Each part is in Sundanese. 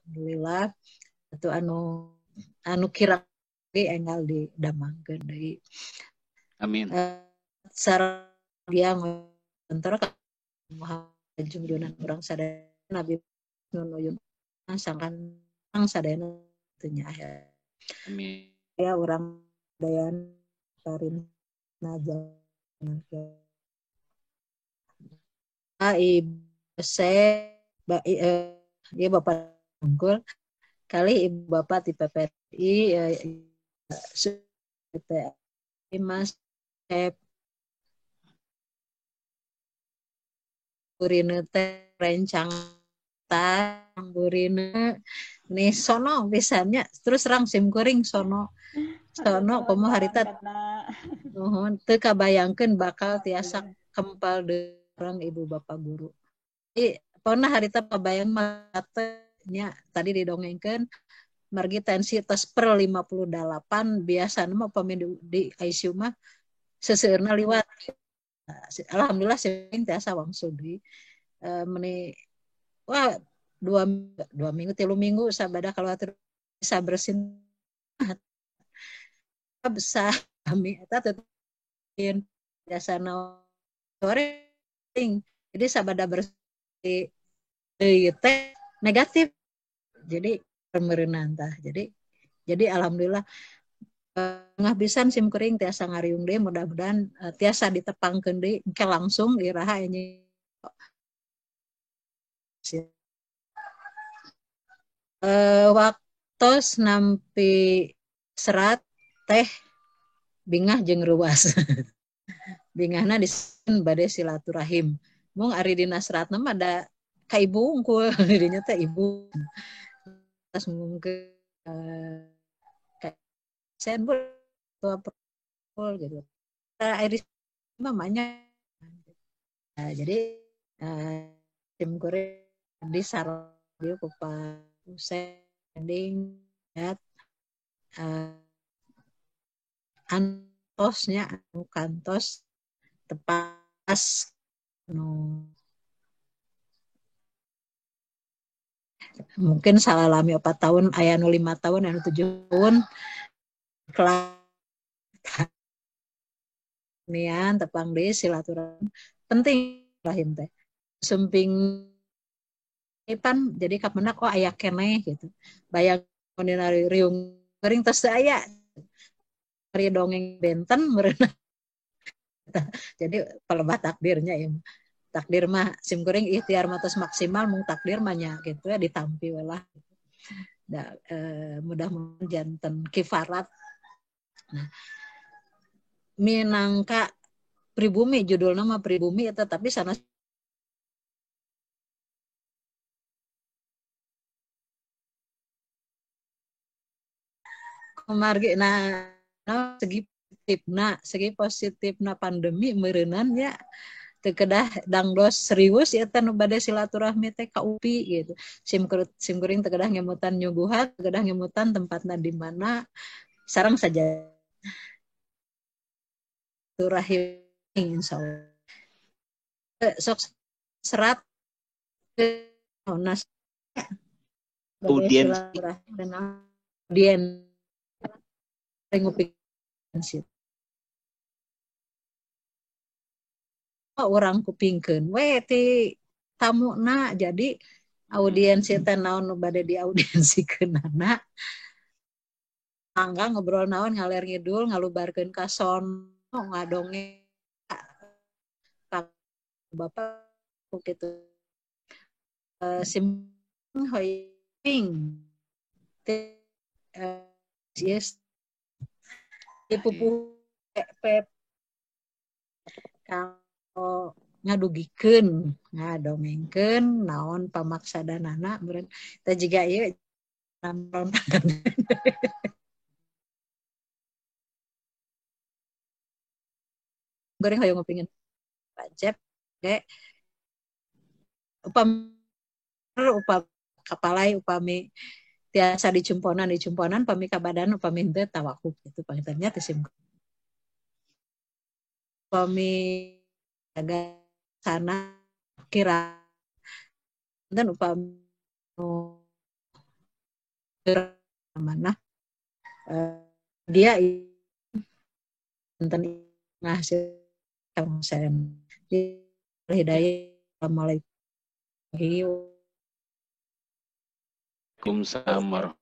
Alhamdulillah atuh anu anu kira ge enggal didamangkeun deui. Amin. Sareng yang antara junjunan urang sadaya Nabi nunuyun sangkan sadayana teu nya. Amin. Ya urang dayan tarin naja A I C ba I, ya Bapak unggul kali Ibu Bapak di PPRI Mas F burine teh rencang tang burine nih sono pisannya terus terang sim kuring sono sono komo harita nuhun teu kabayangkeun bakal tiasa kempal deui orang ibu bapak guru. Jadi pernah harita kabayang matanya tadi didongengkeun margi tensi tos per 58 biasana mah upami di ICU mah seseueurna liwat. Alhamdulillah sing tiasa wangsul deui. Meni wah dua minggu 3 minggu sabada kalau bisa bersin bisa kami eta teuing biasana sore jadi sabada bersih deui teh negatif jadi pemeureunnan tah jadi alhamdulillah ngah pisan sim kuring tiasa ngariung deui mudah-mudahan tiasa ditepangkeun deui engke langsung iraha ini waktos nampi serat teh bingah jeung ruas bingahna di bade silaturahim mung ari dina seratna mah da ka ibu unggul dirinya teh ibu terus ngumumkeun sen bu tua gitu ari mamanya nah, jadi tim kuring di sareng ku Pak Sending ya antosnya anu kantos tepas nu mungkin salah lami 4 tahun aya nu 5 tahun anu 7 tahun kelas nian tepang deui silaturahmi penting rahim teh sumping pan jadi kapenak oh aya keneh gitu bayang dina riung kering tos teu aya ari dongeng benten meureun jadi pelebah takdirnya ya takdir mah sim kuring ikhtiar mah tos maksimal mung takdir mah nya gitu ya ditampi we lah da, mudah-mudahan janten kifarat. Nah, minangka pribumi judulna mah pribumi eta tapi sana kumargi nah segi positifna pandemi meureunnan nya teu kedah dangdos serius eta nu bade silaturahmi teh ka UPI gitu. Sim kuring teu kedah ngemutan nyuguhan, teu kedah ngemutan tempatna di mana sareng saja silaturahim insyaallah. Sok serat nas audiens audien ngupingkeun urang kupingkeun we ti tamuna jadi audiensi teh naon nu bade diaudiensikeunana mangga ngobrol naon ngaler ngidul ngalubarkeun ka sono ngadongeng bapak kitu sim hoying te yes pupuh p kalau ngadugikeun ngadongengkeun naon pamaksadanana meureun teh jiga ieu goreng hoyong ngupingin Pak Cep ge upam upam kapalai upami tiasa dicumponan pami kabadan upami henteu tawakuf gitu pangintennya teh sim upami agak sana kira dan upami Mana dia enten ngahasil saya hidayah. Assalamualaikum. Waalaikumsalam.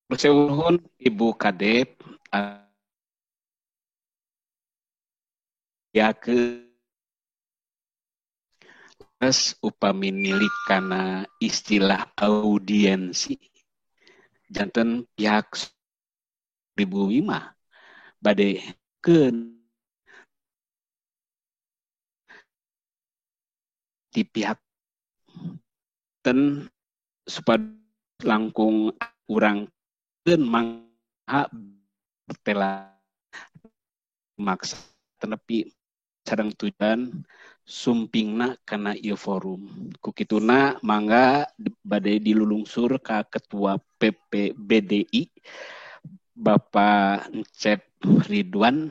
Nuhun Ibu Kadep ya ke upami nilik kana istilah audiensi janten pihak 2005 bade ke di pihak ten supaya langkung urang keun mangha tela maksa tenepi sareng tujuan sumpingna kana ieu forum. Ku kituna mangga bade dilulungsur ka Ketua PPBDI Bapak Encep Ridwan.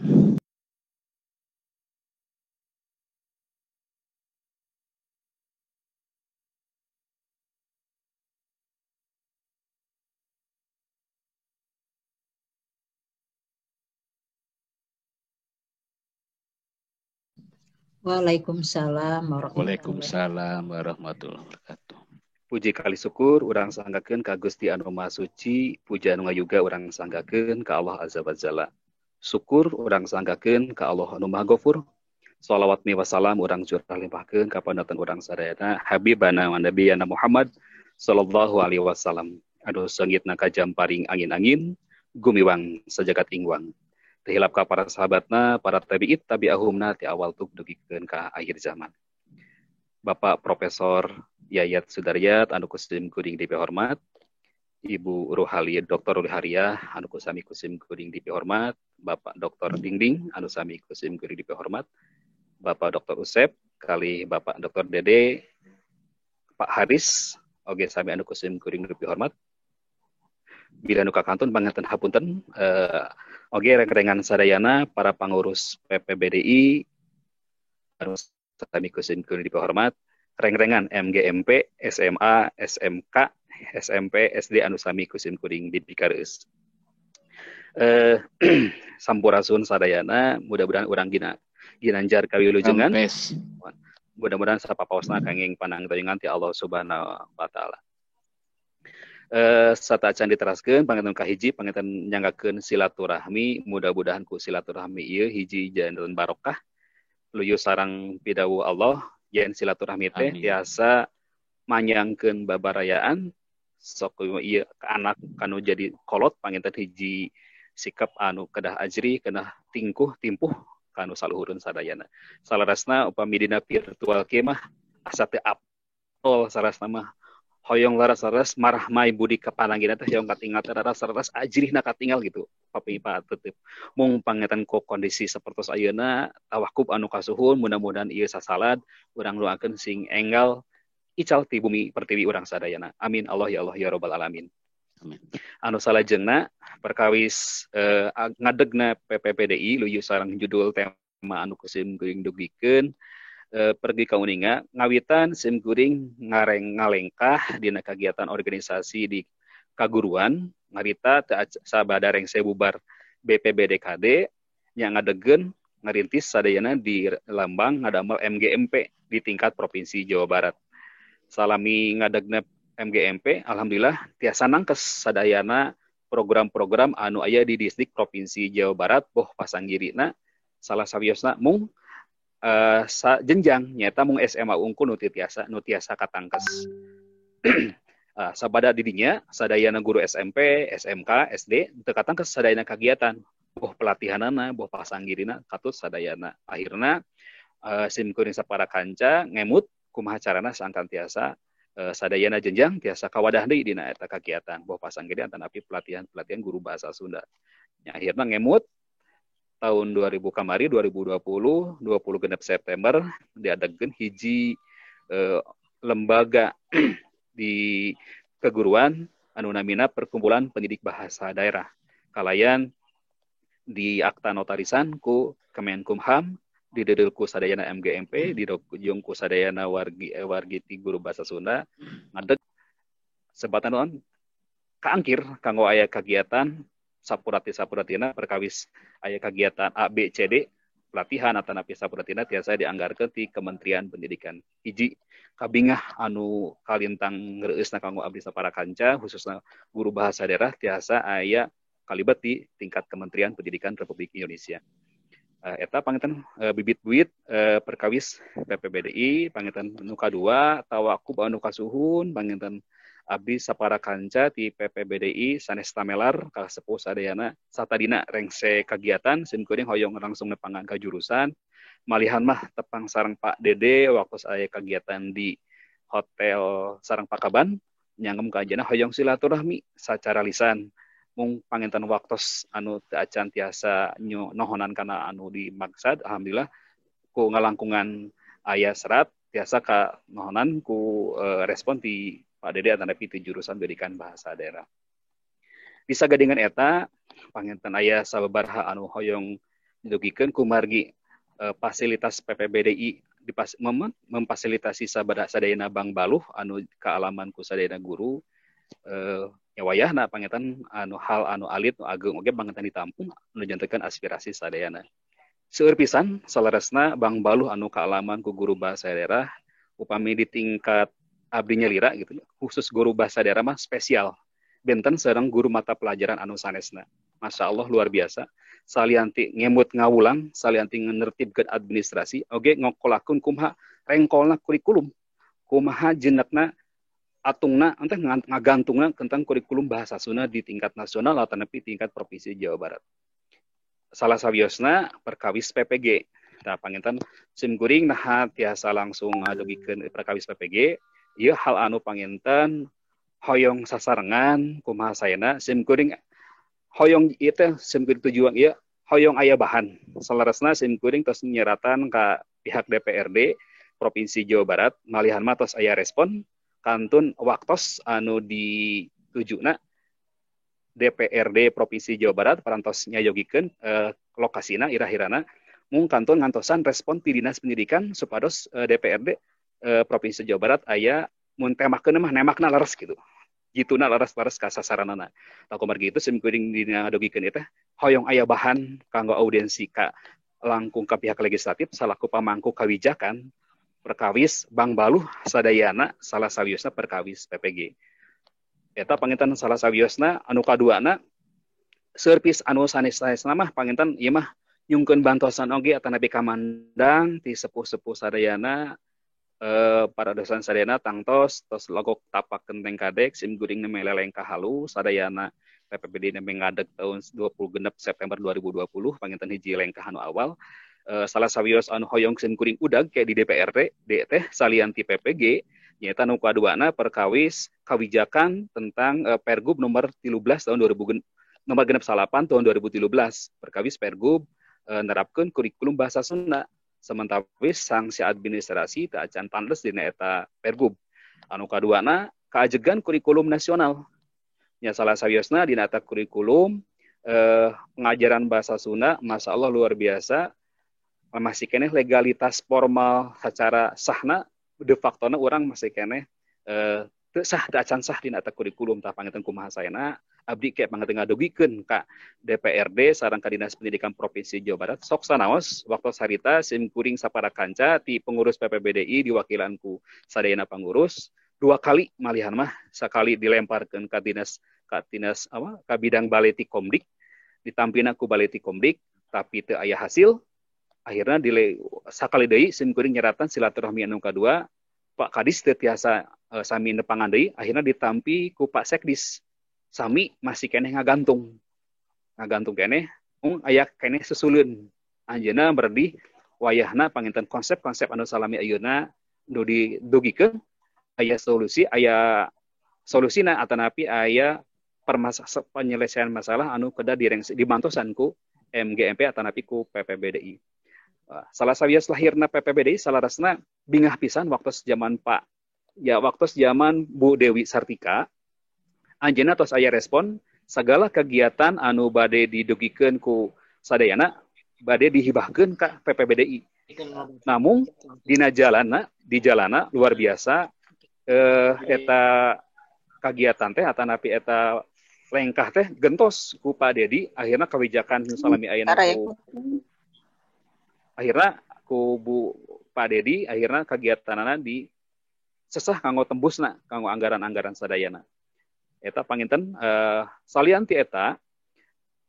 Waalaikumsalam warahmatullahi Waalaikumsalam warahmatullahi wabarakatuh. Puji kali syukur urang sanggakeun ka Gusti Anu Maha Suci, puja anu ngayuga urang sanggakeun ka Allah Azza wa Jalla. Syukur urang sanggakeun ka Allah Anu Maha Ghafur. Shalawat mi wassalam urang curah limpahkeun ka panutan urang sadayana Habibana wa Nabiyana Muhammad sallallahu alaihi wasallam. Anu seungitna kajamparing angin-angin, gumiwang sajagat ingwang. Terhilap ka para sahabatna, para tabi'it, tabi'ahumna ti awal tuk dugikeun ka akhir zaman. Bapak Profesor Yayat Sudaryat anu kusim kuring dipihormat, Ibu Ruhali Dr. Ruhariah anu sami kusim kuring dipihormat, Bapak Dr. Dingding anu sami kusim kuring dipihormat, Bapak Dr. Usep kali Bapak Dr. Dede, Pak Haris oge sami anu kusim kuring dipihormat. Bila nu kakantun panganten hapunten oge reng-rengan sadayana para pengurus PPBDI anu sami kusim kuring dipihormat, reng-rengan MGMP, SMA, SMK, SMP, SD anu sami kusim kuring dipikareus. Sampurasun sadayana, mudah-mudahan urang ginanjar kawilujengan. Mudah-mudahan sapapaosna kanging panangtayungan ti Allah Subhanahu wa taala. Satacan diteraskeun panganten kahiji panganten nyanggakeun silaturahmi, mudah-mudahan ku silaturahmi ieu hiji janten barokah luyu sarang pidawu Allah yen silaturahmi teh tiasa manyangkeun babarayaan sok ieu ka anak kanu jadi kolot panganten hiji sikap anu kedah ajri kedah tingkuh timpuh kanu saluhureun sadayana. Salarasna upami dina virtual kieu mah asa teu apol sarasna mah hoyong laras-laras marahmai budi kapananggina teh hoyong katingal teh laras-laras ajrihna katingal gitu. Papi pa tetep mung pangetan ku kondisi sapertos ayeuna tawakub anu kasuhun mudah-mudahan ieu sasalad urang doakeun sing enggal ical ti bumi pertiwi urang sadayana. Amin Allah ya Allah ya rabbal alamin. Amin. Anu salajengna perkawis ngadegna PPPDI luyu sareng judul tema anu kusim kuring dugikeun pergi ka uninga ngawitan sim kuring ngareng ngalengkah dina kagiatan organisasi di kaguruan ngarita sabada rengse bubar BPBDKD nya ngadegkeun ngarintis sadayana di lambang ngadamel MGMP di tingkat Provinsi Jawa Barat. Salami ngadegna MGMP alhamdulillah tiasa nangkes sadayana program-program anu aya di distrik Provinsi Jawa Barat boh pasanggirina salah sawiosna mung sa jenjang nyata mung SMA unggul nu tiasa katangkes. Sabada didinya sadayana guru SMP, SMK, SD teu katangkes sadayana kagiatan boh pelatihanana boh pasanggirina katut sadayana. Akhirna sim kuring sapara kanca ngemut kumaha carana sangkan tiasa sadayana jenjang tiasa kawadah deui dina eta kagiatan boh pasanggiri antanapi pelatihan-pelatihan guru bahasa Sunda. Nya akhirna ngemut tahun 2000 kamari 2020 26 September diadakeun hiji lembaga di keguruan anu namina Perkumpulan Pendidik Bahasa Daerah kalayan di akta notarisan ku Kemenkumham dideudeuh ku sadayana MGMP didojong ku sadayana wargi wargi ti guru bahasa Sunda ngadeg Sebatan naon kaangkir kanggo aya kegiatan sapurati-sapuratina perkawis aya kegiatan A B C D pelatihan atanapi sapuratina tiasa dianggarkeun ti Kementerian Pendidikan. Hiji kabingah anu kalintang reueusna kanggo abdi sapara kanca khususna guru bahasa daerah tiasa aya kalibat di tingkat Kementerian Pendidikan Republik Indonesia. Eta panginten bibit-bibit perkawis PPBDI panginten nu kadua tawakub anu kasuhun panginten abdi sapara kanca ti PPBDI sanes tamelar ka sepuh sadayana satadina rengse kagiatan sim kuring hoyong langsung nepangan ka jurusan malihan mah tepang sareng Pak Dede waktu aya kegiatan di hotel sareng Pak Kaban nyanggem ka anjeunna hoyong silaturahmi sacara lisan mung panginten waktos anu teu acan tiasa nohonan kana anu dimaksad alhamdulillah ku ngalangkungan aya serat tiasa ka nohonan ku respon ti Pak Dede atanapi ti jurusan pendidikan bahasa daerah. Bisa gadingan eta panginten aya sababaraha anu hoyong didugikeun kumargi fasilitas PPBDI memfasilitasi sadayana Bang Baluh anu kaalaman ku sadayana guru nya wayahna panginten anu hal anu alit nu ageung oge panginten ditampung anu jantenkeun aspirasi sadayana. Seueur pisan saleresna Bang Baluh anu kaalaman ku guru bahasa daerah upami di tingkat abdi nyalira gitu khusus guru bahasa daerah mah spesial benten sareng guru mata pelajaran anu sanesna. Masya Allah luar biasa salianti ngemut ngawulang salianti ngenertibkeun administrasi oge ngokolakeun kumaha rengkolna kurikulum kumaha jenekna atungna entah ngagantungna tentang kurikulum bahasa Sunda di tingkat nasional atanapi tingkat provinsi Jawa Barat. Salah sawiosna perkawis PPG. Nah panginten sim kuring naha tiasa langsung ngadugikeun perkawis PPG ieu hal anu panginten hoyong sasarengan kumaha saena sim kuring hoyong ieu teh sim kuring tujuan ieu hoyong aya bahan saleresna sim kuring tos nyeratan ka pihak DPRD Provinsi Jawa Barat malihan mah tos aya respon kantun waktos anu ditujuna DPRD Provinsi Jawa Barat parantos nyayogikeun lokasina irah-irana mung kantun ngantosan respon ti Dinas Pendidikan supados DPRD Provinsi Jawa Barat aya mun temakeun mah nemakna leres gitu. Jituna leres-leres ka sasaranana. Tah kumargi itu sim kuring dina ngadugikeun ieu teh hoyong aya bahan kanggo audiensi ka langkung ka pihak legislatif salaku pamangku kawijakan perkawis Bang Baluh sadayana salah sawiosna perkawis PPG. Eta panginten salah sawiosna anu kaduana servis anu sanes-sanesna mah panginten ieu mah nyungkeun bantosan oge atanapi kamandang ti sepuh-sepuh sadayana para dosen sadayana tangtos tos logok tapak kenteng kadek sim guring nembe lelengkah halu sadayana PPBD nembe ngadeg tahun 26 September 2020 panginten hiji lengkah anu awal salah sawios anu hoyong sim kuring udag kayak di DPRD teh salianti PPG nyaeta nu kaduana perkawis kawijakan tentang Pergub nomor 13 tahun 2000 nomor 69 tahun 2013 perkawis Pergub nerapkeun kurikulum bahasa Sunda sementawis sanksi administrasi teu acan tandes dina eta Pergub. Anu kaduana kaajegan kurikulum nasional. Nya salah sawiosna dina eta kurikulum pengajaran bahasa Sunda Masya Allah luar biasa masih keneh legalitas formal secara sahna de factona urang masih keneh teu sah teu acan sah dina eta kurikulum tah panginten kumaha saena abdi kayak panginten ngadugikeun ka DPRD sareng ka Dinas Pendidikan Provinsi Jawa Barat sok sanaos waktu sarita sim kuring sapara kanca ti pengurus PPBDI diwakilan ku sadayana pangurus dua kali malihan mah sakali dilemparkeun ka dinas apa ka bidang Baleti Komdik ditampina ku Baleti Komdik tapi teu aya hasil akhirna sakali deui sim kuring nyeratan silaturahmi anu kadua Pak Kadis teu tiasa sami nepangan deui akhirna ditampi ku Pak Sekdis sami masih keneh ngagantung keneh mung aya keneh susuleun anjeunna berdih wayahna panginten konsep-konsep anu salami ayeuna nu didugikeun aya solusi aya solusina atanapi aya penyelesaian masalah anu kedah dibantosan ku MGMP atanapi ku PPBDI. Salah sawios lahirna PPBDI salarasna bingah pisan waktu zaman Pak ya waktu zaman Bu Dewi Sartika anjeunna tos aya respon segala kegiatan anu bade didugikeun ku sadayana bade dihibahkeun ka PPBDI. Namun dina jalana di jalana luar biasa eta kagiatan teh atanapi eta lengkah teh gentos ku Pak Dedi akhirna kawijakan nu salami ayeuna ku akhirna ku Bu Pak Dedi akhirna kagiatanana di sesah kanggo tembusna kanggo anggaran-anggaran sadayana. Eta panginten salian ti eta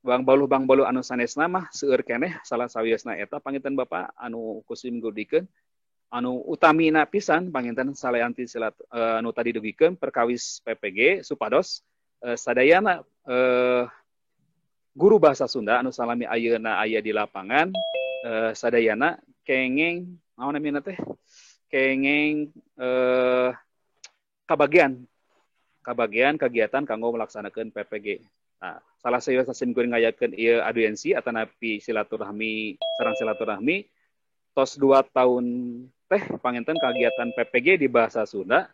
Bang Baluh anu sanesna mah seueur keneh salah sawiosna eta panginten Bapak anu kusim gudikeun anu utamina pisan panginten salian ti silat anu tadi dugikeun perkawis PPG supados sadayana guru bahasa Sunda anu salami ayeuna aya di lapangan sadayana kengeng naon namina teh kengeng kabagian kegiatan kanggo melaksanakeun PPG. Nah, salah sawios sim kuring ngayakeun ieu audiensi atanapi silaturahmi sareng silaturahmi tos 2 tahun teh panginten kegiatan PPG di bahasa Sunda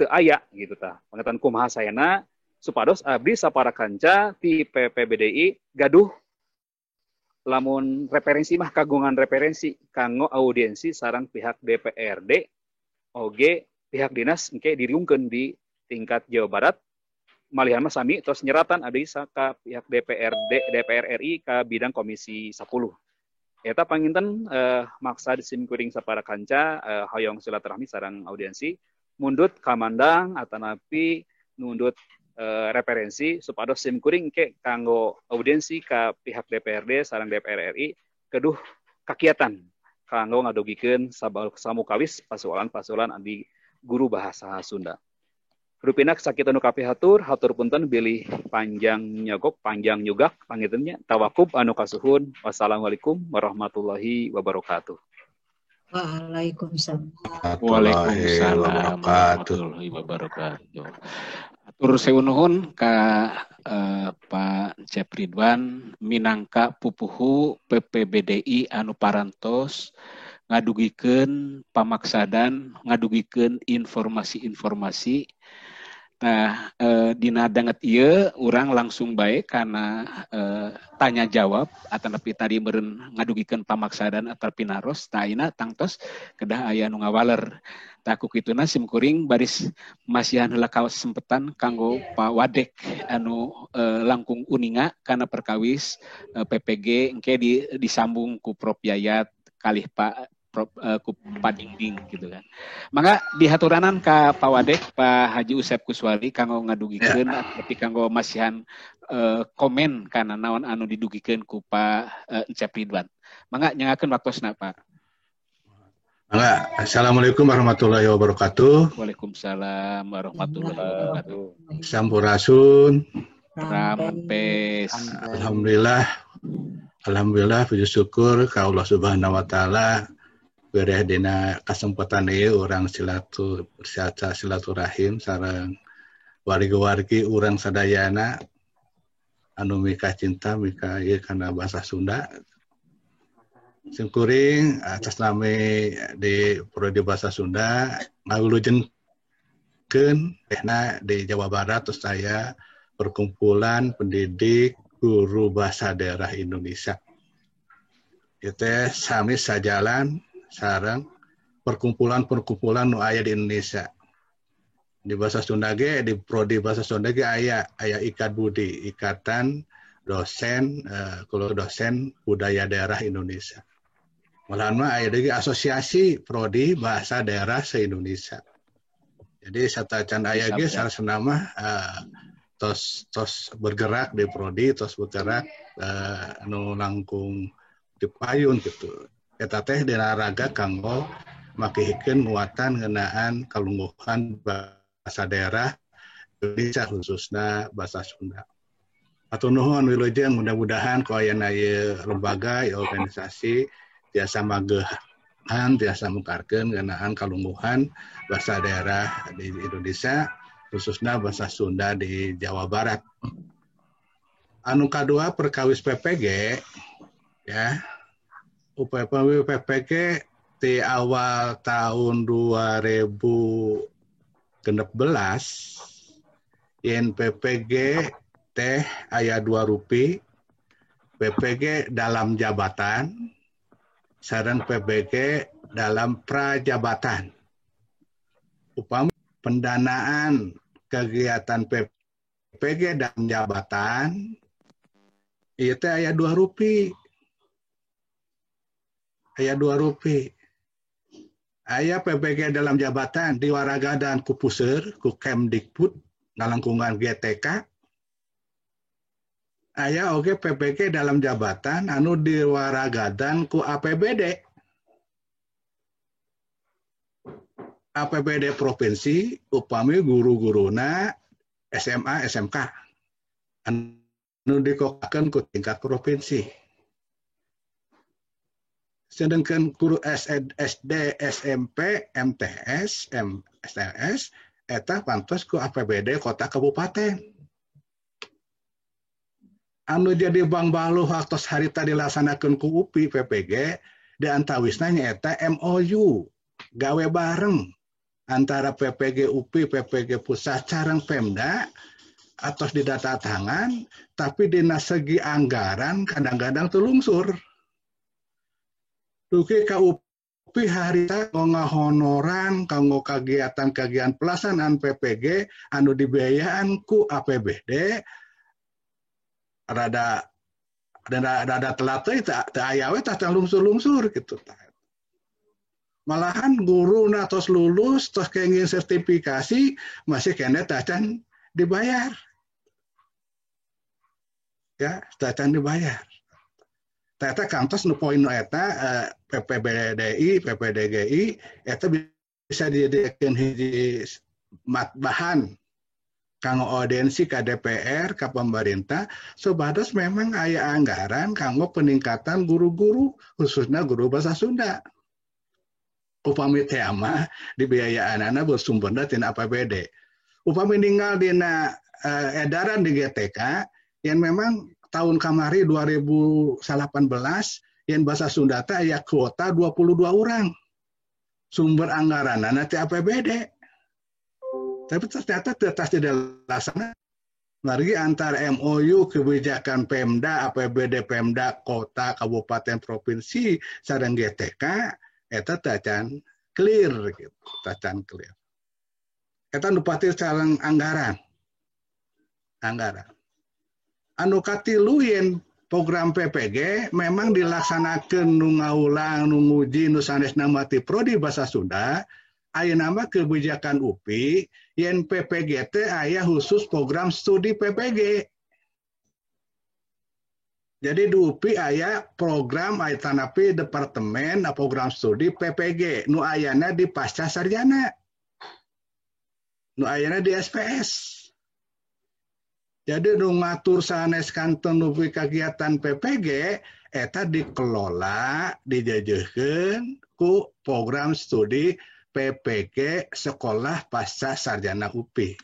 teu aya gitu tah. Panginten kumaha saena supados abdi sapara kanca ti PPBDI gaduh lamun referensi mah kagungan referensi kanggo audiensi sareng pihak DPRD oge pihak dinas engke diriungkeun di tingkat Jawa Barat. Malihan mah sami terus nyeratan abdi ka pihak DPRD DPR RI ka bidang Komisi 10. Eta panginten maksa di sim kuring sapara kanca hoyong silaturahmi sareng audiensi mundut kamandang atanapi nundut referensi supados sim kuring ke kanggo audiensi ka pihak DPRD sareng DPR RI keduh kakiatan kanggo ngadugikeun samukawis pasualan-pasualan abdi guru bahasa Sunda. Rupina sakitu nu kapihatur, hatur punten bilih panjang nyogok, panjang nyugak pangintennya tawakub anu kasuhun. Wassalamualaikum warahmatullahi wabarakatuh. Waalaikumsalam. Waalaikumsalam warahmatullahi wabarakatuh. Atur sewu nuhun ka Pak Cep Ridwan minangka pupuhu PPBDI anu parantos ngadugikeun pamaksadan, ngadugikeun informasi-informasi. Nah, dina danget ieu urang langsung bae kana tanya jawab atanapi tadi meureun ngadugikeun pamaksadan atau pinaros tah ayeuna tangtos kedah aya nu ngawaler. Tah ku kituna sim kuring baris masihan heula kasempetan kanggo Pak Wadek anu langkung uninga kana perkawis PPG engke disambung ku Prof Yayat kalih Pak Prof ku Padingding gitu kan. Mangga dihaturanan ka Pak Wadek Pak Haji Usep Kuswari kanggo ngadugikeun tapi kanggo masihan komen kana naon anu didugikeun ku Pak Encep Ridwan. Mangga nyangakeun waktosna Pak. Mangga, assalamualaikum warahmatullahi wabarakatuh. Waalaikumsalam warahmatullahi wabarakatuh. Sampurasun. Rampes. Alhamdulillah. Alhamdulillah puji syukur ka Allah Subhanahu wa taala bereh dina kasempatan ieu urang silaturahim sareng wargi-wargi urang sadayana anu mika cinta mika ieu kana bahasa Sunda. Simkuring atas nami di Prodi Bahasa Sunda ngawilujengkeun tehna di Jawa Barat terus saya Perkumpulan Pendidik Guru Bahasa Daerah Indonesia. Itu sami sajalan sareng perkumpulan-perkumpulan nu aya di Indonesia. Di bahasa Sunda ge, di prodi bahasa Sunda ge aya Ikat Budi, Ikatan Dosen kalau dosen budaya daerah Indonesia. Malahan mah aya deui Asosiasi Prodi Bahasa Daerah se-Indonesia. Jadi satacan aya ge sarasana mah tos bergerak di prodi, tos bergerak anu langkung dipayun gitu. Eta teh dina raga kanggo makihikeun muatan ngeunaan kalungguhan bahasa daerah Indonesia khususna bahasa Sunda. Atur nuhun wilujeng mudah-mudahan ku ayana ieu lembaga ieu organisasi tiasa magehan tiasa mukarkeun ngeunaan kalungguhan bahasa daerah di Indonesia khususna bahasa Sunda di Jawa Barat. Anu kadua perkawis PPG ya. UPP PPG di awal tahun 2016 yen PPG teh aya 2 rupi PPG dalam jabatan sareng PPG dalam prajabatan. Upami Pendanaan kegiatan PPG dan jabatan ieu teh aya 2 rupi. Aya 2 rupi. Aya PPG dalam jabatan diwaragadan ku puseur, ku Kemdikbud, ngalangkungan GTK. Aya oge PPG dalam jabatan anu diwaragadan ku APBD. APBD provinsi upami guru-guruna SMA, SMK. Anu dikokakeun ku tingkat provinsi. Sedangkan guru SD, SMP, MTS, MSLS, eta pantos ku APBD kota kabupaten. Anu jadi bangbaluh waktos harita dilaksanakeun ku UPI PPG, di antawisna nyaeta MOU, gawe bareng antara PPG UPI, PPG pusat sareng Pemda, atos didata tangan, tapi dina segi anggaran kadang-kadang telungsur. Dugi ka UPI harita ngahonoran kanggo kagiatan-kagiatan pelaksanaan PPG anu dibiayaan ku APBD rada telat teh teu aya we tah lungsur-lungsur gitu. Malahan guru na tos lulus tos kenging sertifikasi masih keneh tacan dibayar. Ya, tacan dibayar. Eta kantos nu poin nu eta PPBDI, PPDGI eta bisa dijadikeun hiji bahan kanggo audiensi ka DPR, ka pemerintah supados memang aya anggaran kanggo peningkatan guru-guru khususnya guru bahasa Sunda. Upami teh mah dibiayaanana bersumberna tina APBD. Upami ninggal dina edaran di GTK yang memang tahun kamari 2018 yang bahasa Sunda teh aya kuota 22 orang. Sumber anggaranna ti APBD. Tapi ternyata tetap tidak dilaksanakan. Margi antara MOU kebijakan Pemda, APBD Pemda, kota, kabupaten, provinsi sareng GTK eta tacan clear gitu, tacan clear. Eta nu pati sareng anggaran. Anggaran. Anu katilu yen program PPG memang dilaksanakeun nu ngaulang, nu nguji, nu sanesna mati prodi bahasa Sunda, ayeuna mah kebijakan UPI yen PPG teh aya khusus program studi PPG. Jadi di UPI aya program aya tanapi departemen program studi PPG nu ayana di pasca sarjana. Nu ayana di SPS. Jadi nu ngatur sanes kanten nu kegiatan PPG eta dikelola dijajeuhkeun ku program studi PPG Sekolah Pasca Sarjana UPI.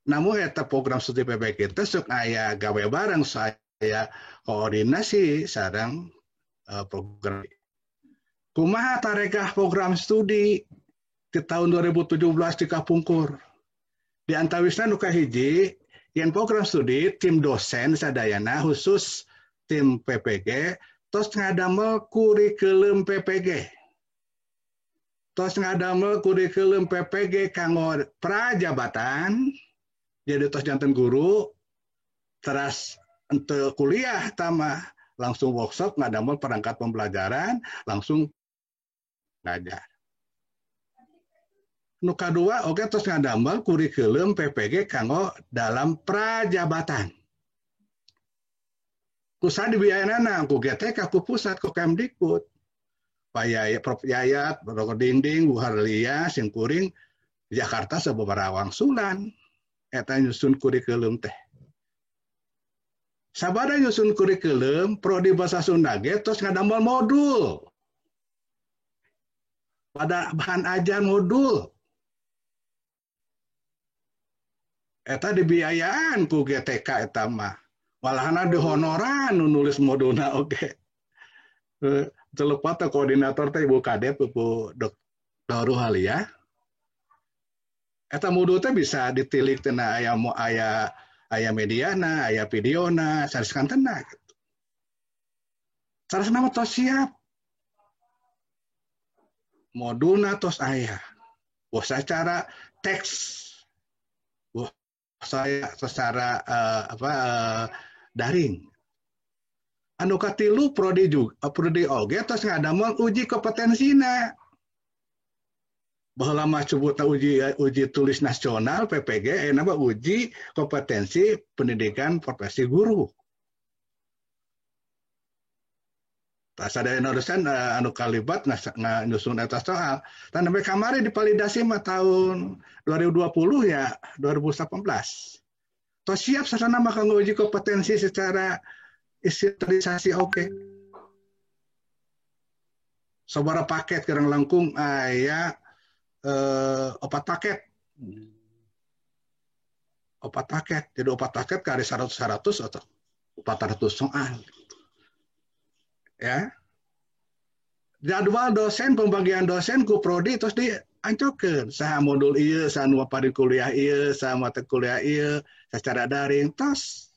Namun eta program studi PPG teh sok aya gawe bareng saya koordinasi sareng program. Kumaha tarekah program studi di tahun 2017 di kapungkur? Di antawisna nu kahiji yen program studi tim dosen sadayana khusus tim PPG tos ngadamel kurikulum PPG. Tos ngadamel kurikulum PPG kanggo prajabatan, jadi tos janten guru teras untuk kuliah tama langsung workshop ngadamel perangkat pembelajaran langsung ngajar. Nu kadua oge tos ngadamel kurikulum PPG kanggo dalam prajabatan. Kusaha dibiayanana ku GTK ku pusat ku Kemdikbud. Pak Yayat, Prof Yayat, Roko Dinding, Bu Harlia, Singkuring, Jakarta sababaraha wangsulan eta nyusun kurikulum teh. Sabada nyusun kurikulum prodi bahasa Sunda ge tos ngadamel modul. Pada bahan ajar modul. Eta dibiayaan ku GTK eta mah. Malahana dihonoran nu nulis modulna oge. Terlupa teh koordinator teh Ibu Kadep Ibu Dr. Ruhalia. Eta modul teh bisa ditilik tina aya aya aya mediana, aya videona, sanes kantena gitu. Sanes nama tos siap. Modulna tos aya. Wah secara teks, wah saya secara daring. Anu katilu prodi juga, prodi oge tos ngadamel uji kompetensina. Baheula mah sebutna uji tulis nasional PPG, nama uji kompetensi pendidikan profesi guru. Sadaya dosen anu kalibat nyusun eta soal. Tan sampai kamari divalidasi mah tahun 2020 ya 2018. Tos siap sarana mah kanggo uji kompetensi secara institusionalisasi oke. Sabaraha paket kurang langkung aya 4 paket. 4 paket. Jadi 4 paket kali 100 atau 400 soal. Ya. Jadwal dosen, pembagian dosen ku prodi terus diancokeun. Saha modul ieu, saha nu pari kuliah ieu, saha mata kuliah ieu secara daring tos.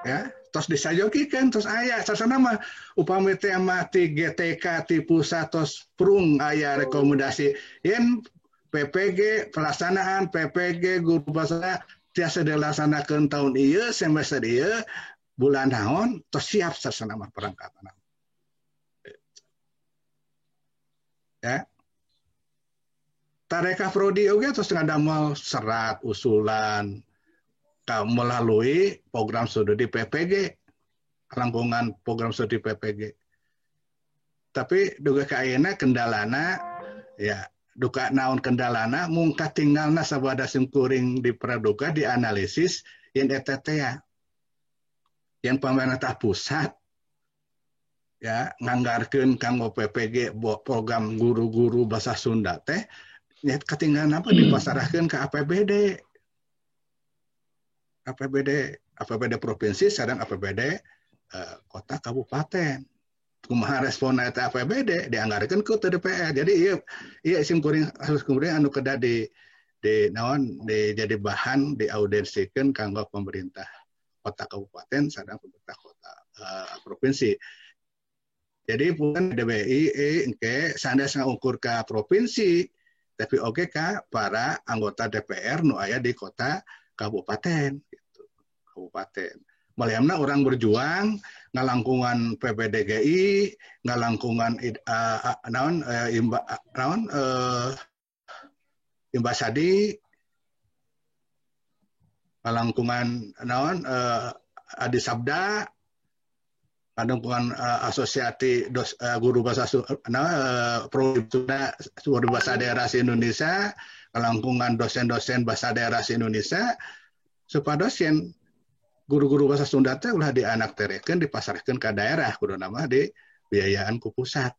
Ya, tos disajokikeun tos aya sasana mah upami teh mah ti GTK ti pusat tos prung aya rekomendasi yen PPG pelaksanaan PPG guru bahasa tiasa dilaksanakeun tahun ieu semester ieu bulan naon tos siap sasana mah perangkatna. Ya. Tarekah prodi oge tos ngadamel serat usulan melalui program studi PPG, rangkungan program studi PPG. Tapi duga kaayana kendalana ya duka naon kendalana mung katinggalna sabada simkuring di praduga dianalisis yen eta teh ya. Yang pemerintah pusat ya nganggarkeun kanggo PPG program guru-guru bahasa Sunda teh nya katinggalan apa dipasarahkeun ke APBD. APBD provinsi sareng APBD kota kabupaten. Kumaha respon eta APBD dianggarkeun ku DPR. Jadi ieu sim kuring harus kuring anu kedah di naon di jadi bahan diaudiensikeun kanggo pemerintah kota kabupaten sareng pemerintah kota provinsi. Jadi bukan DBI engke sanes ngukur ka provinsi tapi oge ka para anggota DPR nu aya di kota kabupaten gitu. Kabupaten. Maliamna orang berjuang ngalangkungan PPDGI, ngalangkungan naon naon Imbasadi, ngalangkungan naon Adi Sabda, ngalangkungan asosiasi guru bahasa guru bahasa daerah Indonesia, ngalangkungan dosen-dosen bahasa daerah Indonesia, supados yen guru-guru bahasa Sunda teh ulah dianak terekeun dipasarkeun ka daerah kudu nama di biayaan ku pusat.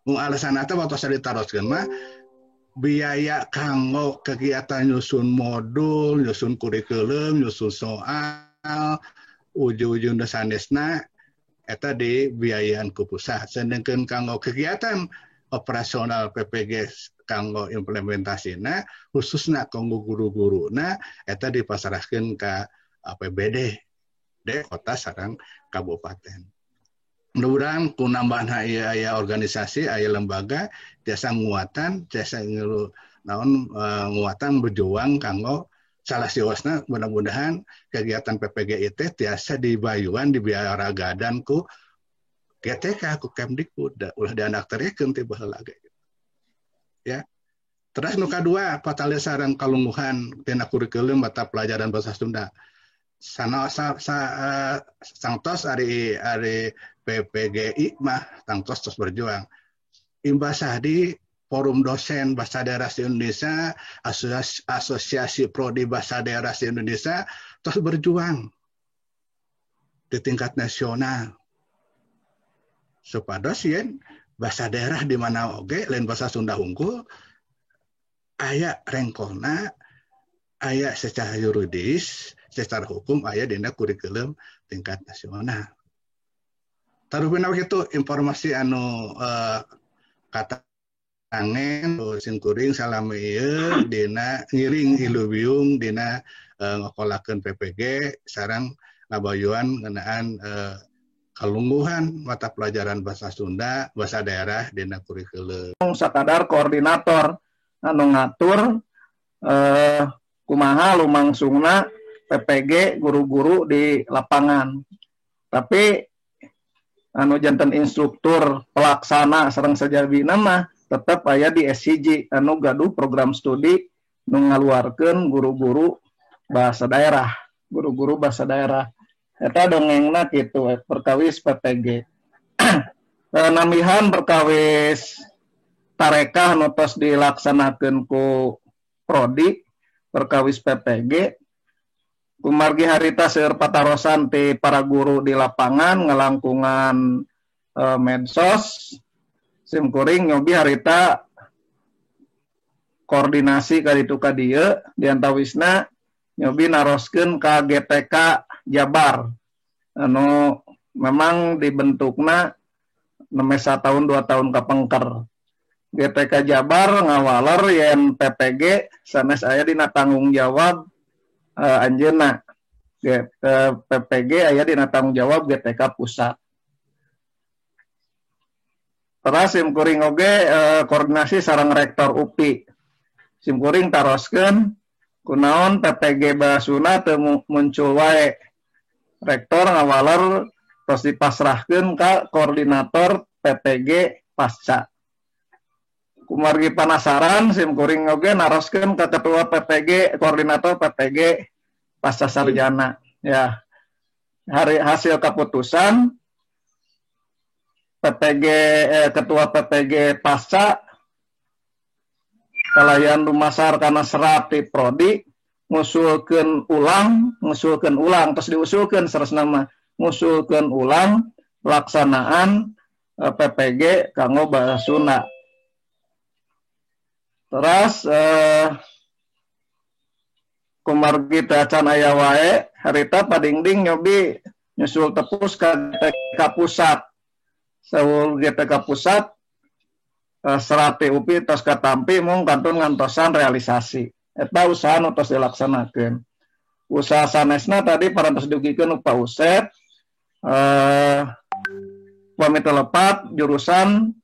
Mung alasan eta waktu ditaroskeun mah biaya kanggo kegiatan nyusun modul, nyusun kurikulum, nyusun soal, uju-ujung sanesna eta di biayaan ku pusat. Sedengkeun kanggo kegiatan operasional PPG kanggo implementasina khususna kanggo guru-guruna eta dipasarahkeun ka APBD di kota sareng kabupaten. Mudah-mudahan ku nambahan aya organisasi, aya lembaga tiasa nguatan, tiasa ngilu naon nguatan berjuang kanggo salah siosna mudah-mudahan kegiatan PPG itu tiasa dibayuan dibiaragadan ku GTK ku Kemdikbud ulah dianak terikeun ti baheula ge. Ya. Terus nu kadua patali sareng kalungguhan tina kurikulum mata pelajaran bahasa Sunda. Sana sangtos ari PPGI mah tangtos terus berjuang. Imbasadi Forum Dosen Bahasa Daerah Indonesia, Asosiasi Prodi Bahasa Daerah Indonesia terus berjuang di tingkat nasional. Supados yen bahasa daerah di mana oge lain bahasa Sunda unggul aya rengkona, aya secara yuridis, secara hukum aya dina kurikulum tingkat nasional. Tarupina kitu informasi anu kata angen simkuring salami ieu dina ngiring ilubiung dina ngokolakeun PPG sareng ngabayuan ngeunaan Kalungguhan mata pelajaran bahasa Sunda, bahasa daerah dina kurikulum. Sakadar koordinator anu ngatur kumaha lumangsungna PPG guru-guru di lapangan. Tapi anu janten instruktur pelaksana sareng sajabina mah tetep aya di SCG anu gaduh program studi nu ngaluarkeun guru-guru bahasa daerah, guru-guru bahasa daerah. Eta dongengna kitu perkawis PPG. Nambihan perkawis tarekah nu tos dilaksanakeun ku prodi perkawis PPG kumargi harita seueur patarosan ti para guru di lapangan ngalangkungan medsos sim kuring nyobi harita koordinasi ka ditu ka dieu diantawisna nyobi naroskeun ka GTK Jabar anu memang dibentukna nembe satahun 2 tahun kapengker. GTK Jabar ngawaler yen PPG sanes aya dina tanggung jawab anjeunna. PPG aya dina tanggung jawab GTK pusat. Teras sim kuring oge koordinasi sareng rektor UPI. Sim kuring taroskeun kunaon PPG Basuna teu muncul wae. Rektor ngawaler terus dipasrahkeun ka koordinator PPG pasca. Kumargi panasaran sim kuring oge naroskeun ka ketua PPG, koordinator PPG pasca sarjana. Ya. Hari hasil keputusan PPG ketua PPG pasca kalayan dumasar kana serat ti prodi ngusulkeun ulang terus diusulkeun saresna mah ngusulkeun ulang pelaksanaan PPG kanggo bahasa Sunda. Terus kumargi teh acan aya wae harita padingding nyobi nyusul tepus ka GTK pusat. Saur GTK pusat serat UPI tos katampi mung kantun ngantosan realisasi. Eta usaha nu tos dilaksanakeun. Usaha sanesna tadi parantos dugikeun ku Pak Usep. Pami teu lepat jurusan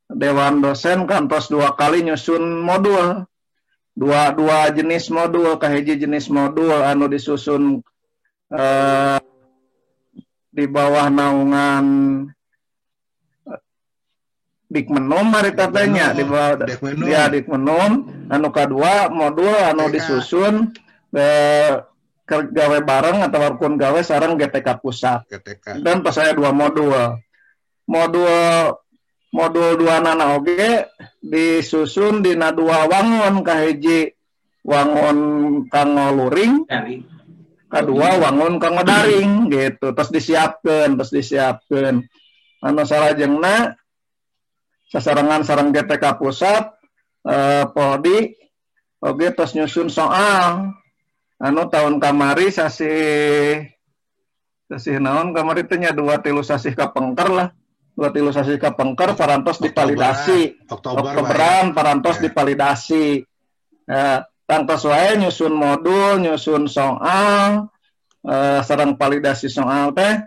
Dewan Dosen kantos 2 kali nyusun modul. Dua jenis modul, kahiji jenis modul anu disusun di bawah naungan Dikmenum harita teh nya di bawah ya Dikmenum, anu kadua modul anu disusun gawe bareng atau warkun gawe sareng GTK pusat. GTK. Dan pas saya 2 modul. Modul 2 nana oge disusun dina 2 wangun, kahiji wangun kanggo luring, kadua wangun kanggo daring gitu. Terus disiapkeun. Anu salajengna sasarengan sareng GTK pusat Poldi oge tos nyusun soal anu tahun kamari sasih naon kamari teh nya 2-3 sasih kapengker lah. 2-3 sasih kapengker parantos dipalidasi. Oktoberan parantos ya. Dipalidasi. Ya, tangtos wae nyusun modul, nyusun soal, sareng validasi soal teh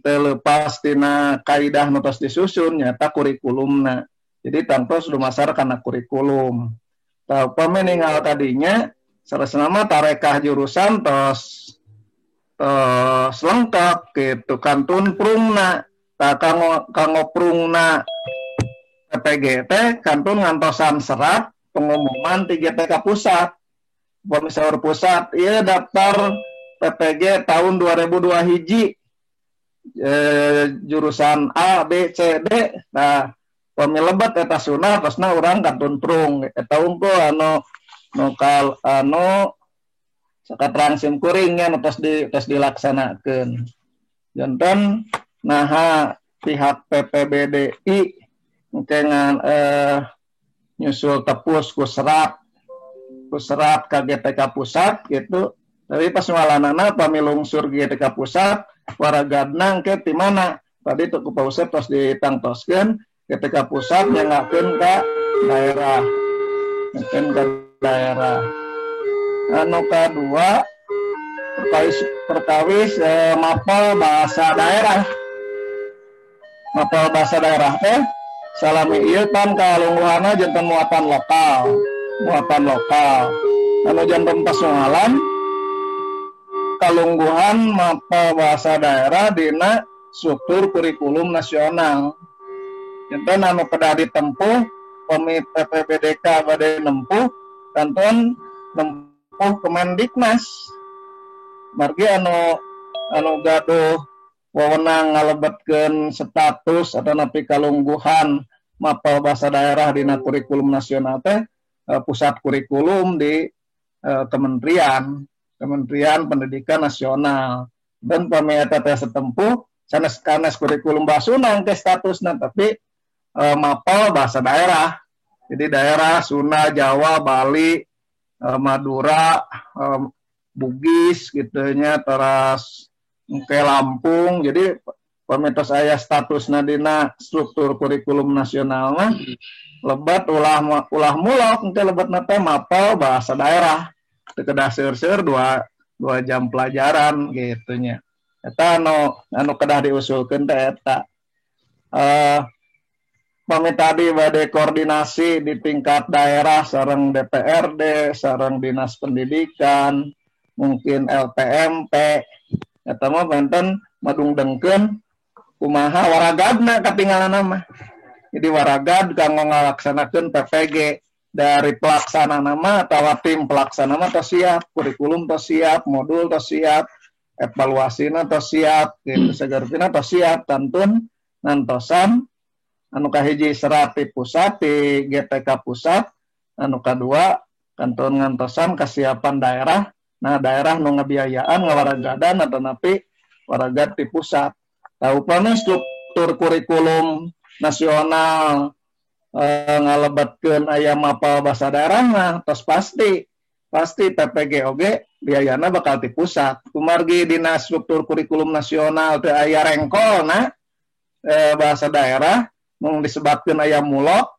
teu lepas tina kaidah nu tos disusun nyata kurikulumna. Jadi tangtos dumasar kana kurikulum. Tah upami ninggal tadinya saresna mah tarekah jurusan tos lengkap gitu kantun prungna. Tah kanggo prungna PPG teh kantun ngantosan serat pengumuman ti GTK pusat. Upami saur pusat ieu daftar PPG tahun 2002 hiji. Jurusan A, B, C, D. Nah, pami lebet eta sunah tosna urang kantun prung. Eta unggul anu nukal anu sakaterang sim kuring nya nu tos dilaksanakeun. Janten naha pihak PPBDI engke nyusul tepus ku serat ka GTK pusat gitu. Tapi pas walanana pami lungsur GTK pusat waragadna engke ti mana? Tadi ku Pak Usep tos ditangtoskeun GTK pusat nyangakeun ka daerah. Nyangakeun ka daerah. Anu kadua perkawis mapel bahasa daerah. Mapel bahasa daerah teh salami ieu pan kalungguhana janten muatan lokal. Muatan lokal. Anu janten pasungalan kalungguhan mapel bahasa daerah dina struktur kurikulum nasional. Janten anu kedah ditempuh pami PPBDK bade nempuh kantun nempuh Kemendiknas. Margi anu gaduh wewenang ngalebetkeun status atau napi kalungguhan mapel bahasa daerah dina kurikulum nasional teh pusat kurikulum di Kementerian Pendidikan Nasional. Dan pami eta teh setempuh sanes kanes kurikulum bahasa Sunda teh statusna tapi mapel bahasa daerah. Jadi daerah Sunda, Jawa, Bali, Madura, Bugis gitu nya, teras ke Lampung. Jadi pami tos aya statusna dina struktur kurikulum nasional mah lebat ulah mulok engke lebetna teh mapel bahasa daerah. Teu kedah seueur-seueur 2 jam pelajaran gitu nya. Eta anu kedah diusulkeun teh eta. Pami tadi bade koordinasi di tingkat daerah sareng DPRD, sareng Dinas Pendidikan, mungkin LPMP, eta mah benten madungdengkeun kumaha waragadna katinggalan mah. Jadi waragad kanggo ngalaksanakeun PPG dari pelaksana nama atawa tim pelaksana mah tos siap, kurikulum tos siap, modul tos siap, evaluasina tos siap, gitu sagartina tos siap, tantun nantosan anu kahiji serat di pusat di GTK pusat, anu kadua kantun ngantosan kesiapan daerah. Nah daerah nu ngabiayaan ngawaragadan atau napi waragad di pusat. Tahu upami struktur kurikulum nasional ngalebetkeun aya mapel bahasa daerah mah tos pasti PPG oge biayana bakal di pusat. Kumargi dina struktur kurikulum nasional teu aya rengkolna bahasa daerah mung disebabkeun aya mulok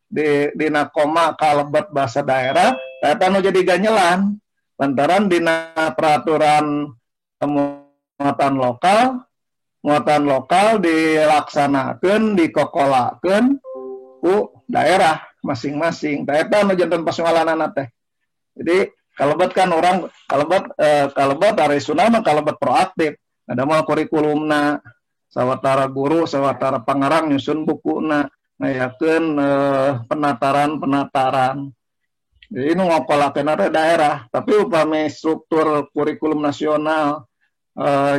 di dina koma kalebet bahasa daerah eta nu jadi ganyelan. Lantaran dina peraturan muatan lokal dilaksanakeun dikokolakeun ku daerah masing-masing. Tah eta nu janten pasualanana teh. Jadi kalebet kan orang kalebet ari Sunda mah kalebet proaktif. Ada mah kurikulumna sawatara guru, sawatara pangarang nyusun bukuna, ngayakeun penataran-penataran. Jadi nu ngokolakeun teh daerah, tapi upami struktur kurikulum nasional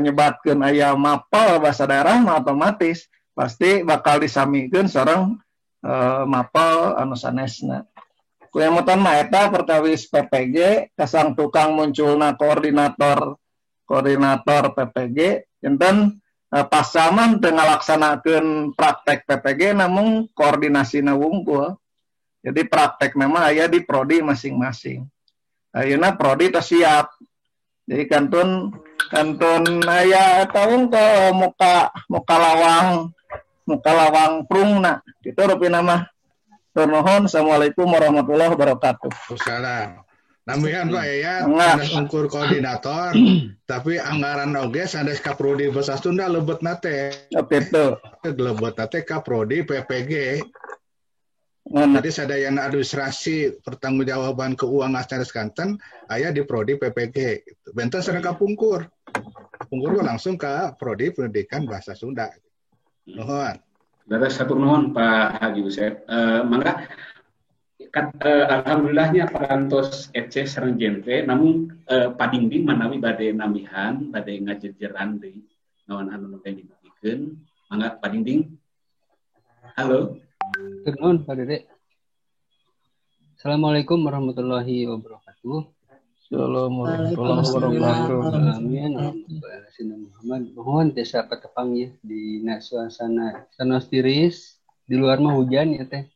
nyebatkeun aya mapel bahasa daerah mah otomatis pasti bakal disamikeun sareng mapel anu sanesna. Kuyemutan mah eta perkawis PPG kasang tukang munculna koordinator PPG enten pasaman teu ngalaksanakeun praktek PPG namun koordinasina wungkul. Jadi praktek memang aya di prodi masing-masing. Ayeuna prodi tos siap. Jadi kantun aya eta wungkul muka lawang prungna. Kitu rupina mah. Nuhun, assalamualaikum warahmatullahi wabarakatuh. Waalaikumsalam. Nambihan Pak ya, sanes ungkur koordinator, tapi anggaran oge sanes ka prodi bahasa Sunda lebetna teh. Kitu. Lebetna teh ka prodi PPG. Jadi sadayana administrasi pertanggungjawaban keuangan sanes kanten aya di prodi PPG. Benten sareng ka pungkur. Pungkur langsung ka prodi Pendidikan Bahasa Sunda. Nuhun. Dados satu nuhun Pak Haji Usep. Mangga alhamdulillahnya parantos ece sareng jente namun padingding manawi bade nambihan bade ngajejeran deui naon anu nembe dibukikeun. Mangga padingding. Halo. Nuhun Pak Dede. Assalamualaikum warahmatullahi wabarakatuh. Assalamualaikum warahmatullahi wabarakatuh. Amin. Muhammad. Mohon desa patepang ya di suasana sanos tiris di luar mah hujan ya teh.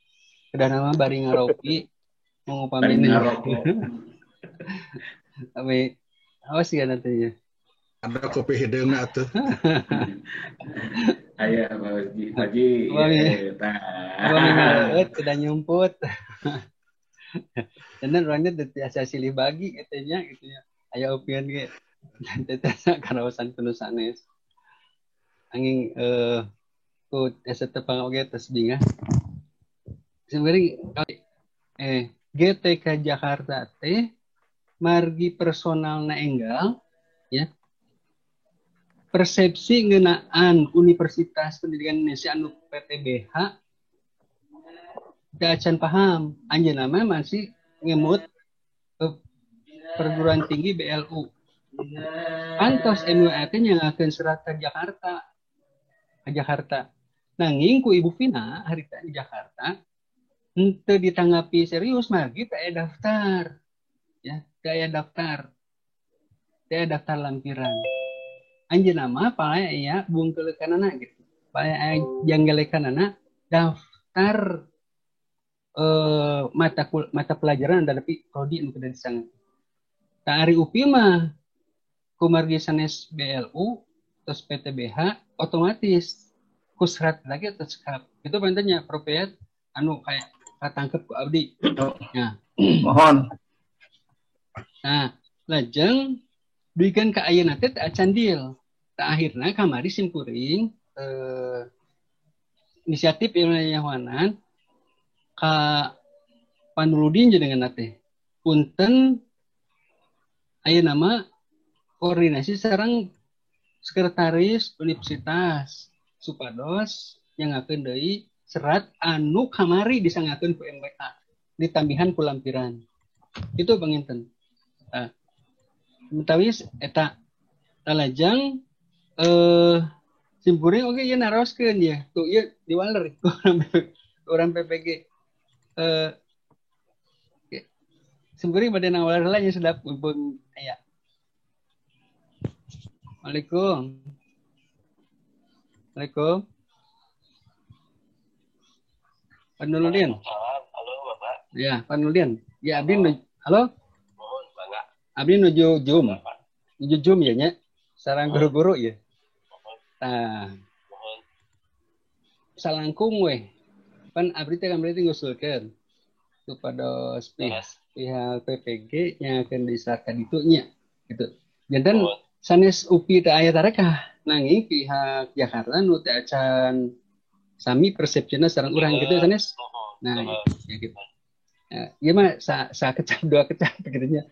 Kedah nama bari ngaropi mau ngupamini. Tapi awas ya nantinya. Ada kopi hideung atuh. Aya Pak Haji. Upami kedah nyumput. Dan orangnya tiasa silih bagi katanya gitu ya. Aya upian ge. Teh karaosan penuh sanes. Angin Ku asa tepang oge tos bingah. Sebenarnya GTK Jakarta teh margi personalna enggal ya. Persepsi ngeunaan Universitas Pendidikan Indonesia anu PTBH teu acan paham. Anjeunna mah masih ngemut perguruan tinggi BLU. Antos MWA teh nyangakeun surat ka Jakarta. Ka Jakarta. Nanging ku Ibu Vina harita di Jakarta henteu ditanggapi serius margi teu aya daftar. Ya, teu aya daftar. Teu aya daftar lampiran. Anjeunna mah palaya aya bungkeulekanana gitu. Palaya aya janggelekanana daftar mata pelajaran tapi prodi nu kudu disangat. Tah ari UPI mah kumargi sanes BLU terus PTBH otomatis ku serat lagi atau cekap. Itu pantannya Prof anu kayak katangkep ku abdi. Nah, mohon. Nah, lajeng duikeun ka ayeuna teh teu acan deal. Tah akhirna kamari simkuring inisiatif ilmiawanan ka Panuludin jenengan teh. Punten ayeuna mah koordinasi sareng sekretaris universitas supados nyangakeun deui serat anu kamari disangakeun ku MWA ditambihan ku lampiran. Itu panginten. Tah mutawis eta talajeng simpuring oge ieu naroskeun ya. Tuh ieu diwaler ku orang PPG. Simpuring bade nawaler heula nya sedap mumpung aya. Waalaikum. Waalaikum. Pak Nurudin. Halo Bapak. Ya, Pak Nurudin. Ya abdi halo. Mohon bangga. Abdi nuju Zoom. Nuju Zoom ya nya. Sarang guru-guru ya. Tah. Mohon. Salangkung weh. Pan abdi teh kamari teh ngusulkeun supados pihak PPG nya akan diserahkan ditu nya gitu. Janten sanes UPI teh aya tarekah nanging pihak Jakarta nu teu acan sami persepsina sareng urang gitu sanes. Nah, ya gitu. Nah, ieu mah sa kecap dua kecap gitu nya.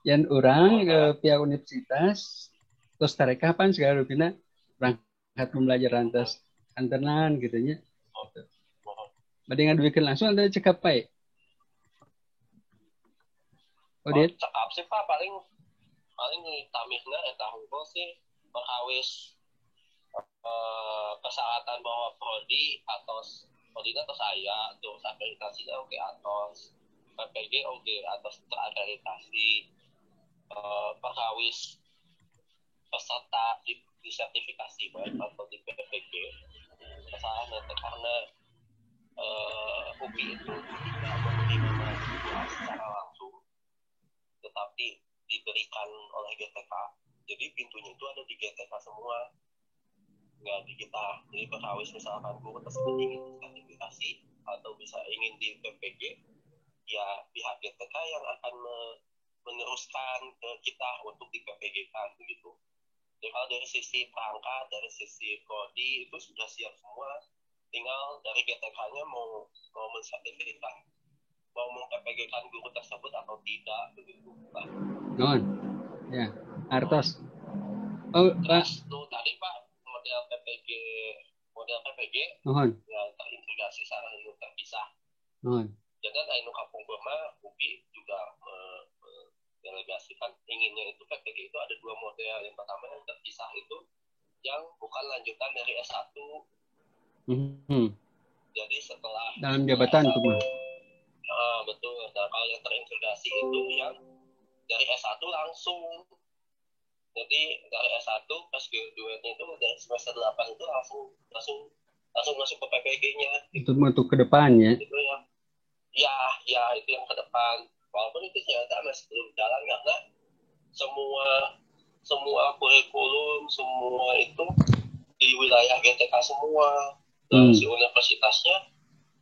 Yan urang pihak universitas terus tarekah pan segala rupina berangkat pembelajaran tos antenan gitu nya. Gitu. Bade ngaduikeun langsung atau cekap pae? Odit? Cekap sih Pak, paling tamihna eta hungkul sih perkawis persyaratan bahwa prodi atau prodina atau saya tuh akreditasinya oke atos PPG oke atos terakreditasi perkawis peserta di sertifikasi baik atau di PPG kesalahan karena UPI itu tidak menerima mahasiswa secara langsung tetapi diberikan oleh GTK. Jadi pintunya itu ada di GTK semua, nggak di kita. Jadi perkawis misalkan guru tersebut ingin sertifikasi atau bisa ingin di PPG, ya pihak GTK yang akan meneruskan ke kita untuk di PPG kan begitu. Jadi kalau dari sisi perangkat, dari sisi prodi itu sudah siap semua, tinggal dari GTK-nya mau mensertifikasi, mau meng-PPG kan guru tersebut atau tidak begitu. Pak. Non. Ya, artos. Oh, Pak. Terus tadi Pak model PPG Nuhun. Yang terintegrasi sareng nu terpisah. Nuhun. Jadi anu kapungkur mah UPI juga mendelegasikan inginnya itu PPG itu ada dua model. Yang pertama yang terpisah itu yang bukan lanjutan dari S1. Mm-hmm. Jadi setelah dalam jabatan itu mah. Nah, betul. Nah, kalau yang terintegrasi itu yang dari S1 langsung. Jadi dari S1 pas graduate-nya itu dari semester 8 itu langsung masuk ke PPG-nya. Itu untuk ke depan ya. Itu ya. Ya, itu yang ke depan. Walaupun itu ternyata masih belum jalan karena semua kurikulum semua itu di wilayah GTK semua. Dan si universitasnya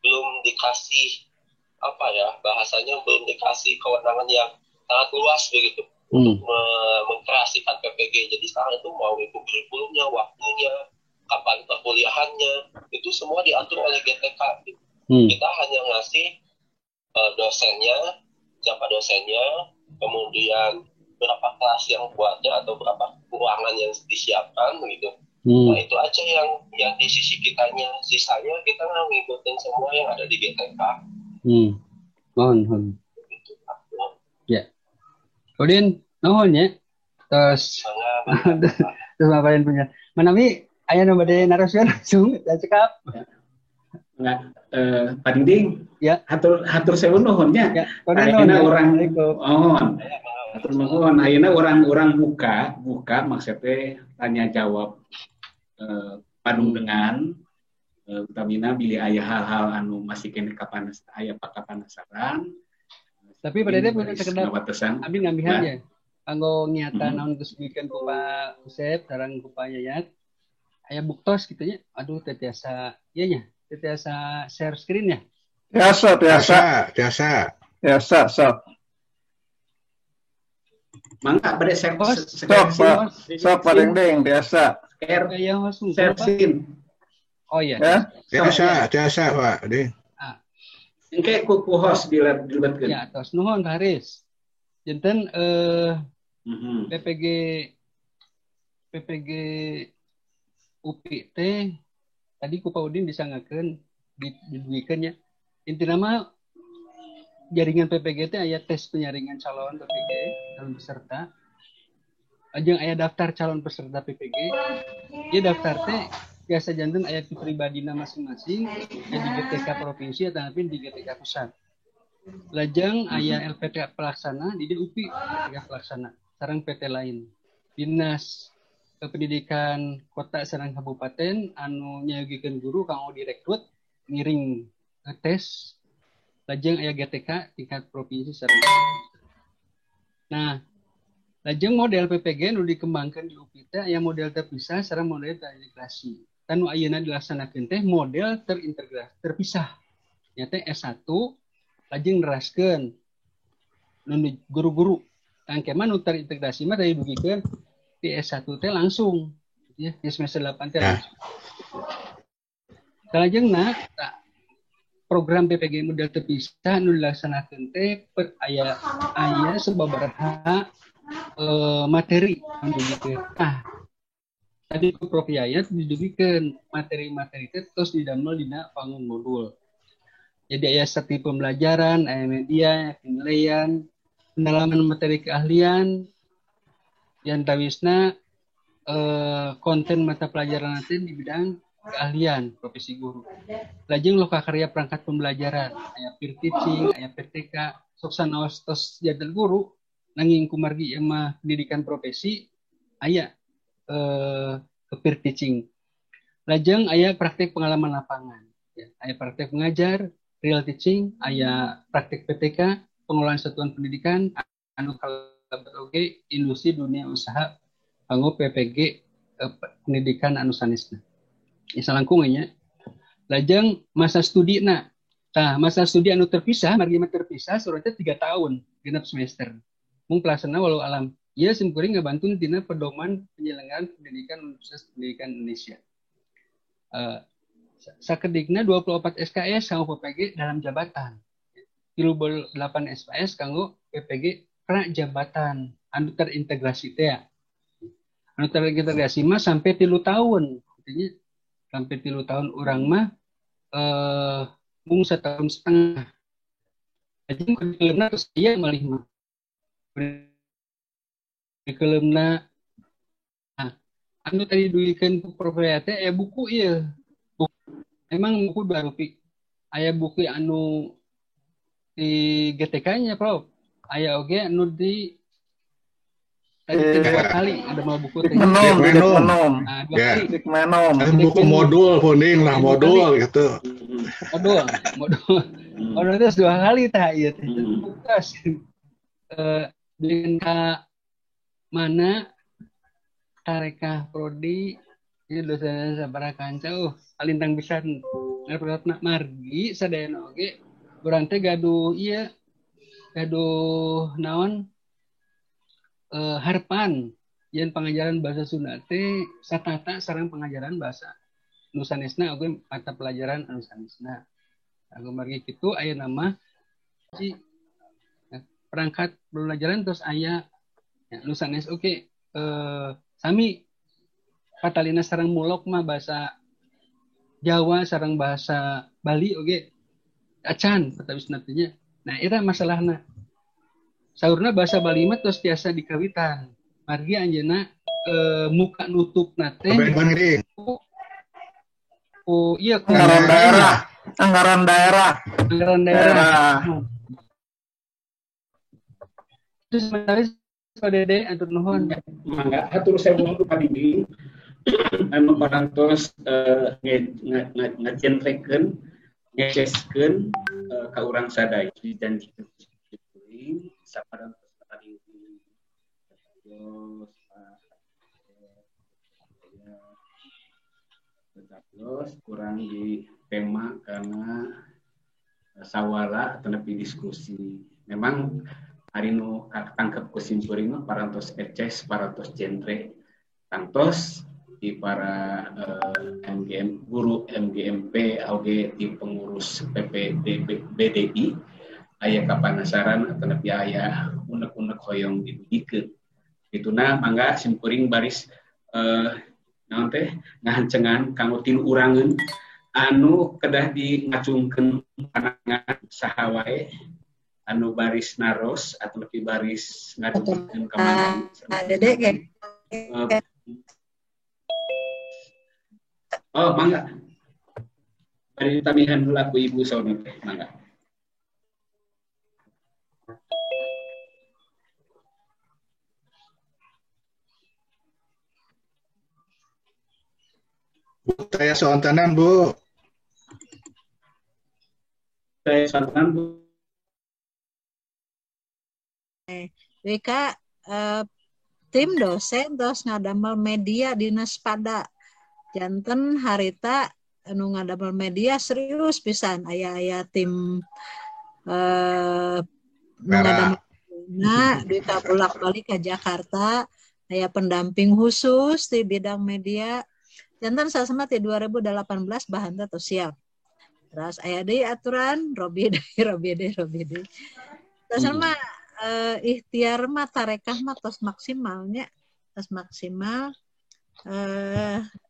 belum dikasih apa ya, bahasanya belum dikasih kewenangan yang sangat luas begitu untuk mengkreasikan PPG. Jadi sekarang itu mau itu kurikulumnya, waktunya, kapan perkuliahannya, itu semua diatur oleh GTK. Kita hanya ngasih dosennya, siapa dosennya, kemudian berapa kelas yang buatnya atau berapa ruangan yang disiapkan gitu. Nah itu aja yang di sisi kitanya, sisanya kita ngikutin semua yang ada di GTK. Mohon. Gitu. Ya. Kemudian nuhun ya. Terus terus ngapain punya. Manawi aya nu bade naroskeun langsung dan cekap. Enggak, Pak Dinding. Ya. Hatur sewu nuhun nya. Ya. Ayeuna urang mohon. Hatur nuhun ayeuna urang buka maksudnya tanya jawab padung dengan utamina bilih aya hal-hal anu masih keneh kapanas aya pakapanasaran. Tapi pada dia punya sekedar abdi ngambihan ya. Kanggo ngiatan naon geus dibikeun ku Pak Usep sareng ku Pak Yayat. Aya buktos kitu nya. Aduh teu tiasa ieu nya, teu tiasa share screen ya. Tiasa sok. Mangga bade share sok sok Pak Dengdeng tiasa. Share screen. Oh iya. Ya? Tiasa Pak Ding. Engke ku host dilibatkeun. Ya, tos nuhun Pak Haris. Janten PPG UPI teh tadi ku Pak Udin disangakeun diduikeun nya. Intina mah jaringan PPG teh aya tes penyaringan calon PPG calon peserta. Ajeng aya daftar calon peserta PPG. Ieu daftar teh biasa janten aya di pribadina masing-masing, ya di GTK provinsi atau di GTK pusat. Lajeng aya LPT pelaksana di UPI LPT pelaksana sareng PT lain. Dinas Pendidikan Kota sareng Kabupaten anu nyayogikeun guru kanggo direkrut ngiring tes. Lajeng aya GTK tingkat provinsi sareng. Nah, lajeng model PPG nu dikembangkan di UPI teh aya model terpisah sareng model terintegrasi. Tanu ayeuna dilaksanakeun teh model terintegrasi terpisah. Nya teh S1 lajeng neraskeun nu guru-guru. Tangke mah nu terintegrasi mah tadi dugikeun di S1 teh langsung ya di semester 8 teh langsung. Salajengna program PPG model terpisah nu dilaksanakeun teh per aya sababaraha materi anu dugikeun. Ah, tadi ku Prof Yayat didugikeun materi-materi teh terus didamel dina wangun modul. Jadi aya strategi pembelajaran, aya media, aya penilaian, pendalaman materi keahlian, yang tawisna konten mata pelajaran nanti di bidang keahlian profesi guru. Lajeng lokakarya perangkat pembelajaran, aya peer teaching, aya PTK, sok sanaos tos janten guru, nanging kumargi ieu mah pendidikan profesi aya ke peer teaching. Lajeng aya praktik pengalaman lapangan, ya, aya praktik mengajar, real teaching, aya praktik PTK, pengelolaan satuan pendidikan, anu kalebet oge industri dunia usaha kanggo PPG pendidikan anu sanesna. Salangkung nya. Lajeng masa studi na. Tah, masa studi anu terpisah, margi mah terpisah suratnya 3 tahun genep semester. Mung pelaksana walau alam. Ieu simkuring ngabantu dina pedoman penyelenggaraan pendidikan Universitas Pendidikan Indonesia. Sakedikna 24 SKS kanggo PPG dalam jabatan. 38 SKS kanggo PPG pra jabatan anu terintegrasi teh. Anu terintegrasi mah sampai 3 tahun. Artinya sampai 3 tahun urang mah mung setahun setengah. Lajeng kurikulumna terus ieu malih mah. Kurikulumna nah, anu tadi duikeun ku Prof teh aya buku ieu. Buku. Emang buku baru pi. Aya buku anu di GTK-nya, Prof. Aya oge anu di tadi 2 kali ada mau buku teh. Menom. Nah, 2 kali. Menom. Buku modul kuning lah modul gitu. Modul. Modul itu 2 kali tah ieu teh. Buktos. Dengan ka mana tarekah prodi ieu dosen sabaraha kanca alintang pisan. Ngarepna margi sadayana oge urang teh gaduh ieu gaduh naon harapan Yen pengajaran bahasa Sunda teh satata sareng pengajaran bahasa nu sanesna oge mata pelajaran anu sanesna. Aku margi kitu aya nama si perangkat pembelajaran terus aya ya, nu sanes oge sami patalina sareng mulok mah bahasa Jawa sareng bahasa Bali oge acan patawis nantinya. Nah, eta masalahna. Saurna bahasa Bali mah tos tiasa dikawitan. Margi anjeunna muka nutupna teh oh iya anggaran daerah, anggaran daerah. Anggaran daerah. Terus sementara Pak Dede atur nuhun. Mangga hatur sewu ka Didi. Anu parantos ngajentrekeun ngeceskeun ka urang sadaya dijanjikeun kuring saparantos tadi terus kurang di tema karena sawala atau lebih diskusi. Memang hari nu tangkep kesimpulan mah parantos eces, parantos genre, tangtos di para MGM guru MGMP oge di pengurus PPD BDI aya kapanasaran atau lebih aya unek-unek hoyong didugikeun. Ituna mangga simkuring baris naon teh ngahancengan kanggo tilu urangeun anu kedah di ngacungkeun panangan saha wae anu baris naros atau lebih baris ngadugikeun ka mana. Dede ge. Oh mangga. Bari ditamihan heula ku Ibu sauna teh mangga. Bu, saya sontenan, Bu. Saya sontenan, Bu. WK tim dosen terus ngadamel media dinas pada janten harita anu ngadamel media serius pisan aya-aya tim ngadamel nah duka bolak-balik ke Jakarta aya pendamping khusus di bidang media. Jantan sasama ti 2018 bahan teh tos siap. Terus aya deui aturan robi deui. Sasama ikhtiar mah tarekah mah tos maksimalnya, tos maksimal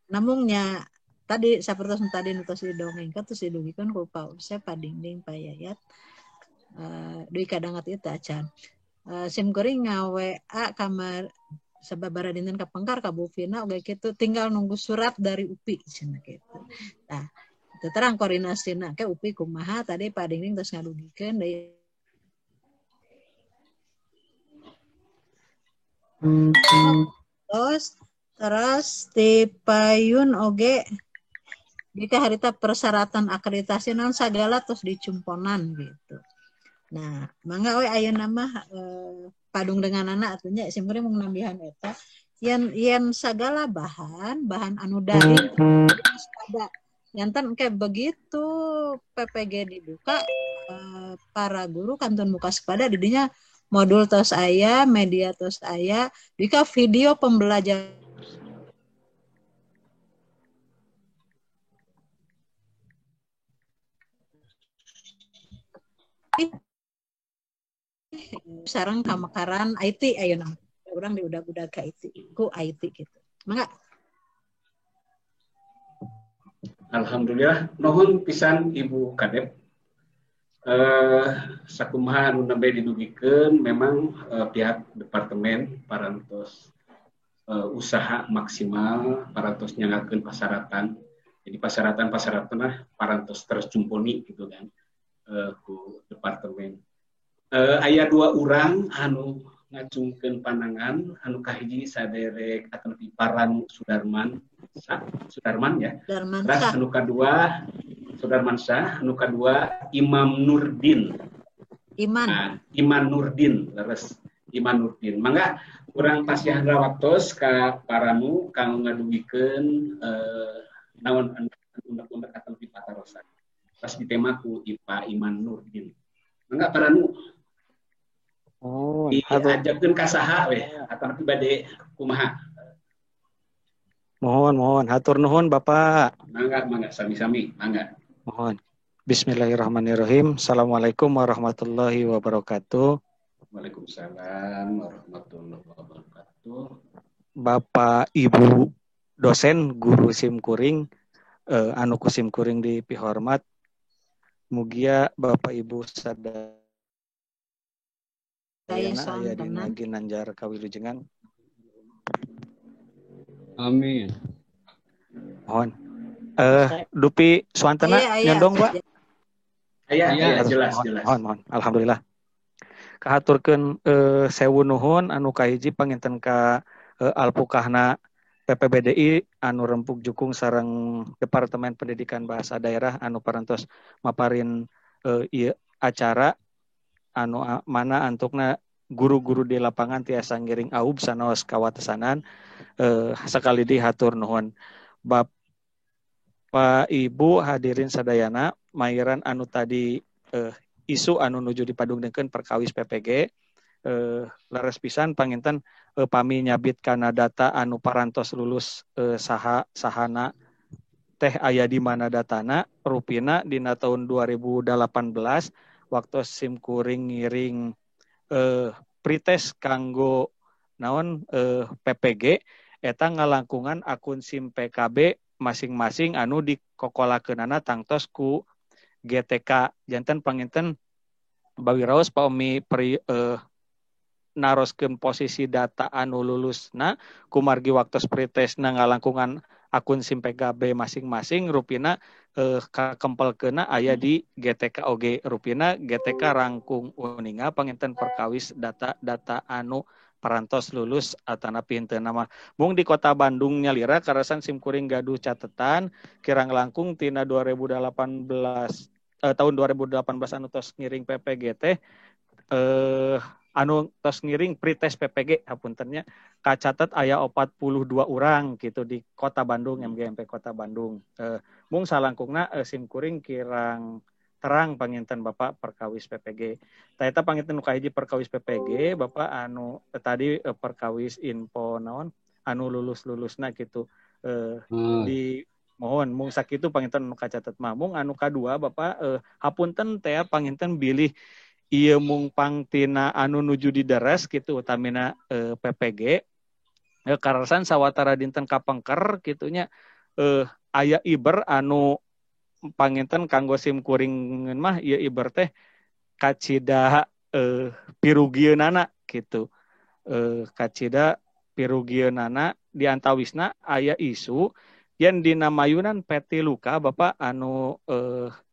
namungnya tadi sapertos tadi nu tos didongengkeun tos didugikeun ku Pak Usep, Pak Dingding, Pak Yayat. Dugi kadangat ieu teh acan. Sim kuring nga-WA kamar sababaraha dinten kapengkar ka Bu Vina oge kitu tinggal nunggu surat dari UPI cenah kitu. Tah, teu terang koordinasina ke UPI kumaha tadi Pak Dingding tos ngadugikeun deui. Terus di payun oge jika harita persyaratan akreditasi naon sagala tos dicumponan gitu. Nah, mangga we ayeuna mah padung dengan anak atunya simkuring mung nambihan eta yen sagala bahan anu daring pada janten kayak begitu PPG dibuka para guru kantun muka sepada didinya modul tos aya media tos aya jika video pembelajaran sareng kamekaran IT ayeuna urang diudag-udag ka IT ku IT gitu. Mangga. Alhamdulillah nuhun pisan Ibu Kadep. Sakumaha anu nembe didugikeun memang pihak departemen parantos usaha maksimal parantos nyangakeun pasaratan. Jadi pasaratan-pasaratan lah parantos tercumponi gitu kan ku departemen. Aya dua urang anu ngacungkeun panangan anu kahiji saderek atau Paran Sudarman Sudarman ya. Sudarman. Terus anu kadua Sudarman Syah, anu kadua Imam Nurdin. Iman. Nah, Iman Nurdin, leres Iman Nurdin. Mangga urang pasihan waktos ka paramu kanggo ngadugikeun naon undang-undang atau patarosan. Pas ditema ku Ipa Iman Nurdin. Mangga paranu. Oh. Diajarkeun ka saha we atanapi bade kumaha? Mohon, mohon. Hatur nuhun Bapak. Mangga, mangga, sami-sami, mangga. Mohon. Bismillahirrahmanirrahim. Assalamualaikum warahmatullahi wabarakatuh. Waalaikumsalam warahmatullahi wabarakatuh. Bapak, Ibu dosen, guru simkuring, anu ku simkuring dipihormat. Mugia Bapak Ibu sadayana aya dina ginanjar kawilujengan. Amin. Mohon. Dupi suantena nyondong, Pak. Iya, iya, jelas, jelas. Mohon, mohon. Alhamdulillah. Kahaturkeun sewu nuhun anu kahiji panginten ka alpukahna PPBDI anu rempug jukung sareng Departemen Pendidikan Bahasa Daerah anu parantos maparin ieu acara anu mana antukna guru-guru di lapangan tiasa ngiring aub sanaos kawatesanan. Sakali deui hatur nuhun. Bapak Ibu hadirin sadayana mairan anu tadi isu anu nuju dipadungdengkeun perkawis PPG leres pisan panginten pami nyabit kana data anu parantos lulus saha sahana teh aya di mana datana rupina dina tahun 2018 waktu simkuring ngiring pretest kanggo naon PPG eta ngalangkungan akun SIM PKB masing-masing anu dikokolakeunana tangtos ku GTK janten panginten bawiraos paumi naroskeun posisi data anu lulusna kumargi waktos pretestna ngalangkungan akun SIM PKB masing-masing rupina kakempelkeunna aya di GTK oge rupina GTK rangkung uninga panginten perkawis data-data anu parantos lulus atanapi henteu nama. Mung di Kota Bandung nyalira karasan simkuring gaduh catetan kirang langkung tina 2018 tahun 2018 anu tos ngiring PPG teh anu tos ngiring pretest PPG hapuntennya kacatet aya 42 urang gitu di Kota Bandung MGMP Kota Bandung. Mung salangkungna simkuring kirang terang panginten Bapak perkawis PPG. Tah eta panginten nu kahiji perkawis PPG Bapak anu tadi perkawis info naon anu lulus-lulusna gitu. Di mohon mung sakitu panginten nu kacatet mah. Mung anu kadua Bapak hapunten teh panginten bilih ieu mung pangtina anu nuju dideres gitu utamina PPG. Karasan sawatara dinten kapengker kitunya aya iber anu panginten kanggo sim kuring mah ieu iber teh kacida pirugieunana gitu. Kacida pirugieunana di antawisna aya isu yen dina mayunan P3 Luka Bapak anu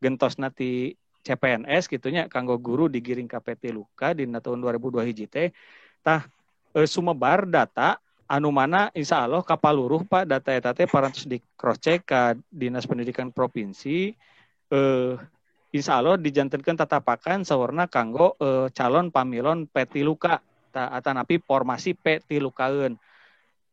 gentosna ti CPNS gitunya kanggo guru digiring ka P3 Luka dina tahun 2002 hiji teh tah sumebar data anu mana insya Allah kapaluruh Pak data eta teh parantos di cross check ka Dinas Pendidikan Provinsi insya Allah dijantenkeun tatapakan sawarna kanggo calon pamilon P3 Luka atanapi formasi P3 Lukaeun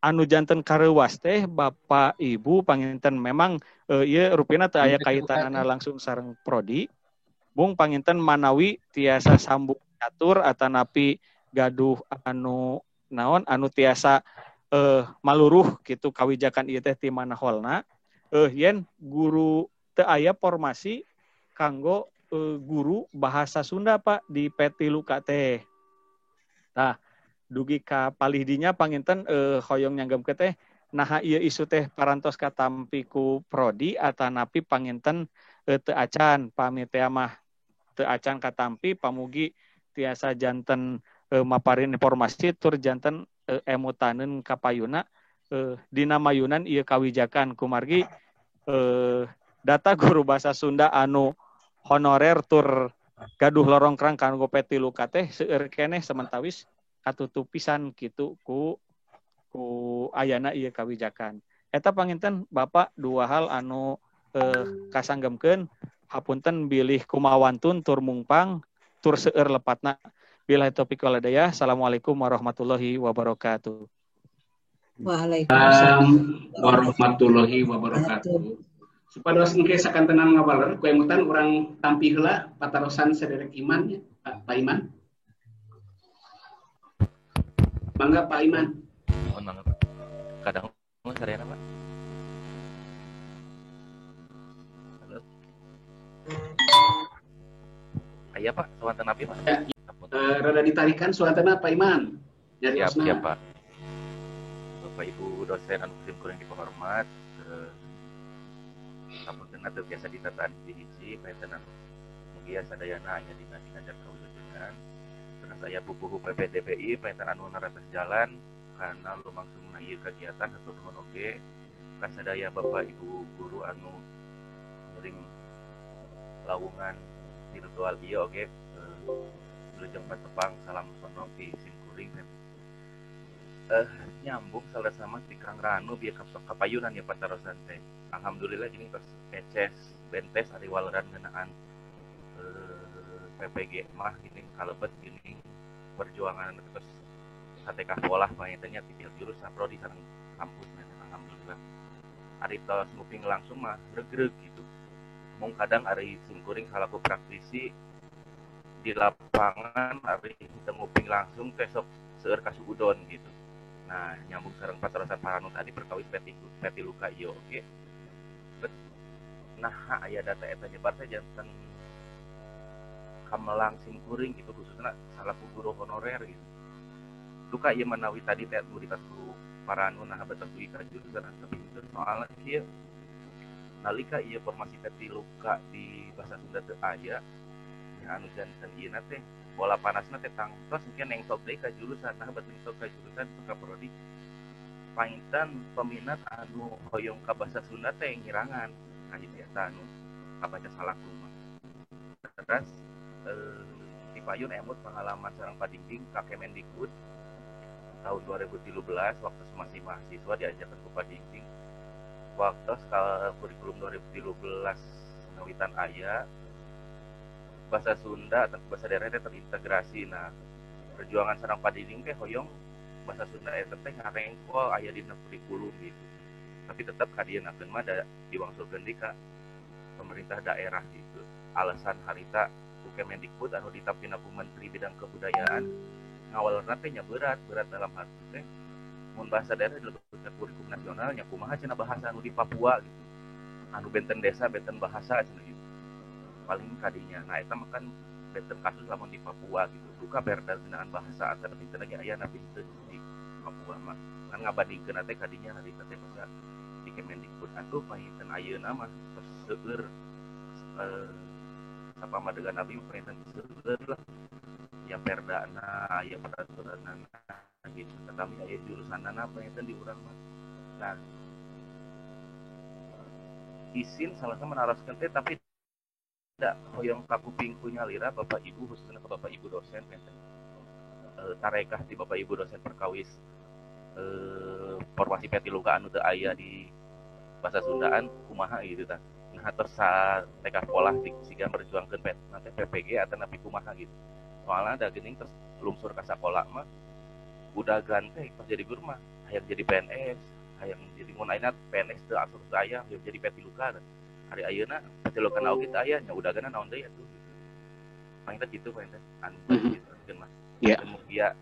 anu janten kareuwas teh Bapak Ibu panginten memang ieu rupina teu aya kaitanana langsung sareng prodi mung panginten manawi tiasa sambung catur atanapi gaduh anu naon anu tiasa maluruh gitu kawijakan ieu teh ti mana holna yen guru teu aya formasi kanggo guru bahasa Sunda Pak di P3 Luka teh. Tah dugi ka palih dinya panginten hoyong nyanggemkeun teh naha ieu isu teh parantos katampi ku prodi atanapi panginten teu acan pami teh mah teu acan katampi pamugi tiasa janten maparin informasi tur janten emutaneun kapayuna dina mayunan ieu kawijakan kumargi data guru bahasa Sunda anu honorer tur gaduh lorongkrang kanggo P3 Luka teh seueur keneh sementawis katutup pisan kitu ku ayana ieu kawijakan. Eta panginten Bapak dua hal anu kasanggemkeun hapunten bilih kumawantun tur mungpang tur seueur lepatna. Billahi taufiq wal hidayah. Assalamualaikum warahmatullahi wabarakatuh. Waalaikumsalam warahmatullahi wabarakatuh. Supados engke sakantenan ngabaler ku emutan urang tampi heula patarosan saderek Iman ya, Pak Iman. Mangga Pak Iman. Mohon mangga Pak. Kadang sadayana Pak. Halo. Aya Pak, suanten api Pak. Ya, rada ditarikan suantena Pak Iman. Siap, siap Pak. Bapak Ibu dosen anu sim kuring dihormat, sapunten teu biasa ditataan hiji-hiji, panginten anu mugia sadayana aya dina dinajar kawilujengan. Terus aya pupuhu PPDBI panginten anu naratos jalan karena lumangsungna ieu kagiatan hatur nuhun oge ka sadaya Bapak Ibu guru anu ngiring lawungan virtual ieu oge wilujeng patepang salam sono ti sim kuring. Nyambung salah sama di Kang Ranu biar kapayunan ya patarosan teh. Alhamdulillah gini tos eces bentes ari waleran ngeunaan PPG mah gini kalebet gini perjuangan terus satekah polah panginten nya ti jurusan prodi sareng kampus alhamdulillah. Ari tos nguping langsung mah regreg gitu. Mung kadang ari sim kuring salaku praktisi di lapangan ari teu nguping langsung teh sok seueur kasuudon gitu. Nah, nyambung sareng patarosan Paranu tadi perkawis peti luka ieu oge. Nah, aya data eta nyebar teh janten kamelang sim kuring gitu khususna salaku guru honorer gitu. Duka ieu manawi tadi teh murid ku Paranu nah betul dugi ka jurusan atau pinter soalna kieu. Nalika ieu formasi peti luka di bahasa Sunda teu aya nya anu janten ieu na teh bola panasna teh tangtos mungkin nengtok deui ka jurusan nah bet nengtok ka jurusan itu ka prodi painten peminat anu hoyong ka bahasa Sunda teh ngirangan ka biasa anu kabaca salaku mah. Terus di payun emut pengalaman sareng Padingding ka Kemendikbud tahun 2013 waktu masih mahasiswa diajarkan ku Padingding waktu kurikulum 2013 ngawitan aya bahasa Sunda atau bahasa daerah teh terintegrasi. Nah, perjuangan sareng Padingding teh hoyong bahasa Sunda eta teh ngarengkol aya dina kurikulum gitu. Tapi tetap kadienakeun mah da diwangsulkeun deui ka pemerintah daerah gitu. Alasan harita ku Kemendikbud anu ditapina ku Menteri Bidang Kebudayaan ngawalerna teh nya berat dalam arti teh mun bahasa daerah dilebetkeun kurikulum nasional nya kumaha cenah bahasa anu di Papua gitu. Anu benten desa benten bahasa cenah gitu. Paling kadinya nah eta mah kan benten kasus lamun di Papua gitu duka perda gunaan bahasa atau pinter lagi aya napi teu di Papua mah kan ngabandingkeun teh kadinya harita teh bahasa di Kemendikbud atuh panginten ayeuna mah tos seueur sapamadegan abdi panginten seueur lah ya perdana aya peraturanna gitu tetapi aya jurusanna panginten di urang mah. Nah isin salahna menaroskeun teh tapi tidak hoyong kakuping ku nyalira Bapak Ibu khususnya ke Bapak Ibu dosen tarekah di Bapak Ibu dosen perkawis formasi peti luka anu teu aya di bahasa Sundaan kumaha gitu tah. Nah terus satekah polah di siga merjuangkeun nanti PPG atau napi kumaha gitu. Soalnya ada geuning terus lungsur ka sakola mah udah gante pas jadi guru mah hayang jadi PNS, hayang jadi mun ayeuna PNS teu asup teu aya hayang jadi peti luka. Hari ayeuna patilukan oge teu aya nya udagana naon deui atuh. Panginten kitu panginten anu kitu mah. Ya. Mugia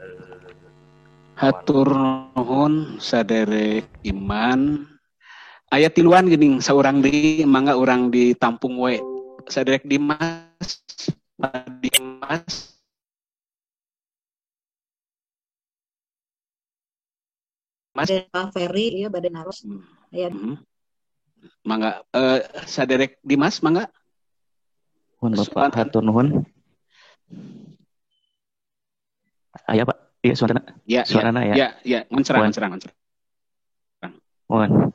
hatur nuhun saderek Iman. Aya tiluan geuning saurang deui mangga urang ditampung we. Saderek Dimas, Pak Dimas. Mas Pak Ferry ieu bade naros. Aya. Mangga saderek Dimas mangga. Nuhun Bapak hatur nuhun. Aya Pak, ieu suarana. Ya, suarana ya. Ya, ya, mencerang. Mohon.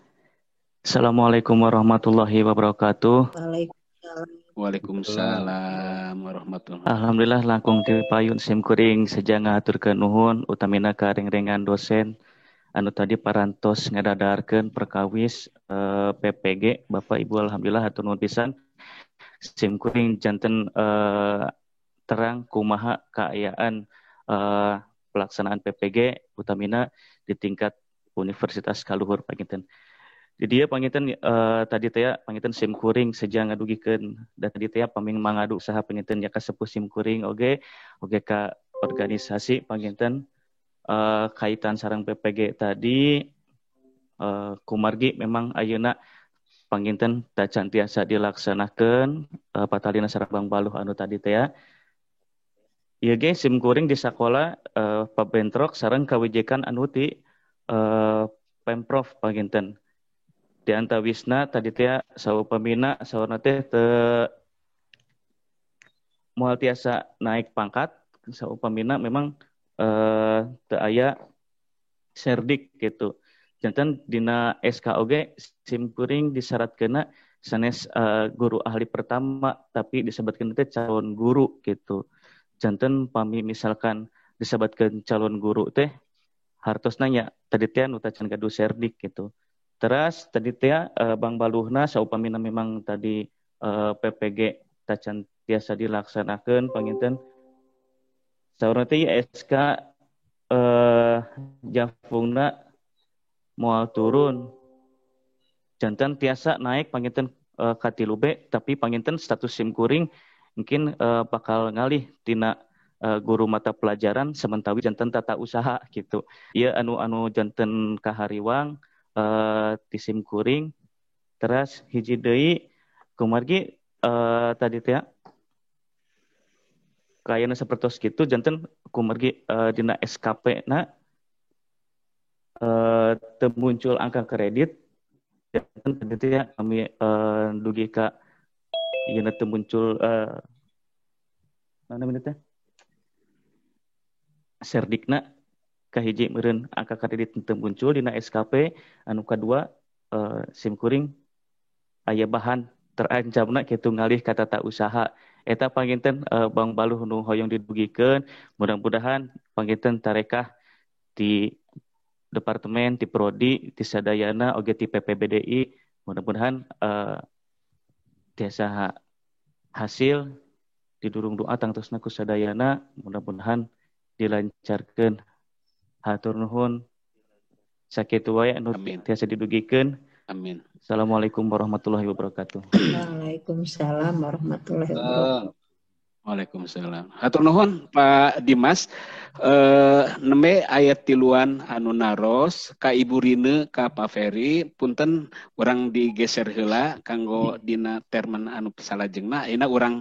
Assalamualaikum warahmatullahi wabarakatuh. Waalaikumsalam. Waalaikumsalam warahmatullahi. Alhamdulillah langkung ti payun sim kuring seja ngahaturkeun nuhun utamina ka rengrengan dosen anu tadi parantos ngadadarkeun perkawis PPG Bapak Ibu alhamdulillah hatur nuhun pisan. Sim kuring janten terang kumaha kaayaan pelaksanaan PPG utamina di tingkat Universitas Kaluhur panginten. Di dia panginten tadi teh panginten sim kuring seja ngadugikeun da tadi teh paming mangadu usaha panginten nya ka sepuh sim kuring oge ka organisasi panginten Kaitan sareng PPG tadi kumargi memang ayeuna panginten tacan tiasa dilaksanakeun patalina sareng Bang Baluh anu tadi teh ya. Ieu ge sim kuring di sakola pabentrok sareng kawijekan anu ti Pemprov panginten. Di antawisna tadi teh saupamina saurna teh teu moal tiasa naik pangkat saupamina memang teu aya serdik gitu. Janten dina SK oge sim kuring disyaratkeunna sanes guru ahli pertama tapi disebutkeun teh calon guru gitu. Janten pami misalkan disebutkeun calon guru teh hartosna nya tadi teh nu tacan gaduh serdik gitu. Teras tadi teh Bang Baluhna saupamina memang tadi PPG tacan tiasa dilaksanakeun panginten saurna teh SK jafungna moal turun. Janten tiasa naik panginten ka 3B tapi panginten status sim kuring mungkin bakal ngalih tina guru mata pelajaran sementawi janten tata usaha gitu. Ieu anu janten kahariwang ti sim kuring. Teras hiji deui kumargi tadi teh kayana sapertos kitu janten kumargi dina SKP na teu muncul angka kredit janten tadi teh kami dugi ka ieu teu muncul mana teh serdikna kahiji meureun angka kredit teu muncul dina SKP anu kadua sim kuring aya bahan terancamna kitu ngalih ka tata usaha eta panginten Bang Baluh nu hoyong didugikeun mudah-mudahan panginten tarekah di departemen di prodi di sadayana oge ti PPBDI mudah-mudahan tiasa hasil didurung doa tangtosna ku sadayana mudah-mudahan dilancarkeun. Hatur nuhun sakitu wae anu tiasa didugikeun. Amin. Assalamualaikum warahmatullahi wabarakatuh. Waalaikumsalam warahmatullahi wabarakatuh. Waalaikumsalam. Hatur nuhun Pak Dimas. Nembe ayat tiluan anu naros ka Ibu Rine ka Pak Ferry punten urang digeser heula kanggo dina termen anu salajengna ayeuna urang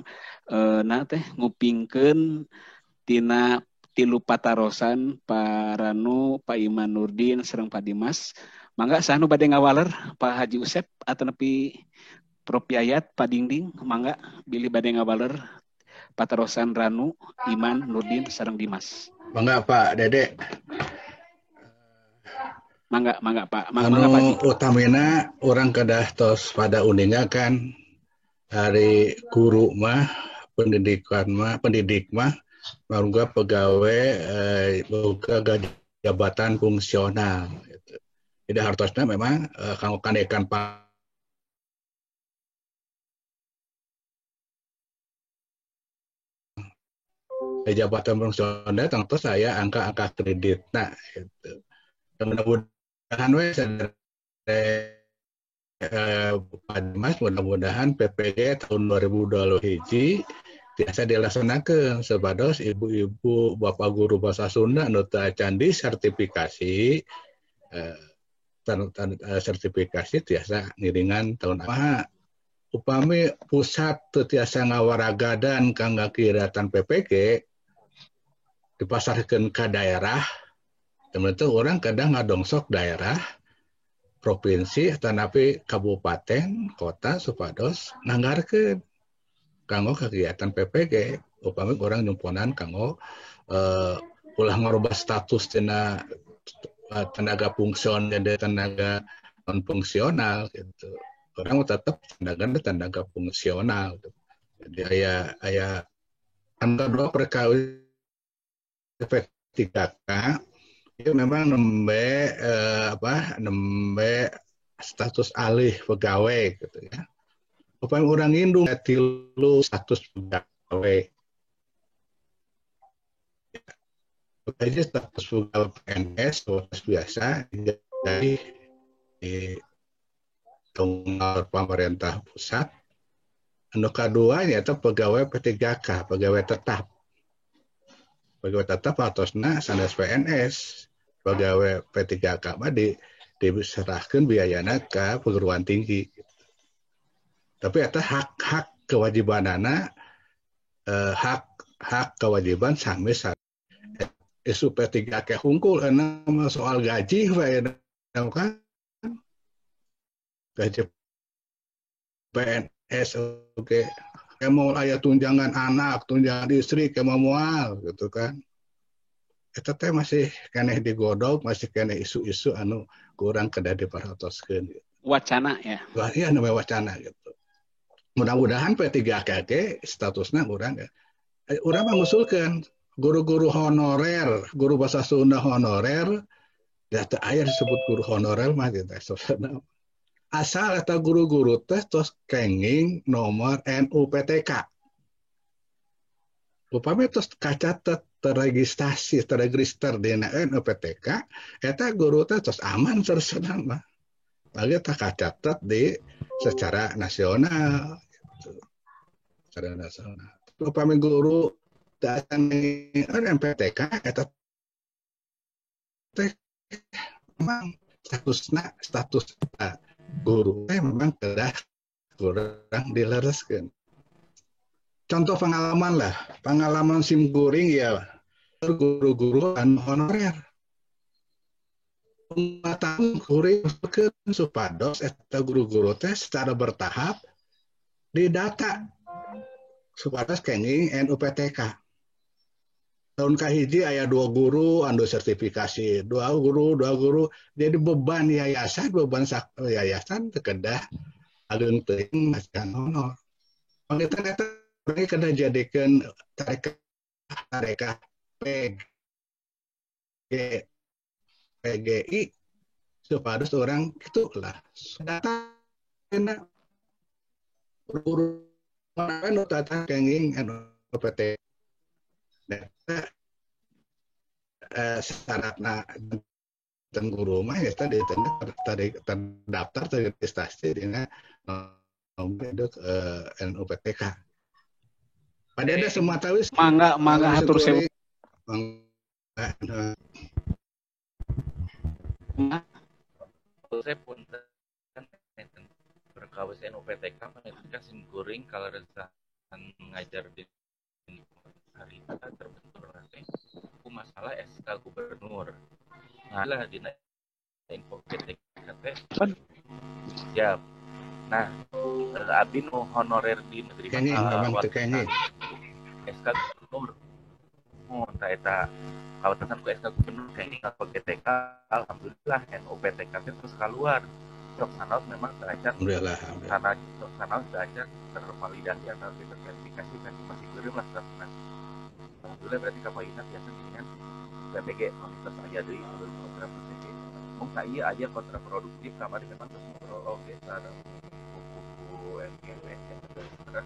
na teh ngupingkeun tina tilu patarosan Pak Ranu, Pak Iman Nurdin sareng Pak Dimas. Mangga saha nu bade ngawaler Pak Haji Usep atau nepi Prof Yayat, Pak Dingding, mangga bilih bade ngawaler patarosan Ranu, Iman, Nurdin sareng Dimas. Mangga Pak Dede. Mangga, mangga Pak. Mangga, anu, mangga Pak. Utamina orang kedah tos pada uninga kan hari guru mah pendidikan mah pendidik mah marungga pegawai boga jabatan fungsional gitu. Jadi hartosna memang kanggo kanekan jabatan fungsional tentu saya angka-angka kredit nah gitu. Mudah-mudahan we Pak Dimas mudah-mudahan PPG tahun 2021 tiasa dilaksanakeun sebados ibu-ibu bapak guru bahasa Sunda nu teu acan disertifikasi sertifikasi tiasa ngiringan tahun apa upami pusat teu tiasa ngawaragadan kanggo kegiatan PPG dipasarkeun ka daerah teman-teman orang kadang ngadongsok daerah provinsi tanapi kabupaten kota supados nganggarkeun kanggo kegiatan PPG upami orang nyumponan kanggo ulah ngarubah status tina tenaga fungsional jadi tenaga non fungsional gitu. Orang tetap tenaga fungsional gitu. Jadi aya angka dua perkawis P3K itu memang nembe nembe status alih pegawai gitu ya. Upami urang indung tilu status pegawai. Jadi status pegawai PNS status biasa jadi di pemerintah pusat. Anu kadua nyata pegawai P3K, pegawai tetap. Pegawai tetap atosna sanes PNS, pegawai P3K mah diserahkan biayana ke perguruan tinggi. Tapi eta hak-hak kewajibanana, hak kewajiban sami isu P3K hungkul enak soal gaji we kan. Gaji PNS oke. Kayak mau aya tunjangan anak, tunjangan istri, kayak mau moal gitu kan. Eta teh masih keneh digodog, masih keneh isu-isu anu kurang kedah diperhatoskeun gitu. Wacana ya. Wah, iya namanya wacana gitu. Mudah-mudahan P3KG statusnya urang ya. Urang mengusulkan guru-guru honorer, guru bahasa Sunda honorer, ya teu aya disebut guru honorer mah gitu. Asal eta guru-guru teh tos kenging nomor NUPTK. Upami tos kacatet terregistrasi, terregister di NUPTK, eta guru teh tos aman terus mah. Lagi tak kacatet di secara nasional gitu. Secara nasional. Upami guru datang NPTK eta teh memang statusna status guru teh memang kedah kurang dilereskeun. Contoh pengalaman lah, pengalaman sim kuring ya guru-guru anu honorer. Tahun kuring supados eta guru-guru teh secara bertahap didata supados kenging NUPTK. Tahun kahiji aya 2 guru anu sertifikasi, 2 guru. Jadi beban yayasan, beban yayasan teu kedah ageung teuing masihan honor. Panginten eta kedah jadikeun tarekah PGI supados orang kitu lah. Data kena guru anu tata kenging NUPTK. Syaratna dan guru mah ya tadi terdaftar terregistrasi dina nomor NUPTK. Pada ada semua tahu mangga mangga hatur sewu. Saya pun perkawis NUPTK menentukan sim kuring kalau resahan ngajar di harita terbentur nanti aku masalah SK gubernur. Nah lah di info PTK teh siap. Nah abdi nu honorer di negeri SK gubernur. Oh ta eta kawatesan ku SK gubernur kayaknya ka PTK alhamdulillah NUPTK teh terus keluar. Sok sanaos memang teu alhamdulillah. Karena sok sanaos teu acan tervalidasi atau terverifikasi kan masih belum lah statusna. Alhamdulillah berarti kapayuna biasa dengan PPG monitor aya deui program PPG. Mung ka ieu aya kontraproduktif kamari memang terus ngobrol oge sareng buku MGMS terus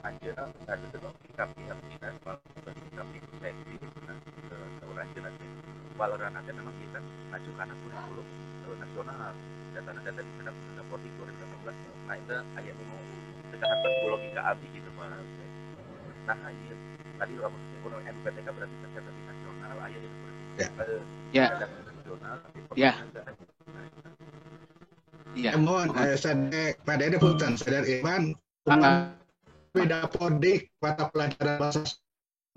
anjeunna tadi ka pihak dinas kami saya saur anjeunna teh waleranna teh memang kita ngacu kana kurikulum nasional data-data di sana sudah posting 2018. Nah itu aya nu teu logika abdi gitu Pak. Nah ieu tadi lamun kurang NUPTK berarti tercatat di nasional aya di kurikulum ya. Nasional ya. Ya. Mohon sadek pada ada punten sadar iman beda podik mata pelajaran bahasa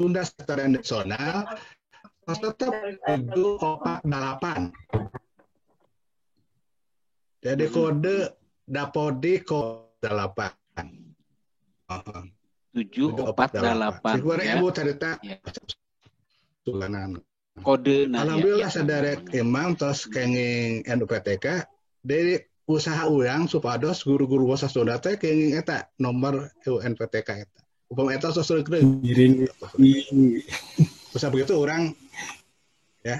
Sunda secara nasional tetap 748. Jadi kode Dapodik kode 8. 748. Siapa ibu cerita? Tulanan. Kode. Alhamdulillah ya, sadarek imam tos kenging NUPTK dari usaha urang supados guru-guru bahasa Sunda teh kenging eta nomor UNPTK eta. Upama eta tos reukreung. Usaha begitu orang ya.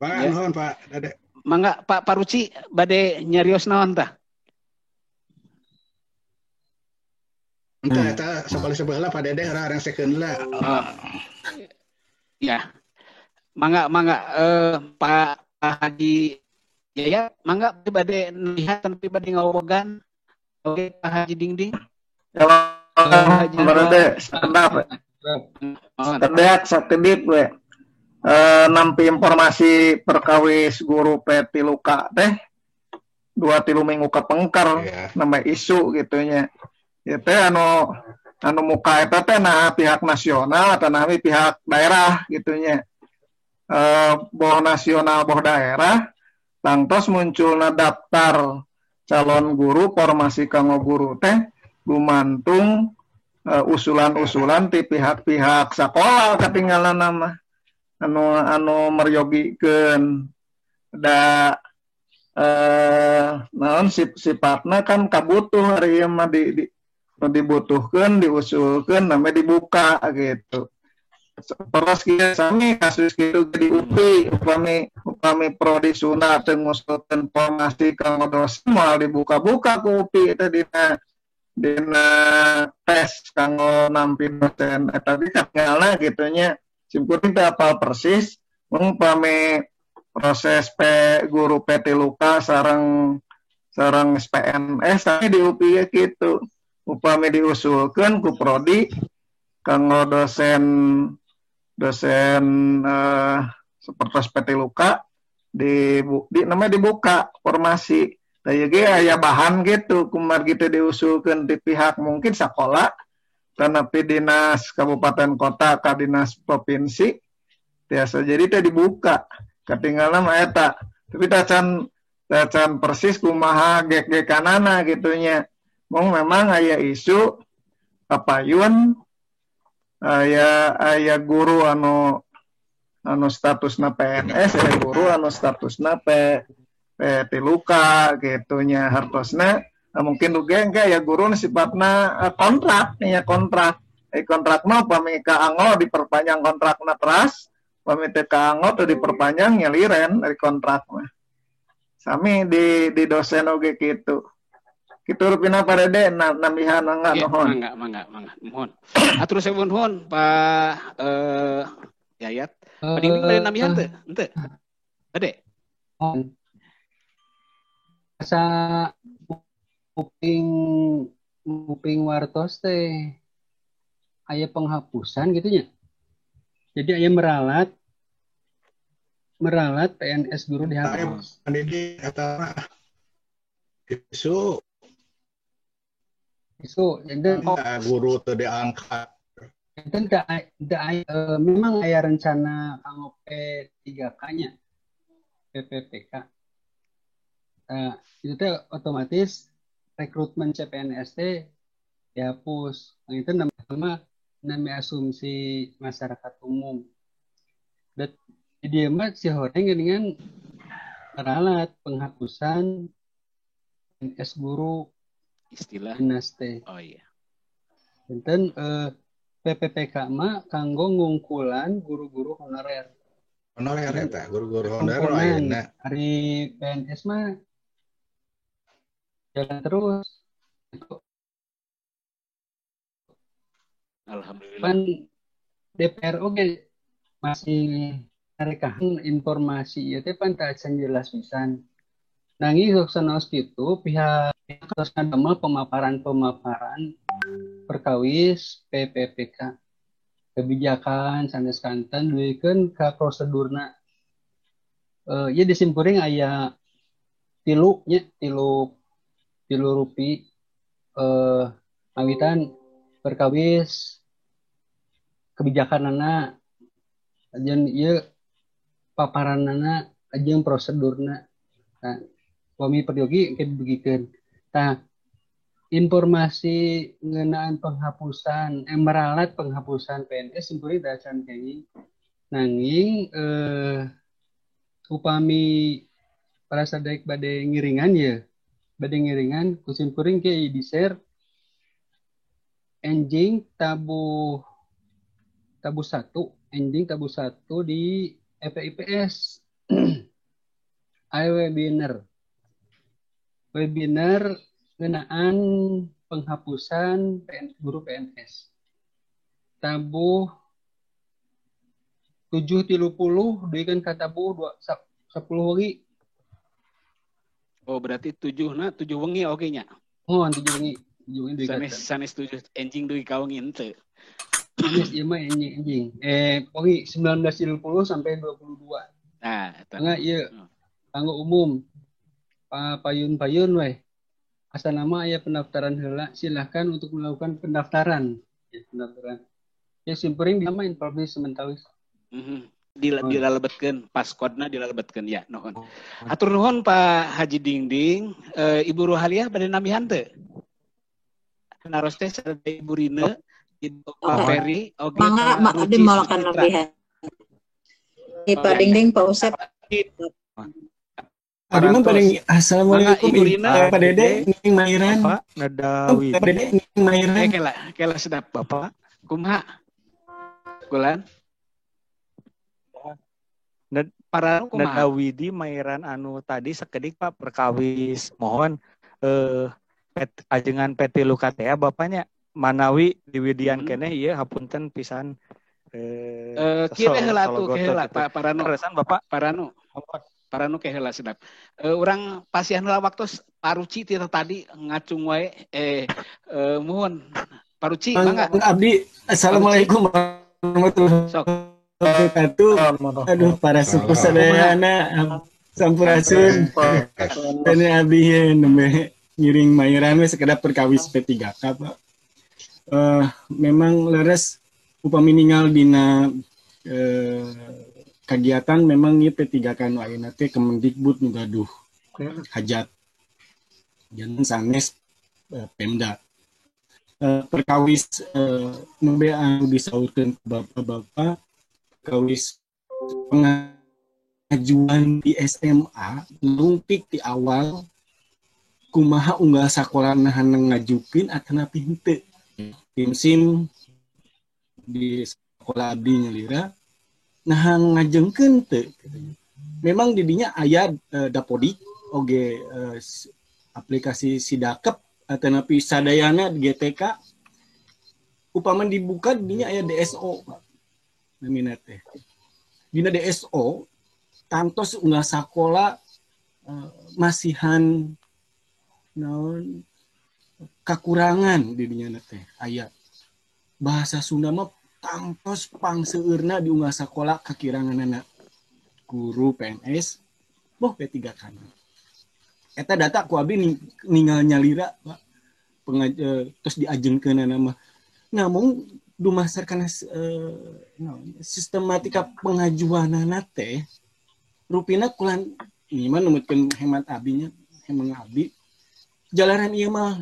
Mangga ya. Nuhun Pak Dade. Mangga Pak Paruci bade nyarios naon tah? Entah eta sapali sebelah Pak Dede orang second lah. Ya. Mangga mangga Pak Haji Yaya mangga bade lihat tapi bade ngawogan. Oke Pak Haji Dingding. Ya Pak Dede, sedap. Sekedak sakedip we. Nampi informasi perkawis guru P3K teh 2-3 minggu kepengker nama isu gitunya. Ya teh anu anu muka eta teh nah pihak nasional atau nah pihak daerah gitunya. Boh nasional boh daerah tangtos munculna daftar calon guru formasi kanggo guru teh gumantung usulan-usulan ti pihak-pihak sekolah ketinggalan nama anu anu meryogikeun da naon sifatna kan kabutuh hari ieu mah di dibutuhkeun diusulkeun namanya dibuka gitu. Terus kieu sami kasus kitu di UPI upami upami prodi Sunda teu ngusulkeun formasi kanggo dosen moal dibuka-buka ku UPI teh dina dina tes kanggo nampi dosen eta di katinggalna kitu nya. Simkuring teu apal persis upami proses P guru P3K sareng sareng SPNS tapi di UPI gitu. Upami diusulkeun ku prodi kanggo dosen dosen seperti P3K di namanya dibuka formasi. Tah ieu ge aya bahan gitu kumargi teh diusulkeun di pihak mungkin sekolah tanapi dinas kabupaten kota ka dinas provinsi biasa jadi teh dibuka ketinggalan mah eta tapi tacan tacan persis kumaha gek-gekanana gitunya. Mung memang aya isu kapayun aya aya guru anu anu statusna PNS aya guru anu statusna P P3K gitunya hartosna. Nah, mungkin juga enggak ya guru sifatna kontrak nya kontrak kontrak mah upami kaanggo diperpanjang kontrakna teras upami teu kaanggo teu diperpanjang nya liren dari kontrak mah sami di dosen oge kitu. Kitu rupina Pak Dede nambihan mangga ya, nuhun. Mangga mangga mangga nuhun. Atur sewu nuhun Pak Yayat. Pak Dingding bade nambihan teu? Henteu. Bade. Asa kuping kuping wartos teh aya penghapusan gitu nya. Jadi aya meralat meralat PNS guru dihapus. Didi eta isu isu jadi guru teu diangkat. Itu memang aya rencana kanggo P3K nya PPPK. Itu teh otomatis rekrutmen CPNS teh dihapus. Nah, itu nama nama asumsi masyarakat umum. Dan dia mah si horeng dengan meralat penghapusan PNS guru istilah dinas teh. Oh iya. Enten PPPK mah kanggo ngungkulan guru-guru honorer. Honorer eta, guru-guru honorer ayeuna. Ari PNS mah jalan terus. Alhamdulillah. Pan DPR oge masih narekahan informasi ieu teh pan teu acan jelas pisan. Nanging sok sanaos kitu pihak terus ngadamel pemaparan-pemaparan perkawis PPPK kebijakan sanes kanten duikeun ka prosedurna. Ieu disimkuring aya tilu nya tilu tilu rupi awitan perkawis kebijakanana jeung ieu paparanana jeung prosedurna. Nah, upami peryogi engke didugikeun. Tah informasi ngeunaan penghapusan meralat penghapusan PNS simkuring teu acan kenging. Nanging upami para sadaek bade ngiringan ye, bade ngiringan ku simkuring ke di-share enjing tabuh tabuh 1, enjing tabuh 1 di FIPS. Aya webinar. Webinar ngeunaan penghapusan guru PNS. Tabuh 7.30 duikeun ka tabuh 10 wengi. Oh, berarti 7 na 7 wengi oge nya. Oh, 7 wengi. 7 wengi dugi sanes sanes 7 enjing dugi ka wengi henteu. Yes, ieu mah enjing. Pokoknya 19.30 sampai 22. Nah, eta. Mangga ieu kanggo umum. Payun-payun weh. Asa nama aya pendaftaran heula, silahkan untuk melakukan pendaftaran. Ya, pendaftaran. Ya simpuring nama informasi sementawis. Dilalebetkeun passcode-na dilalebetkeun ya, nuhun. Hatur nuhun Pak Haji Dingding, Ibu Ruhaliah bade nambihan teu? Naros teh sareng Ibu Rina, Ibu Pak Ferry, oge Mangga Pak abdi Ruci moal akan Sucitra. nambihan. Pak Dingding, Pak Usep. Abdi mah Parantos. paling Mangga assalamualaikum Ibu Rina. Pak Dede ning Mairan. Bapak Nadawi. Pak Dede ning Mairan. Kela kela sedap. Bapak Kumaha? Kulan? Paranu kumaha? Nadawidi Mairan anu tadi sakedik Pak perkawis mohon ajengan PT Lukatea bapaknya manawi diwidian keneh ieu hapunten pisan Kieu heula atuh sologotot heula gitu. Pak Paranu. Terusan Bapak Paranu. Paranu ke heula sedap. Urang pasihan heula waktu Pak Ruci ti tadi ngacung wae muhun. Pak Ruci mangga. Abdi assalamualaikum warahmatullahi wabarakatuh. Aduh para sepuh sadayana sampurasun. Ini abdi ye nembe ngiring Mairan we sekedap perkawis P3K Pak. Memang leres upami ningal dina kegiatan memang ieu P3K nu ayeuna teh Kemendikbud nu gaduh hajat. Janten sanes Pemda. Perkawis nembe anu disaurkeun ku bapak-bapak perkawis pengajuan di SMA lungtik di awal kumaha unggal sakola nahan ngajukeun atanapi henteu. Tim SIM di sekolah abdi nyalira nah ngajengkeun teu. Memang didinya aya Dapodik oge aplikasi Sidakep atanapi sadayana GTK upama dibuka didinya aya DSO Pak. Namina teh. Dina DSO tantos unggal sakola masihan naon kakurangan didinya teh aya bahasa Sunda mah tangtos pangseueurna di unggal sakola kakiranganana guru PNS boh P3K. Eta data ku abdi ninggal nyalira Pak. Terus diajengkeunana mah. Namun dumasar kana sistematika pengajuanana teh rupina kulan ini mah numutkeun hemat abinya, hemang abdi jalanan ieu mah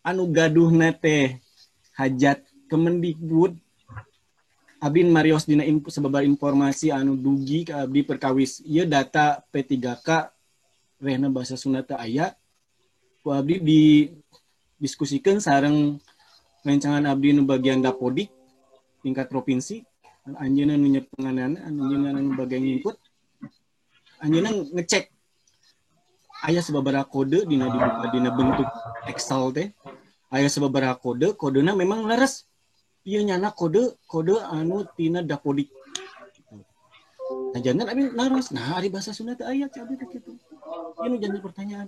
anu gaduhna teh hajat Kemendikbud abdi marios dina sababaraha informasi anu dugi ka abdi perkawis ieu data P3K rehna bahasa Sunda teu aya ku abdi didiskusikeun sareng rencangan abdi nu bagian Dapodik tingkat provinsi anjeunna nu nyepenganana anjeunna nu bagian ngikut anjeunna ngecek aya sababaraha kode dina dibuka dina bentuk Excel teh aya sababaraha kode kodena memang leres ieu nyana kode kode anu tina Dapodik. Nah jangan abi naros nah ari bahasa Sunda teh aya cek abdi teh kitu. Ieu nu jangan pertanyaan.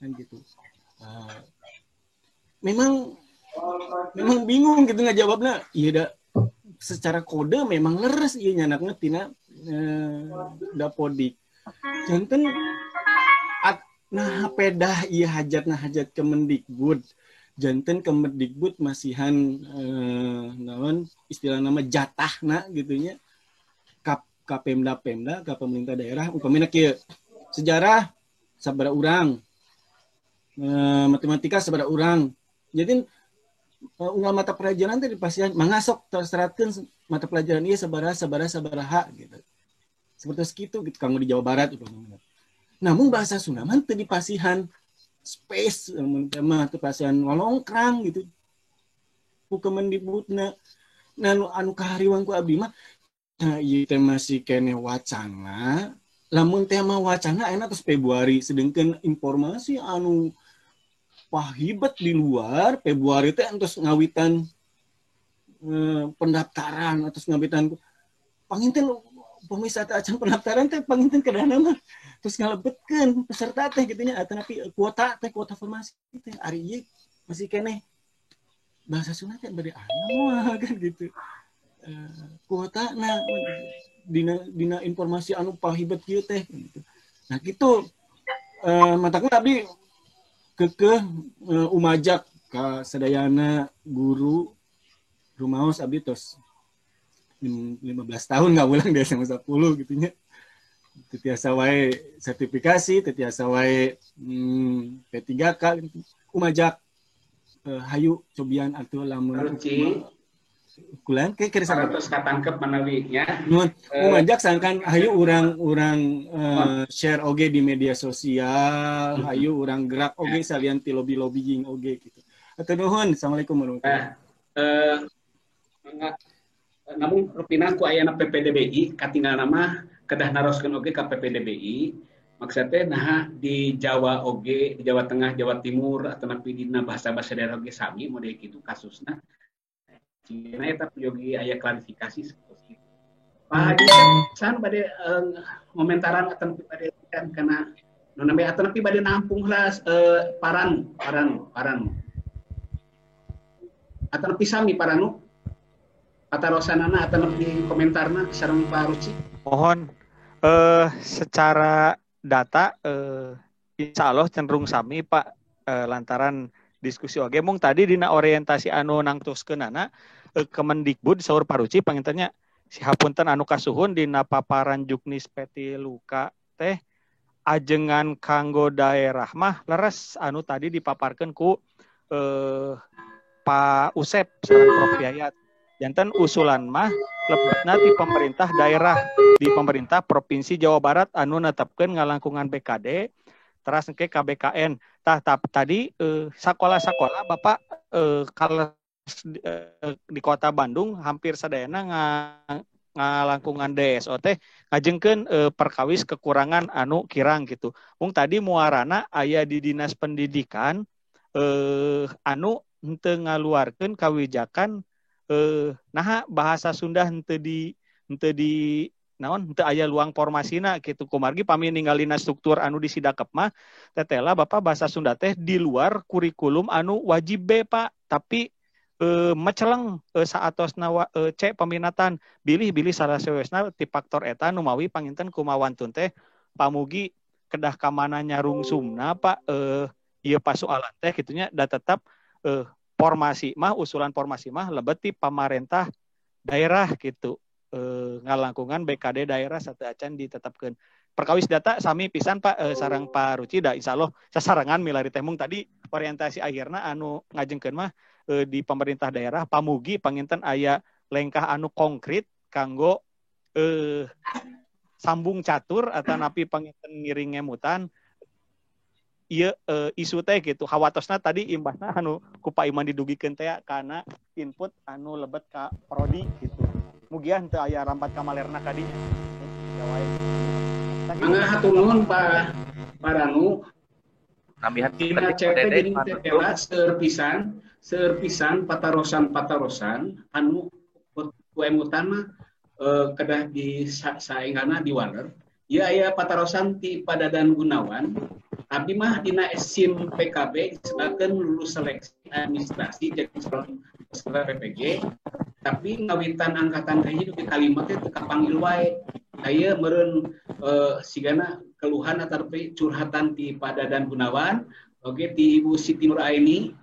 Kan gitu. Memang bingung gitu ngajawabna. Ieu da secara kode memang leres ieu nyanakna tina Dapodik. Janten nah pedah ieu hajatna hajat Kemendikbud. Janten Kemendikbud masihan naon istilah nama jatahna gitunya ka Pemda-Pemda ka pemerintah daerah upamina kieu sejarah sabaraha urang matematika sabaraha urang jadi unggal mata pelajaran teh dipasihan mangga sok terseratkeun mata pelajaran ieu sabaraha sabaraha sabaraha gitu seperti segitu gitu kanggo di Jawa Barat upamina. Namun bahasa Sunda mah teu dipasihan space mah teu pasihan walongkrang gitu ku Kemendikbudna. Nah anu kahariwang ku abdi mah nah ieu teh masih keneh wacana lamun tema wacana ayeuna tos Februari sedengkeun informasi anu pahibet di luar Februari teh entos ngawitan pendaftaran atos ngawitan panginten pemirsa teh acan pendaftaran teh panginten kedahna mah terus ngalebetkeun peserta teh kitu nya atanapi kuota teh kuota formasi teh ari ieu masih keneh Bahasa Sunda teh bade aya moal kan gitu. Kuota nah dina informasi anu pahibet kieu teh gitu. Nah gitu matakna abdi kekeh umajak ka sadayana guru rumaos abdi tos 15 tahun nggak ulang di SMA 10 gitu nya. Teu tiasa wae sertifikasi, teu tiasa wae P3K gitu. Umajak hayu cobian atuh lamun kulan ke kira 100 katangkep manawi nya. Nuhun. Umajak sangkan hayu urang-urang share oge di media sosial, hayu urang gerak oge salian ti lobby-lobbying oge gitu. Hatur nuhun. Assalamualaikum warahmatullahi wabarakatuh. Namun rupina ku ayana PPDBI katinggalna mah kedah naroskeun oge ka PPDBI. Maksudnya nah di Jawa oge, di Jawa Tengah, Jawa Timur atau napi dina bahasa-bahasa daerah oge sami model kitu kasusna. Cina eta yogi aya klarifikasi seperti itu. Pak Haji san bade ngomentaran atau napi bade kan kana nu nambe atau napi bade nampung lah paranu. Atau napi sami paranu patarosanana atau napi komentarna sareng Pak Ruci. Mohon secara data insya Allah cenderung sami Pak lantaran diskusi oge mung tadi dina orientasi anu nangtuskeunana Kemendikbud saur Paruci pangintennya si hapunten anu kasuhun dina paparan juknis P3 K teh ajengan kanggo daerah mah leres anu tadi dipaparkeun ku Pak Usep sareng Prof Yayat. Janten usulan mah lebetna di pemerintah daerah di pemerintah Provinsi Jawa Barat anu netepkeun ngalangkungan BKD teras engke KBKN. Tah tadi sakola-sakola Bapak kalau di kota Bandung hampir sadayana ngalangkungan DSO teh ngajengkeun perkawis kekurangan anu kirang gitu. Mung tadi muarana aya di Dinas Pendidikan anu henteu ngaluarkeun kawijakan naha bahasa Sunda henteu di naon henteu aya luang formasina kitu kumargi pami ningalina struktur anu di Sidakep mah tetela Bapak bahasa Sunda teh di luar kurikulum anu wajib B Pak tapi meceleng saatosna C peminatan bilih-bilih salah sewesna ti faktor eta nu mawi panginten kumawantun teh pamugi kedah kamana nyarungsumna Pak ieu pasualan teh kitunya da tetap formasi mah usulan formasi mah lebet ti pamarentah daerah gitu ngalangkungan BKD daerah sateuacan ditetapkeun. Perkawis data sami pisan Pak sareng Pak Ruci da insyaallah sasarengan milari teh mung tadi orientasi akhirna anu ngajengkeun mah di pemerintah daerah pamugi panginten aya lengkah anu konkret kanggo sambung catur atau napi panginten ngiring ngemutan ieu isu teh gitu hawatosna tadi imbasna anu ku Pak Iman didugikeun teh kana input anu lebet ka prodi gitu. Mugia henteu aya rambat ka malerna ka dinya. Mangga hatur nuhun Pak Paranu. Nambihan dina CP jadi tetela seueur pisan patarosan anu ku emutan mah kedah di saengana di waler. Ieu aya patarosan ti Padadan Gunawan. Abdi mah dina SIM PKB disebutkeun lulus seleksi administrasi jadi calon peserta PPG tapi ngawitan angkatan kahiji dugi kalima teh teu kapanggil wae. Aya meureun sigana keluhan ataupun curhatan ti Padadan Gunawan oge ti Ibu Siti Nuraini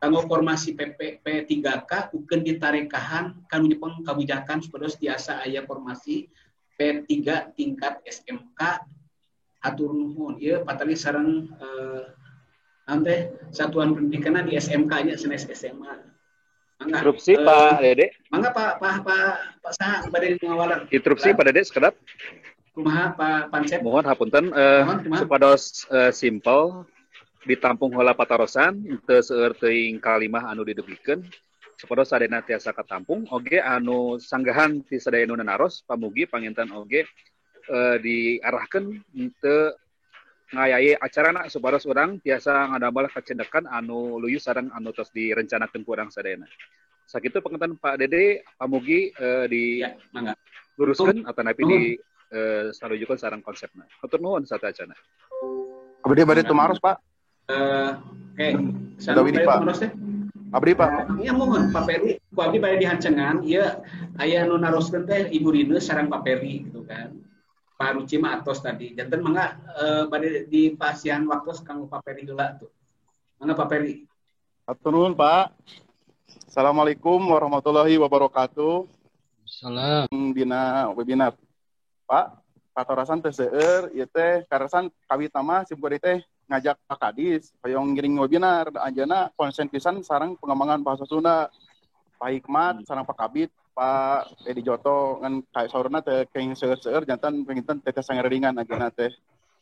kanggo formasi PP P3K ukeun ditarekahan kanu nyepeng kawijakan supados tiasa aya formasi P3 tingkat SMK. Hatur nuhun ieu patali sareng naon teh satuan pendidikanna di SMK nya sanes SMA. Mangga. Interupsi Pak Dede. Mangga Pak Pak Pak Pak saha bade ngawaler. Interupsi Pak Dede sekedap. Kumaha Pak Pansep? Mohon hapunten supados simpel ditampung heula patarosan teu seueur teuing kalimah anu didugikeun supados sadayana tiasa katampung oge anu sanggahan ti sadaya nu naros pamugi panginten oge diarahkan untuk ngayai acarana supados urang tiasa ngadamel kacendekan anu luyu sareng anu tos direncanakeun ku urang sadayana. Sakitu panginten Pak Dede pamugi di ya, mangga. Luruskeun atanapi di sarujukeun sareng konsepna. Hatur nuhun sateuacanna. Abdi bade tumaros, Pak. Oke, sareng bade tumaros teh. Abdi Pak. Ya mohon Pak Peri, ku abdi bade dihancengan ieu aya nu naroskeun teh Ibu Rine sareng Pak Peri gitu kan. Pak Ruci mah atos tadi. Janten mangga bade dipasihan waktos kanggo Pak Peri heula tuh. Mangga Pak Peri. Hatur nuhun Pak. Assalamualaikum warahmatullahi wabarakatuh. Salam. Dina webinar. Pak, patorasan teh seueur ieu teh karasan kawita mah simkuring teh ngajak Pak Kadis hoyong ngiring webinar anjeunna konsen pisan sareng pengembangan bahasa Sunda. Pak Hikmat sareng Pak Kabit, Pak Edi Joto ngan saurna teh kenging seueur-seueur janten panginten teh sangaringan anjeunna teh.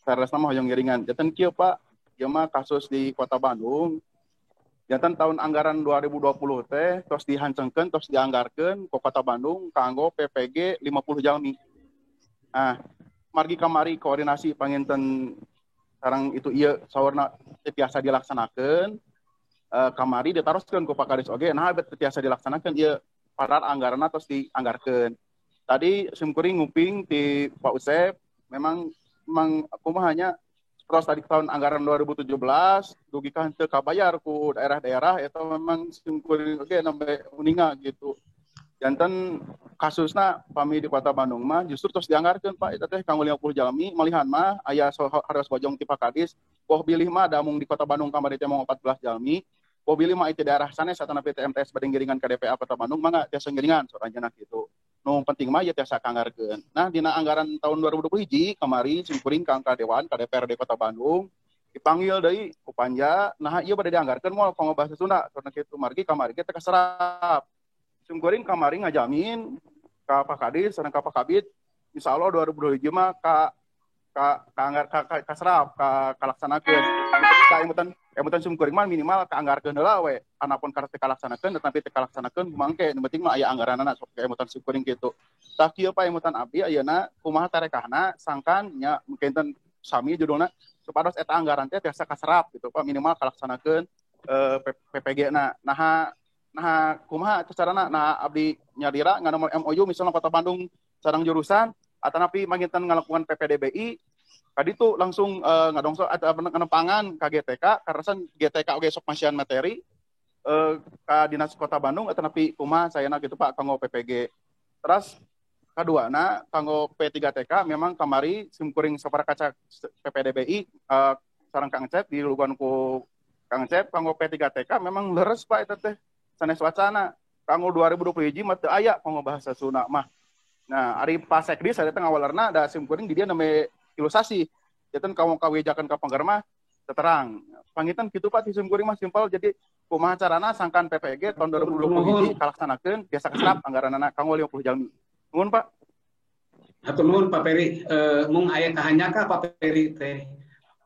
Sarasna mah hoyong ngiringan. Janten kieu Pak, ieu mah kasus di Kota Bandung. Janten tahun anggaran 2020 teh tos dihancengkeun, tos dianggarkeun ke Kota Bandung kanggo PPG 50 jalmi. Nah, margi kamari koordinasi panginten sareng itu ieu saurna teu tiasa dilaksanakeun, kamari ditaroskeun ku Pak Kadis oge, nah teu tiasa dilaksanakeun ieu padahal anggaranna tos dianggarkeun. Tadi simkuring nguping ti Pak Usep memang kumaha nya terus tadi tahun anggaran 2017 dugi ka henteu kabayar ku daerah-daerah eta memang simkuring oge nembe uninga gitu. Janten kasusna pami di Kota Bandung mah justru terus dianggarkeun Pak eta teh kanggo 50 jalmi malihan mah aya hartos bojong ti Pak Kadis boh bilih mah da mung di Kota Bandung kamari teh mung 14 jalmi boh bilih mah itu daerah sanes satana PTMTS bade ngiringan ka DPA Kota Bandung mangga tiasa ngiringan soranjeunna kitu. Nu penting mah ya tiasa kanggarkeun. Nah dina anggaran tahun 2020 hiji kamari simkuring ka Dewan ka DPRD Kota Bandung dipanggil deui ku panja nah ieu bade dianggarkeun moal kanggo bahasa Sunda soranjeunna kitu margi kamari ge teh kaserap. Simkuring kamari ngajamin ka Pak Kadis sareng ka Pak Kabit insyaallah 2025 mah ka ka ka kaserap ka kalaksanakeun. Ka emutan simkuring mah minimal kaanggarkeun heula we anapun karep teu kalaksanakeun tetapi teu kalaksanakeun mangke nu penting mah aya anggaranana sok emutan simkuring kitu. Tah kieu Pak emutan abdi ayeuna kumaha tarekahna sangkan nya mungkin sami judulna supados eta anggaran teh tiasa kaserap gitu Pak minimal kalaksanakeun PPG na. Nah kumaha atuh carana nah abdi nyalira nganomor MOU misalnya Kota Bandung sareng jurusan atanapi manginten ngalakukan PPDBI kaditu langsung ngadongso atau nganempangan ka GTK karasan GTK oge sok masihan materi ka Dinas Kota Bandung atanapi kumaha sayana gitu Pak kanggo PPG. Terus kaduana kanggo P3TK memang kamari simkuring sapara kaca PPDBI sareng Kang Cep dilugan ku Kang Cep kanggo P3TK memang leres Pak eta teh sanes wacana kanggo 2021 mah teu aya kanggo bahasa Sunda mah. Nah, ari Pak Sekdis saya teh ngawalerna da simkuring di dia name ilustrasi. Janten kanggo kawijakan ka panggar mah terang. Pangitan kitu Pak ti simkuring mah simpel jadi kumaha carana sangkan PPG tahun 2021 kalaksanakeun biasa kaserap anggaranana kanggo 50 jalmi. Nuhun Pak. Hatur nuhun Pak Peri, mung aya kahanyaka Pak Peri teh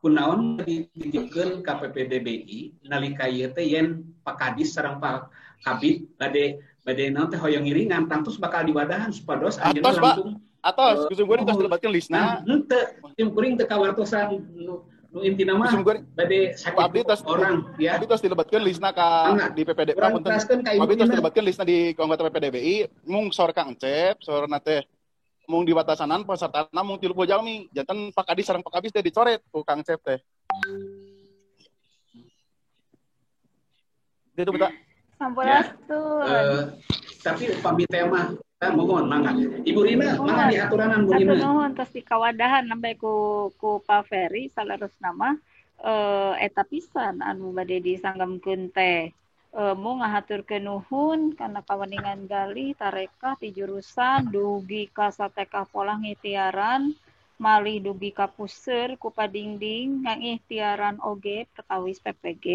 kunaon dititipkeun ka PPDBI nalika ieu teh yen Pak Kadis sareng Pak Kabit bade naon teh hoyong ngiringan tangtus bakal diwadahan supados anjeunna langsung atos simkuring tos dilebatkeun listna henteu simkuring teu kawartosan nu intina mah bade abdi tos orang ya abdi tos dilebatkeun listna ka di PPD punten abdi tos dilebatkeun listna di anggota PPDBI mung saur Kang Cep saurna teh mung di batasanan pesertana mung 30 jalmi janten Pak Kadis sareng Pak Kabis teh dicoret ku Kang Cep teh. Itu betul. Sampurasun. Ya. Tapi upami tema mohon mangga. Ibu Rina, mangga diaturanan Bu Rina. Atur nuhun tos dikawadahan nembe ku Pak Ferry saleresna mah eta pisan anu bade disanggemkeun teh. Mung ngahaturkeun nuhun kana kaweningan galih tarekah ti jurusan dugi ka satekah polah ngihtiaran malih dugi ka puseur ku padingding ngihtiaran oge perkawis PPG.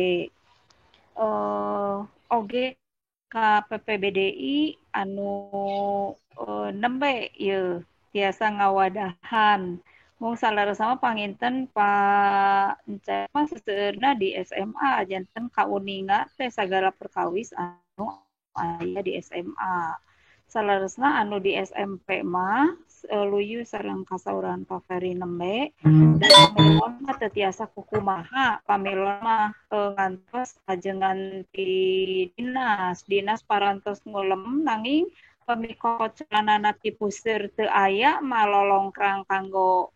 Oge ka PPBDI anu nembe ieu tiasa ngawadahan mung saleresna panginten Pak Encep mah seseueurna di SMA janten kauninga teh sagala perkawis anu aya di SMA. Saleresna anu di SMP mah luyu sareng kasauran Pak Ferry nembe dan pamilon mah teu tiasa kukumaha pamilon mah ngantos ajengan ti dinas parantos ngulem nanging pamikocolanana ti puseur teu aya malolongkrang kanggo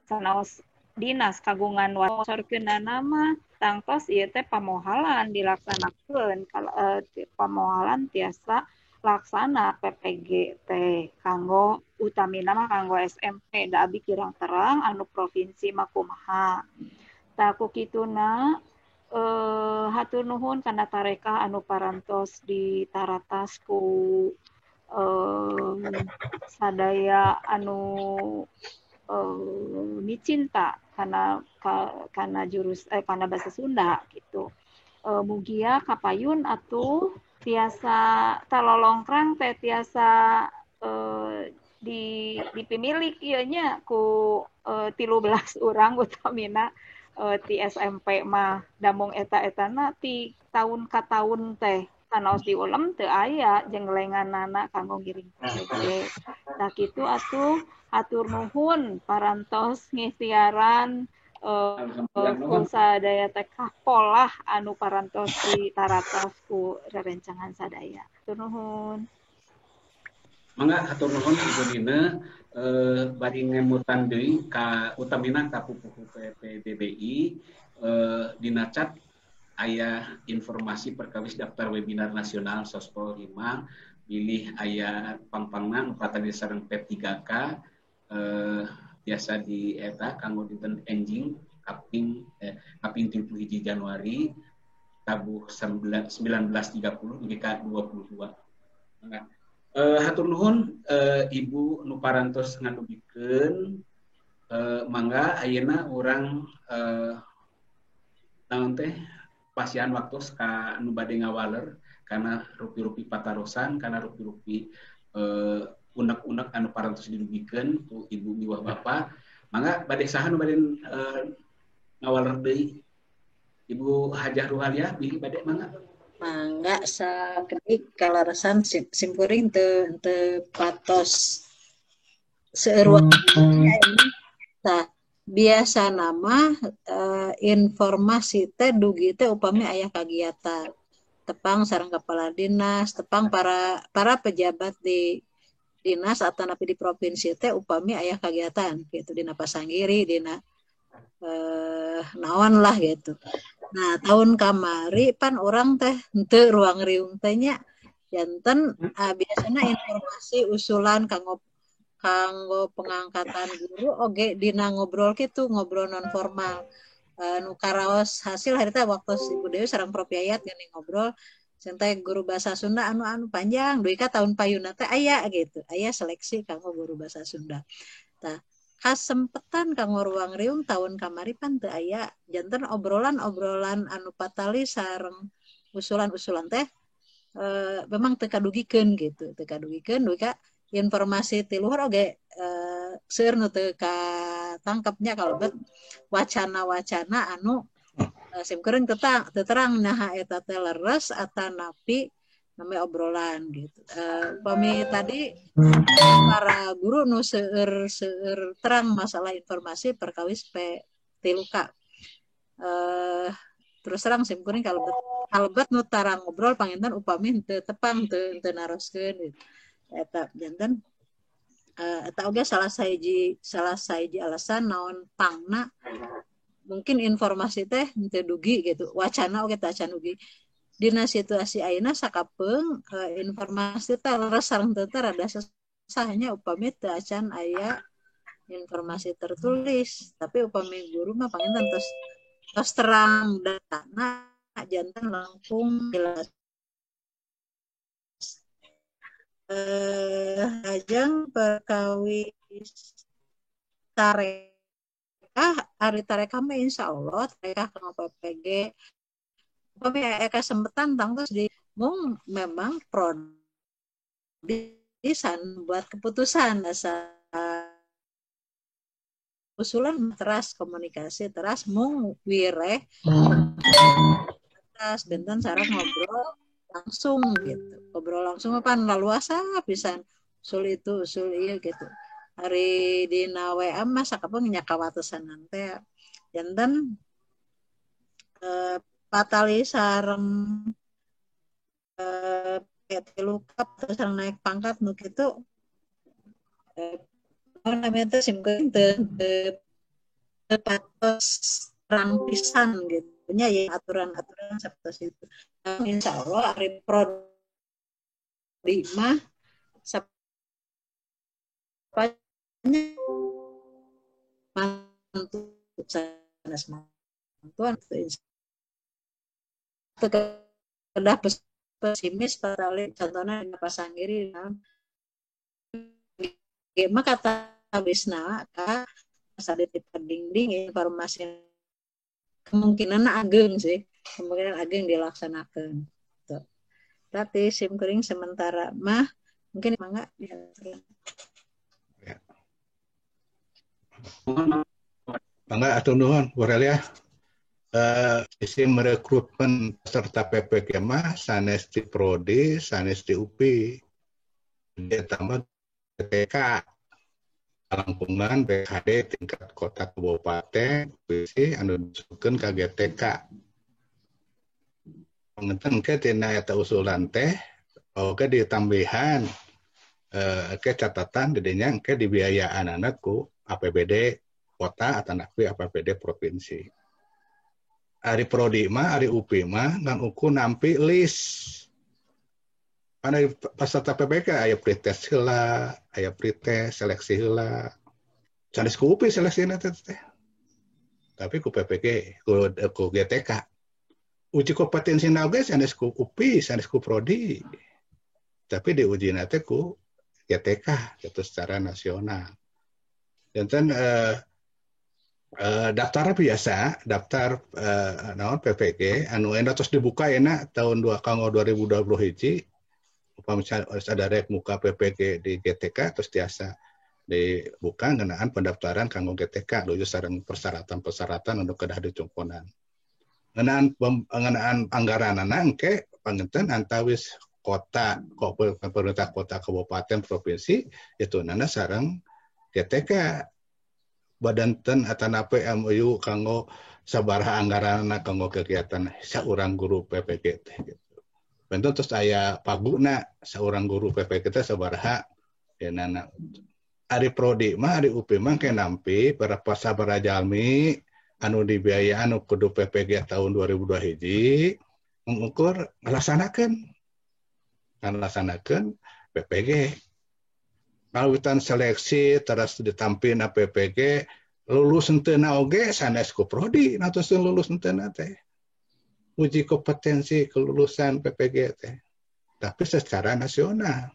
sanaos dinas kagungan wasorkeunana mah tangtos ieu teh pamohalan dilaksanakeun kalau pamohalan tiasa laksana PPG teh kanggo utamina mah kanggo SMP da abi kirang terang anu provinsi mah kumaha. Tah ku kituna hatur nuhun kana tarekah anu parantos ditaratas ku sadaya anu micinta kana jurus kana bahasa Sunda gitu. Mugia kapayun atuh tiasa talolongkrang teh tiasa dipimilik ieu nya ku 13 urang utamina ti SMP mah damung eta-etana ti taun ka taun teh sanaos diulem teu aya jenglenganana kanggo ngiring PPG. Tah kitu atuh hatur nuhun parantos ngihtiaran ku sadaya teh polah anu parantos ditaratos ku rerencangan sadaya. Hatur nuhun. Mangga hatur nuhun Ibu Dina bari ngemutan deui ka utamina ka pupuhu PPDBI dina chat aya informasi perkawis daftar webinar nasional Sospol 5 bilih aya pangpangna nu patali sareng P3K biasa di eta kanggo dinten enjing kaping 31 Januari tabuh 19.30 dugi ka 22. Mangga. Hatur nuhun Ibu nu parantos ngadugikeun mangga ayeuna urang naon teh pasihan waktu ka nu bade ngawaler kana rupi-rupi patarosan kana rupi-rupi unek-unek anu parantos didugikeun ku ibu miwah bapa. Mangga bade saha nu bade ngawaler deui? Ibu Hajah Ruhaliah bilih bade mangga. Mangga sakedik kaleresan simkuring teu patos seueur tah biasa nama informasi teh dugi teh upami aya kagiatan tepang sareng kepala dinas tepang para pejabat di dinas atau napi di provinsi teh upami aya kagiatan gitu dina pasanggiri dina naon lah gitu. Nah, tahun kamari pan orang teh henteu ruang riung teh nya janten biasana informasi usulan kanggo pengangkatan guru oge dina ngobrol kitu, ngobrol non formal. Nu karaos hasil harita waktu Ibu Dewi sareng Prof Yayat geuning ngobrol teh guru bahasa Sunda anu panjang dugi ka tahun payuna teh aya gitu. Aya seleksi kanggo guru bahasa Sunda. Tah kasempetan kanggo ruang riung tahun kamari pan teu aya janten obrolan-obrolan anu patali sareng usulan-usulan teh memang teu kadugikeun gitu, teu kadugikeun dugi ka informasi ti luhur oge seueur nu teu katangkepnya kalebet wacana-wacana anu simkuring teu terang naha eta teh leres atanapi namanya obrolan gitu. Upami tadi para guru nu seueur terang masalah informasi perkawis P3K. Terus terang simkuring kalebet nu tarang ngobrol panginten upami henteu tepang teu naroskeun gitu. Eta janten eta oge salah sahiji alasan naon pangna mungkin informasi teh henteu dugi gitu. Wacana oge teh acan dugi. Dina situasi ayeuna sakapeung informasi teh leres sareng teu rada sesahnya upami teu acan aya informasi tertulis, tapi upami guru mah panginten tos terang datana janten langkung jelas. Ajeng perkawis tarekah ari tarekah mah insyaallah tarekah kanggo PPG upami aya kasempetan tangtos di mung memang prodi buat keputusan asa usulan teras komunikasi teras mung wireh teras benten sareng ngobrol langsung gitu. Ngobrol langsung pan laluasa pisan usul itu usul ieu gitu. Hari dina WA mah sakapeung nya kawatesanan teh janten patali sareng P3K terus sareng naik pangkat nu kitu namanya teh simkuring teu Patos terang pisan gitu nya ya aturan-aturan seperti itu. Insya Allah ari prodi mah sapanya mantu sanes mantuan kedah pesimis patali contohnya dina pasanggiri naon mah kata wisna ka asa di dingding informasi kemungkinan ageng sih, kemungkinan ageng dilaksanakan. Tuh. Tapi sim kuring sementara mah mungkin mangga ya. Mangga atur nuhun Bu Relia. Sistem rekrutmen peserta PPG mah sanes di prodi, sanes di UPI. Ditambah TK langkungan BKD tingkat kota kabupaten provinsi anu disukeun ka GTK. Panginten ke tina eta usulan teh oge ditambihan ke catatan didinya engke dibiayaanana ku APBD kota atanapi APBD provinsi. Ari prodi mah ari UPI mah ngan ukur nampi list. Karena peserta PPK aya pretest heula, aya pretest seleksi heula. Sanes ku UPI seleksina teh. Tapi ku PPG, ku GTK. Uji kompetensi na oge sanes ku UPI, sanes ku prodi. Tapi diujina teh ku GTK gitu secara nasional. Janten daftar biasa, daftar naon PPG anu enak terus dibuka enak tahun 2021. Upami ada rek muka PPG di GTK terus tiasa dibuka ngeunaan pendaftaran kanggo GTK luyu sareng persyaratan-persyaratan anu kedah dicungkonan. Ngeunaan anggaranana engke panginten antawis kota, pemerintah kota, kabupaten, provinsi itu nana sareng GTK badanten atanapi MOU kanggo sabaraha anggaranana kanggo kegiatan saurang guru PPG teh gitu. Bentuk terus aya paguna seorang guru PPG teh sabaraha denana. Ari prodi mah ari UPI mah ke nampi berapa sabaraha jalmi anu dibiayaan anu kudu PPG tahun 2021 mengukur ngalaksanakeun PPG. Kawitan seleksi terus ditampina PPG lulus henteu oge sanes ku prodi natos lulus henteu teh. Uji kompetensi kelulusan PPG teh. Tapi secara nasional.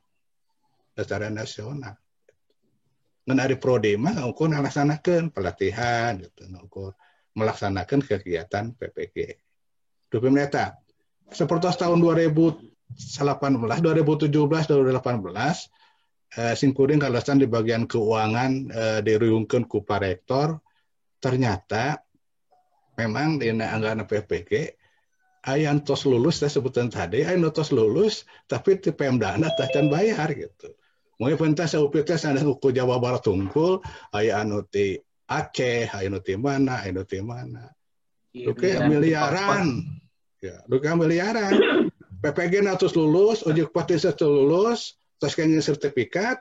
Secara nasional. Ngan ari prodi mah ukur ngalaksanakeun pelatihan gitu, ukur melaksanakan kegiatan PPG. Dupi eta. Seperti tahun 2018, 2017, 2018 simkuring kalasan di bagian keuangan diruyungkeun ku Pak Rektor, ternyata memang dina anggaran PPG aya tos lulus saya sebutan tadi, aya tos lulus tapi ti Pemdana teh can bayar gitu. Mun pentas UPI teh sanes ku Jawa Barat tungkul, aya anu ti Aceh, aya anu ti mana, aya anu ti mana. Oke, miliaran. Ya, duka miliaran. PPG na tos lulus, uji kompetensi tos lulus, tos kenging sertifikat,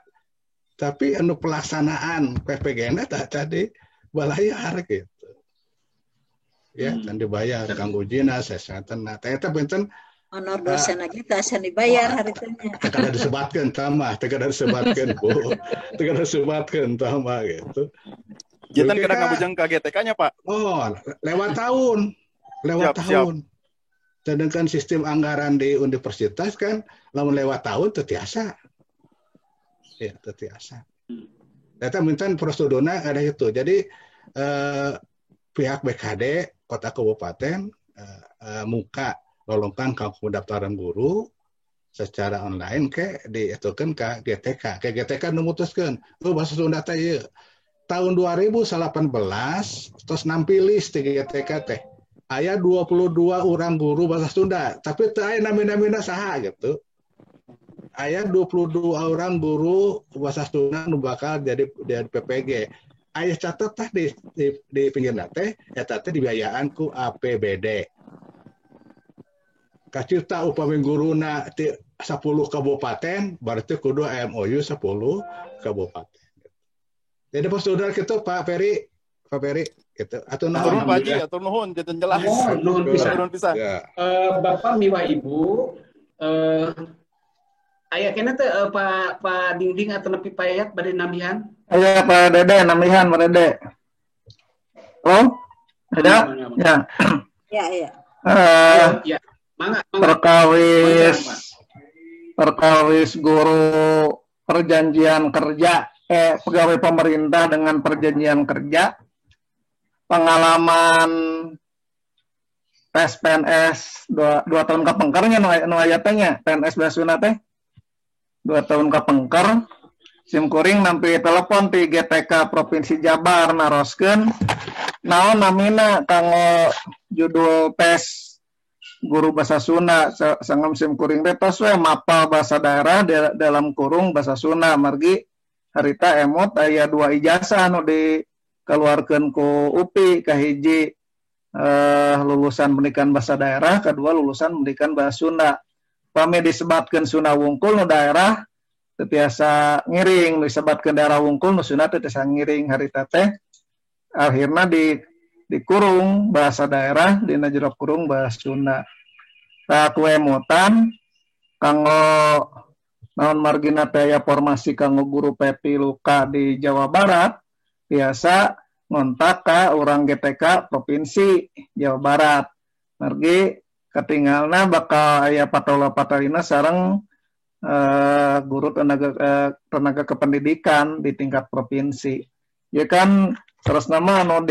tapi anu pelaksanaan PPG na teh tadi balayar gitu. Ya, dan dibayar kanggo ujina sesatena. Teh eta benten honor dosen lagi teh asa dibayar hari teh nya. Teu kada disebatkeun tah mah, teu kada disebatkeun Bu. Teu kada disebatkeun tah mah gitu. Janten kada ngabujang ka GTK nya, Pak. Oh, lewat tahun. Lewat siap, tahun. Siap. Sedangkan sistem anggaran di universitas kan lamun lewat tahun teu tiasa. Ya, teu tiasa. Eta mintan prosedurna ada itu. Jadi pihak BKD kota kabupaten muka lolongkan kanggo pendaftaran guru secara online ke diitukeun ka GTK. Ke GTK nu mutuskeun, oh bahasa Sunda teh ieu. Tahun 2018 tos nampi list di GTK teh. Aya 22 orang guru bahasa Sunda, tapi teu aya nami-namina saha gitu. Aya 22 orang guru bahasa Sunda nu bakal jadi PPG. Aya catat tah di pinggirna teh eta teh dibiayaan ku APBD. Kacita upami guruna ti 10 kabupaten berarti kudu MOU 10 kabupaten. Jadi prosedur kitu Pak Peri Gitu. Atur nuhun Pak Haji, atur nuhun janten jelas. Nuhun pisan. Nuhun pisan. Ya. Bapak miwah Ibu aya keneh teh Pak Pak Dingding atau nepi Pak Yayat bade nambihan? Aya Pak Dede nambihan Pak Dede. Halo? Ada? Ya. Ya, ya. Ya. Mangga, mangga. Perkawis guru perjanjian kerja pegawai pemerintah dengan perjanjian kerja, pengalaman tes PNS 2 tahun kapengkernya nu aya teh nya PNS Basuna teh 2 tahun kapengker sim kuring nampi telepon ti GTK Provinsi Jabar naroskeun naon namina kanggo judul tes guru bahasa Sunda sangem sim kuring teh tos we mapal bahasa daerah dalam kurung bahasa Sunda margi harita emot aya 2 ijazah anu dikeluarkeun ku UPI kahiji lulusan pendidikan bahasa daerah, kedua lulusan pendidikan bahasa Sunda. Pami disebatkeun Sunda wungkul nu daerah teu tiasa ngiring, disebatkeun daerah wungkul nu Sunda teu tiasa ngiring harita teh akhirna dikurung bahasa daerah dina jero kurung bahasa Sunda. Tah kuemutan kanggo naon margina teh aya formasi kanggo guru P3 Luka di Jawa Barat biasa ngontak ka urang GTK Provinsi Jawa Barat. Margi katingalna bakal aya patola patalina sareng guru tenaga kependidikan di tingkat provinsi. Ya kan terus nama anu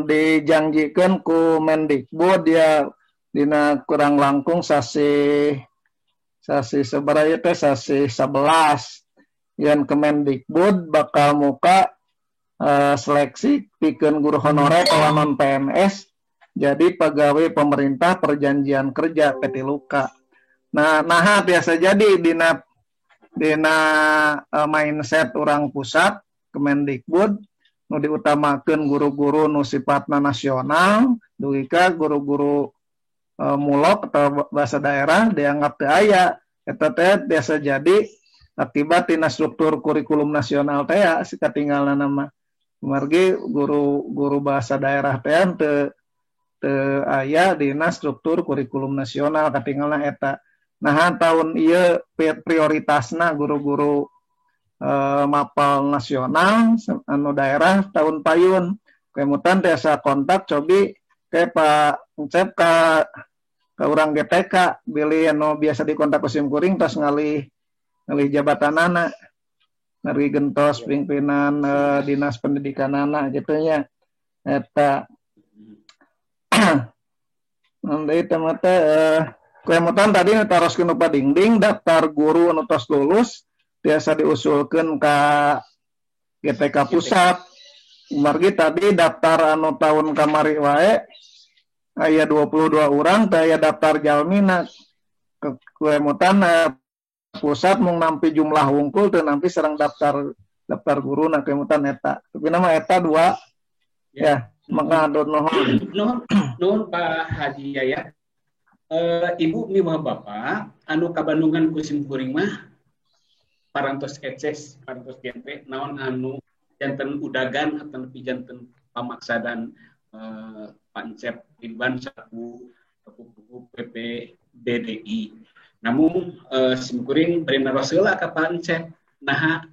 dijanjikeun ku Mendikbud dia dina kurang langkung sasih sabaraha teh sasih 11 yen Kemendikbud bakal muka seleksi pikeun guru honorer kalau non PNS jadi pegawai pemerintah perjanjian kerja PT Luka. Nah, naha biasa jadi dina mindset orang pusat Kemendikbud nu diutamakeun guru-guru nu sifatna nasional dugi ka guru-guru mulok atau bahasa daerah dianggap teu aya eta teh biasa jadi akibat tina struktur kurikulum nasional teh ya si katinggalna mah margi guru bahasa daerah teh teu aya dina struktur kurikulum nasional katinggalna eta. Nah tahun ieu prioritasna guru-guru mapal nasional anu daerah tahun payun kemutan tiasa kontak cobi ke Pak Encep ka urang GTK bilih anu biasa dikontak ku sim kuring tos ngalih jabatanana ngari gentos pimpinan dinas pendidikanana gitu nya eta. Nanti tema teh kemutan tadi taroskeun nu Dingding daftar guru anu tos lulus biasa diusulkeun ka GTK pusat. Margi tadi daftar anu tahun kamari wae aya 22 orang teh aya daftar jalmina kemutan pusat mung nampi jumlah wungkul teu nampi sareng daftar guru na kemutan eta. Tapi nama eta 2 ya. Maka atur nuhun. Nuhun Pak Haji Yaya. Ibu miwah Bapak anu kabandungan ku sim kuring mah parantos eces, parantos gente naon anu janten udagan atau nepi janten pamaksadan Pak Encep Ridwan saku PPBDI. Namun sim kuring bari naros heula ka Pak Encep naha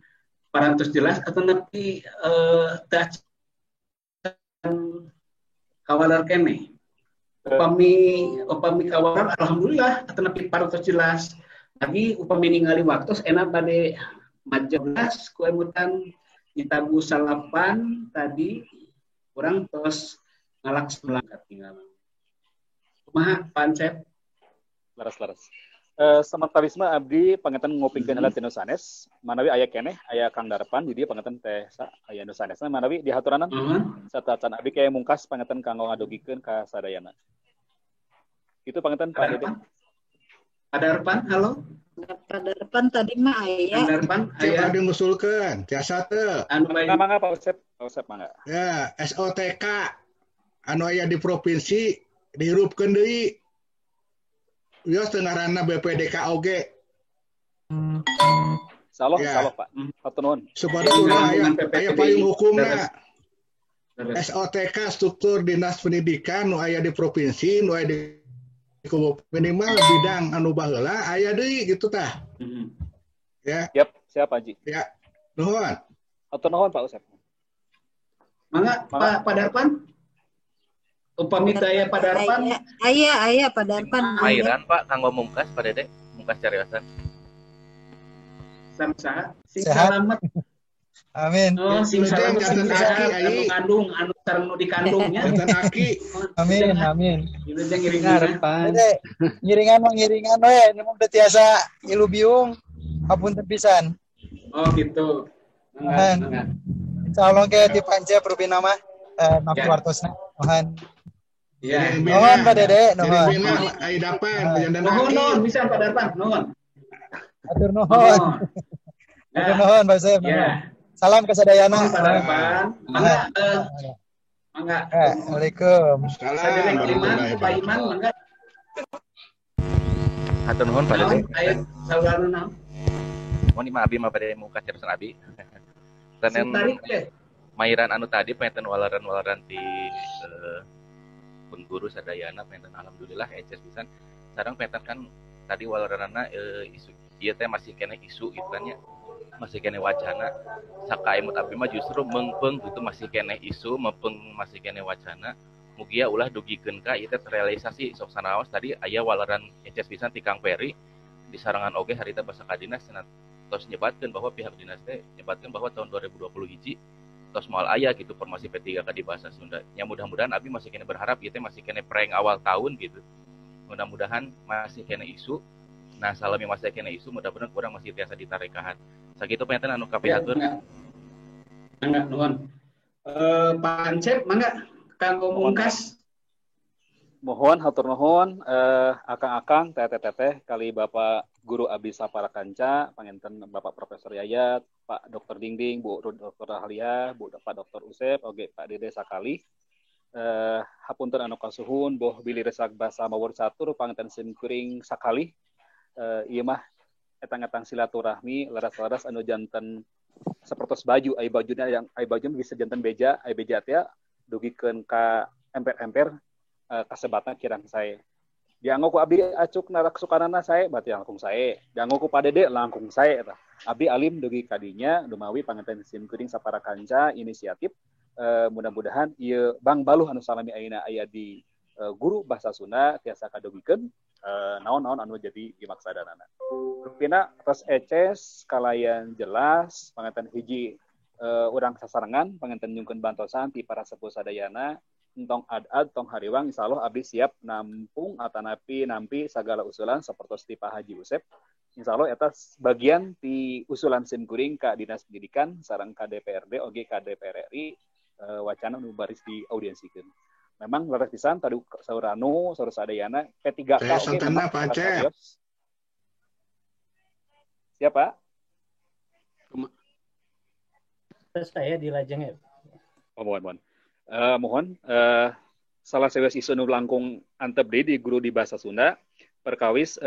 parantos jelas atau nepi teu kawalar keneh. Upami kawalar alhamdulillah atau nepi parantos jelas. Lagi upami ningali waktu enak bade majelas ku emutan ditabu salapan tadi kurang tos ngalak melangkat tinggal. Kumaha Pak Encep? Laras-laras. Samentawis mah abdi pangetan ngopingkeun heula ti nu sanes, manawi aya keneh aya Kang Darpan jadi pangetan teh aya nu sanesna manawi dihaturanan. Satacan abdi kaya mungkas pangetan kanggo ngadugikeun ka sadayana. Itu pangetan Pak Dede. Pak Darpan, halo. Pak Darpan tadi mah aya. Kang Darpan aya abdi ngusulkeun, tiasa teu. Anu mangga Pak Usep, Pak Usep mangga. Ya, SOTK anu aya di provinsi dihirupkeun deui. Wios teu ngaranna BPDK oge. Insyaallah, ya. Insyaallah Pak. Hatur nuhun. Supaya urang aya payung hukumna. SOTK struktur dinas pendidikan nu aya di provinsi nu aya di minimal bidang anu baheula aya deui gitu tah. Ya. Yap, siap Haji. Ya. Nuhun. Atur nuhun Pak Usep. Mangga Pak Darpan. Upami aya Pak Darpan. Aya Pak Darpan. Mairan Pak kanggo mungkas Pak Dede, mungkas cariosan. Sama-sama. Sing salamet. Amin. Oh, sing salamet sing sehat anu ngandung anu sareng nu dikandungnya. Amin, amin. Ngiringan. Ngiringan mah ngiringan we, nu teu tiasa ilu biung hapunten pisan. Oh gitu. Mangga. Insyaallah ke di Pance Rupina mah nampi wartosna. Nuhun. Ya. Nuhun Pak Dede, nuhun. Ai dapan nuhun nuhun bisa Pak Darpan, nuhun. Atur nuhun. Atur nuhun Pak Usep. Ya. Salam ke sadayana. Pak Darpan. Mangga mangga. Assalamualaikum. Salam. Iman, Pak Iman mangga. Hatur nuhun Pak Dede. Ayo saurana naon. Mohon mah abi mah bade mungkas cariosan abi. Sanen mairan anu tadi panten waleran-waleran ti pun guru sadayana panten alhamdulillah eces pisan. Sareng panten kan tadi waleranana isu ieu teh masih keneh isu gitu kan ya. Masih keneh wacana. Sakaemut abdi mah justru meungpeung gitu masih keneh isu, meungpeung masih keneh wacana. Mugia ulah dugikeun ka ieu teh terrealisasi sok sanaos tadi aya waleran eces pisan ti Kang Peri di sarangan oge harita basa ka dinas cenah tos nyebatkeun bahwa pihak dinas teh nyebatkeun bahwa tahun 2020 hiji tos moal aya gitu formasi P3K di bahasa Sunda. Ya mudah-mudahan abi masih kene berharap ieu teh masih kene prank awal tahun gitu. Mudah-mudahan masih kene isu. Nah, salami masih kene isu mudah-mudahan kurang masih tiasa ditarekahan. Sakitu panginten anu kapihatur. Mangga nuhun. Pak Ancep mangga kanggo mungkas. Mohon hatur nuhun akang-akang teteh-teteh kali Bapak Guru Abdi Sapara Kanca, panginten Bapak Profesor Yayat, Pak Dr. Dingding, Bu Dr. Halia, Bu Pak Dr. Usep, oge Pak Dede sakali. Hapunten anu kasuhun boh bilih resak basa mawar catur panginten sim kuring sakali. Ieu mah etang-etang silaturahmi leras-leras anu janten sapertos baju, ai bajuna yang ai baju bisa janten beja, ai beja teh dugikeun ka emper-emper kasebatna kirang sae. Dianggo ku abdi acuk naraksukanana sae berarti langkung sae. Dianggo ku Pak Dede langkung sae eta. Abdi alim dugi kadinya dumawi panginten sim kuring sapara kanca inisiatif mudah-mudahan ieu Bang Baluh anu salami ayeuna aya di guru bahasa Sunda tiasa kadugikeun naon-naon anu jadi dimaksadanana. Rupina tos eces kalayan jelas panginten hiji urang sasarengan panginten nyungkeun bantosan ti para sepuh sadayana. Entong ad-ad, tong hariwang, insyaallah abdi siap nampung atanapi nampi segala usulan sapertos ti Pak Haji Usep. Insyaallah eta bagian ti usulan sim kuring ka Dinas Pendidikan sareng ka DPRD oge ka DPR RI wacana nu baris diaudiensikeun. Memang leres pisan tadi saur anu saur sadayana P3K oge memang Pak Acep. Siapa? Saya dilajeng ya. Oh, mohon. Mohon salah sewes isu nu langkung antep deui di guru di bahasa Sunda perkawis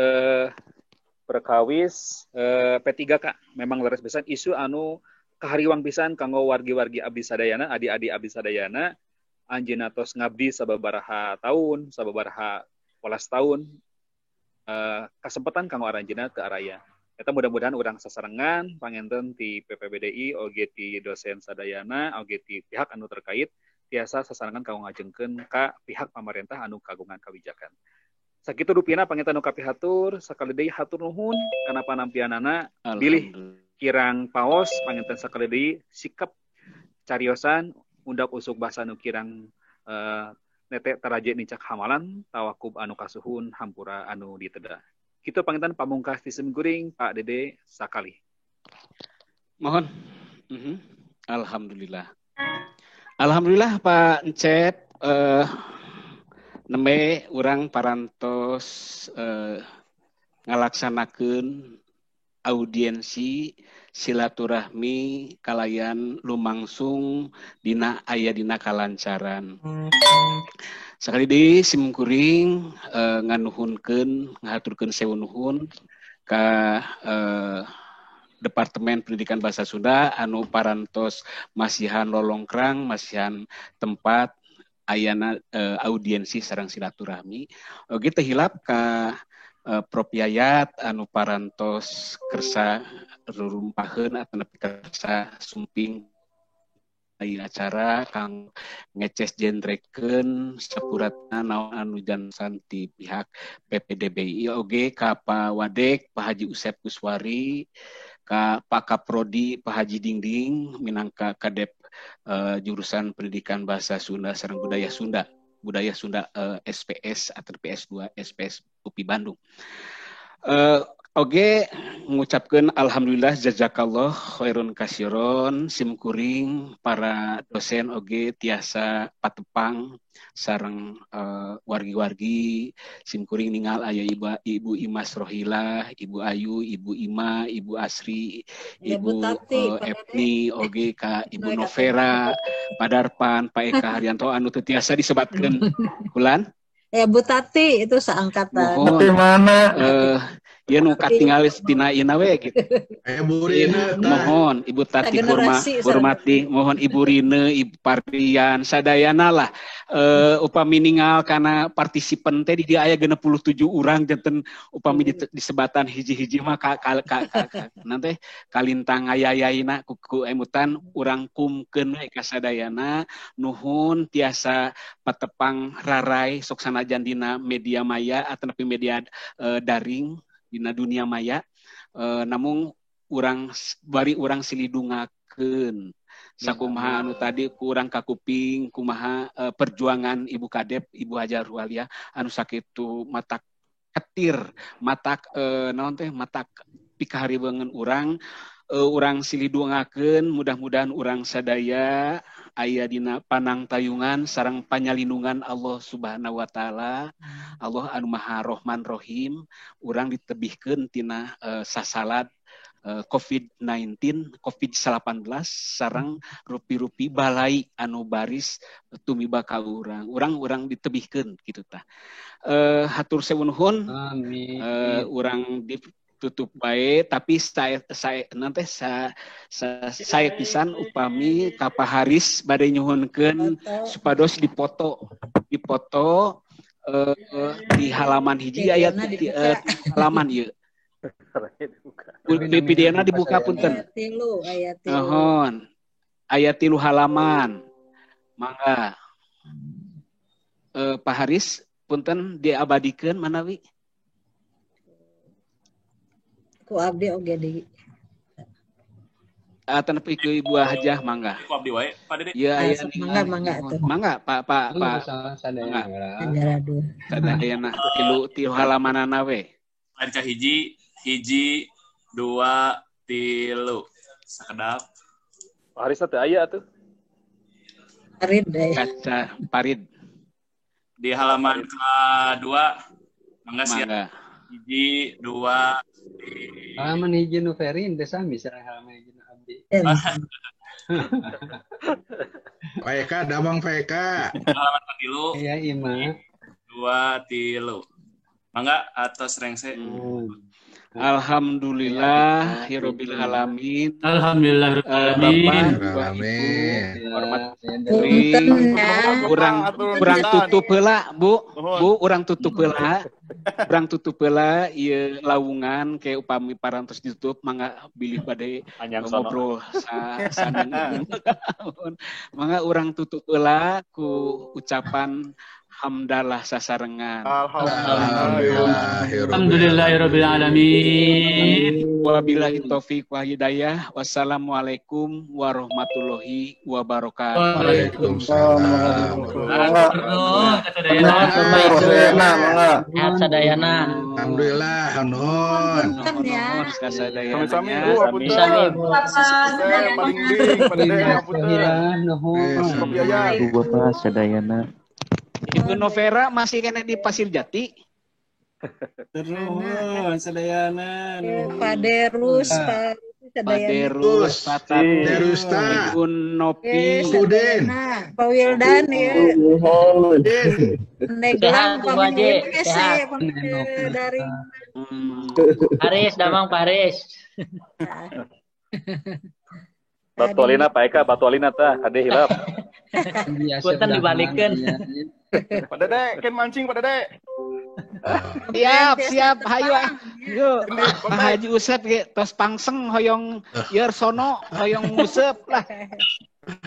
P3K memang leres pisan isu anu kahariwang pisan kanggo wargi-wargi abdi sadayana adi-adi abdi sadayana anjeunna tos ngabdi sababaraha tahun sababaraha welas tahun kasempatan kanggo aranjeunna teu araya. Eta mudah-mudahan urang sasarengan panginten ti PPBDI oge ti dosen sadayana oge ti pihak anu terkait tiasa sasarengan kanggo ngajengkeun ka pihak pamarentah anu kagungan kawijakan. Sakitu rupina panginten nu kapihatur, sakali deui hatur nuhun kana panampianana bilih kirang paos panginten sakali deui sikap cariosan undak usuk basa nu kirang nete taraje nincak hamalan tawakub anu kasuhun hampura anu diteda. Kitu panginten pamungkas ti sim kuring Pak Dede sakali. Mohon. Alhamdulillah. Alhamdulillah Pak Encep nembe urang parantos ngalaksanakeun audiensi silaturahmi kalayan lumangsung dina aya dina kalancaran. Sakali deui sim kuring nganuhunkeun ngahaturkeun sewu nuhun ka Departemen Pendidikan Bahasa Sunda anu parantos masihan lolongkrang, masihan tempat ayana audiensi sareng silaturahmi. Oge teu hilap ka Prof Yayat anu parantos kersa rurumpaheun atanapi kersa sumping acara kang ngeces jendrekeun sapuratna naon anu jansan ti pihak PPDBI oge ka Pak Wadek Pak Haji Usep Kuswari ka Pak Kaprodi Pak Haji Dingding minangka Kadep jurusan Pendidikan Bahasa Sunda sareng Budaya Sunda SPS atau PS2 SPS UPI Bandung. Oge mengucapkan alhamdulillah jazakallah khairun kasiron simkuring para dosen oge tiasa patepang sareng wargi-wargi simkuring ningal aya Ibu Imas Rohilah, Ibu Ayu, Ibu Ima, Ibu Asri, Ibu Tati, Epni oge ka Ibu Novera, Padarpan, Pak Eka Haryanto anu teu tiasa disebatkeun bulan. Ya Bu Tati itu seangkatan. Tati mana? Ya nu katingali tina ina we gitu. Bu Rine, mohon Ibu Tati Hormati, mohon Ibu Rine, Ibu Pardian, sadayana lah. Upami ningal kana partisipan teh di dieu aya 67 urang janten upami disebatan hiji-hiji mah ka nanti kalintang ngayayaina ku emutan urang kumkeun we ka sadayana nuhun tiasa patepang rarai sok sanajan dina media maya atanapi media daring dina dunia maya namung urang bari urang silidungakeun sakumaha anu tadi kurang kakuping kumaha perjuangan Ibu Kadep Ibu Hajar Ruwalia anu sakitu matak ketir matak naon teh matak pikahariweungeun urang urang silidungakeun mudah-mudahan urang sadaya aya dina panangtayungan sareng panyalindungan Allah Subhanahu wa taala. Allah anu Maha Rahman Rahim urang ditebihkeun tina sasalad COVID-19, COVID-19 sareng rupi-rupi balai anu baris tumiba ka urang. Urang-urang ditebihkeun kitu tah. Hatur sewu nuhun. Amin. Urang ditutup bae tapi saya nanti saya pisan upami ka Pak Haris bade nyuhunkeun supados dipoto di halaman hiji aya halaman ieu. BPD-na dibuka punten. Aya tilu. Nuhun. Aya 3 halaman. Mangga. Pak Haris punten diabadikeun manawi. Ku abdi oge di. Atanapi ku Ibu Hajah mangga. Ku abdi wae, Pak Dede. Iya, aya mangga mangga atuh. Mangga Pak Pak Pak. Mangga. Sadayana 3 halamanana we. Ada hiji, 2, 3. Sakedap. Pak Haris teh aya atuh. Parid deh. Kaca Parid. Di halaman kedua mangga siap. 1, 2, 3. Halaman hiji nu Ferin teh sami sareng halaman hiji nu abdi. Pak Eka damang Pak Eka. Halaman 3. Iya Ima. 2, 3. Mangga atos rengse. Alhamdulillah hirobil alamin. Alhamdulillah alamin. Hormat urang tutup heula, Bu. Bu, urang tutup heula. Urang tutup heula ieu lawungan ke upami parantos ditutup mangga bilih bade ngobrol saneng. Mangga urang tutup heula ku ucapan hamdalah sasarengan. Alhamdulillah. Alhamdulillahirabbil alamin. Wabillahi taufik wa hidayah. Wassalamualaikum warahmatullahi wabarakatuh. Waalaikumsalam. Sadayana. Alhamdulillah, nuhun. Sami-sami Bu, Bapak sadayana. Ibu Novera masih kena di Pasir Jati. Terus sadayana. Pak Derus, Pak Derus, Pak Derusta, Ibu Nopi, Udin, Pak Wildan ya. Neglang Pak Haji, sehat. Dari Haris, damang Pak Haris. Batu alina Pak Eka, batu alina tah, kade hilap. Punten dibalikeun. Pak Dede, ken mancing Pak Dede. Siap, siap, hayu ah. Yuk, Pak Haji Usep ge tos pangseng hoyong yer sono, hoyong nguseup lah.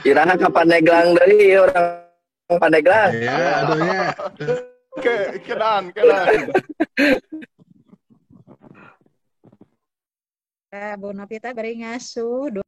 Iraha ka Pandeglang deui urang Pandeglang. Ya, aduh ya. Ke kedan, kedan. Bu Novita bari ngasuh.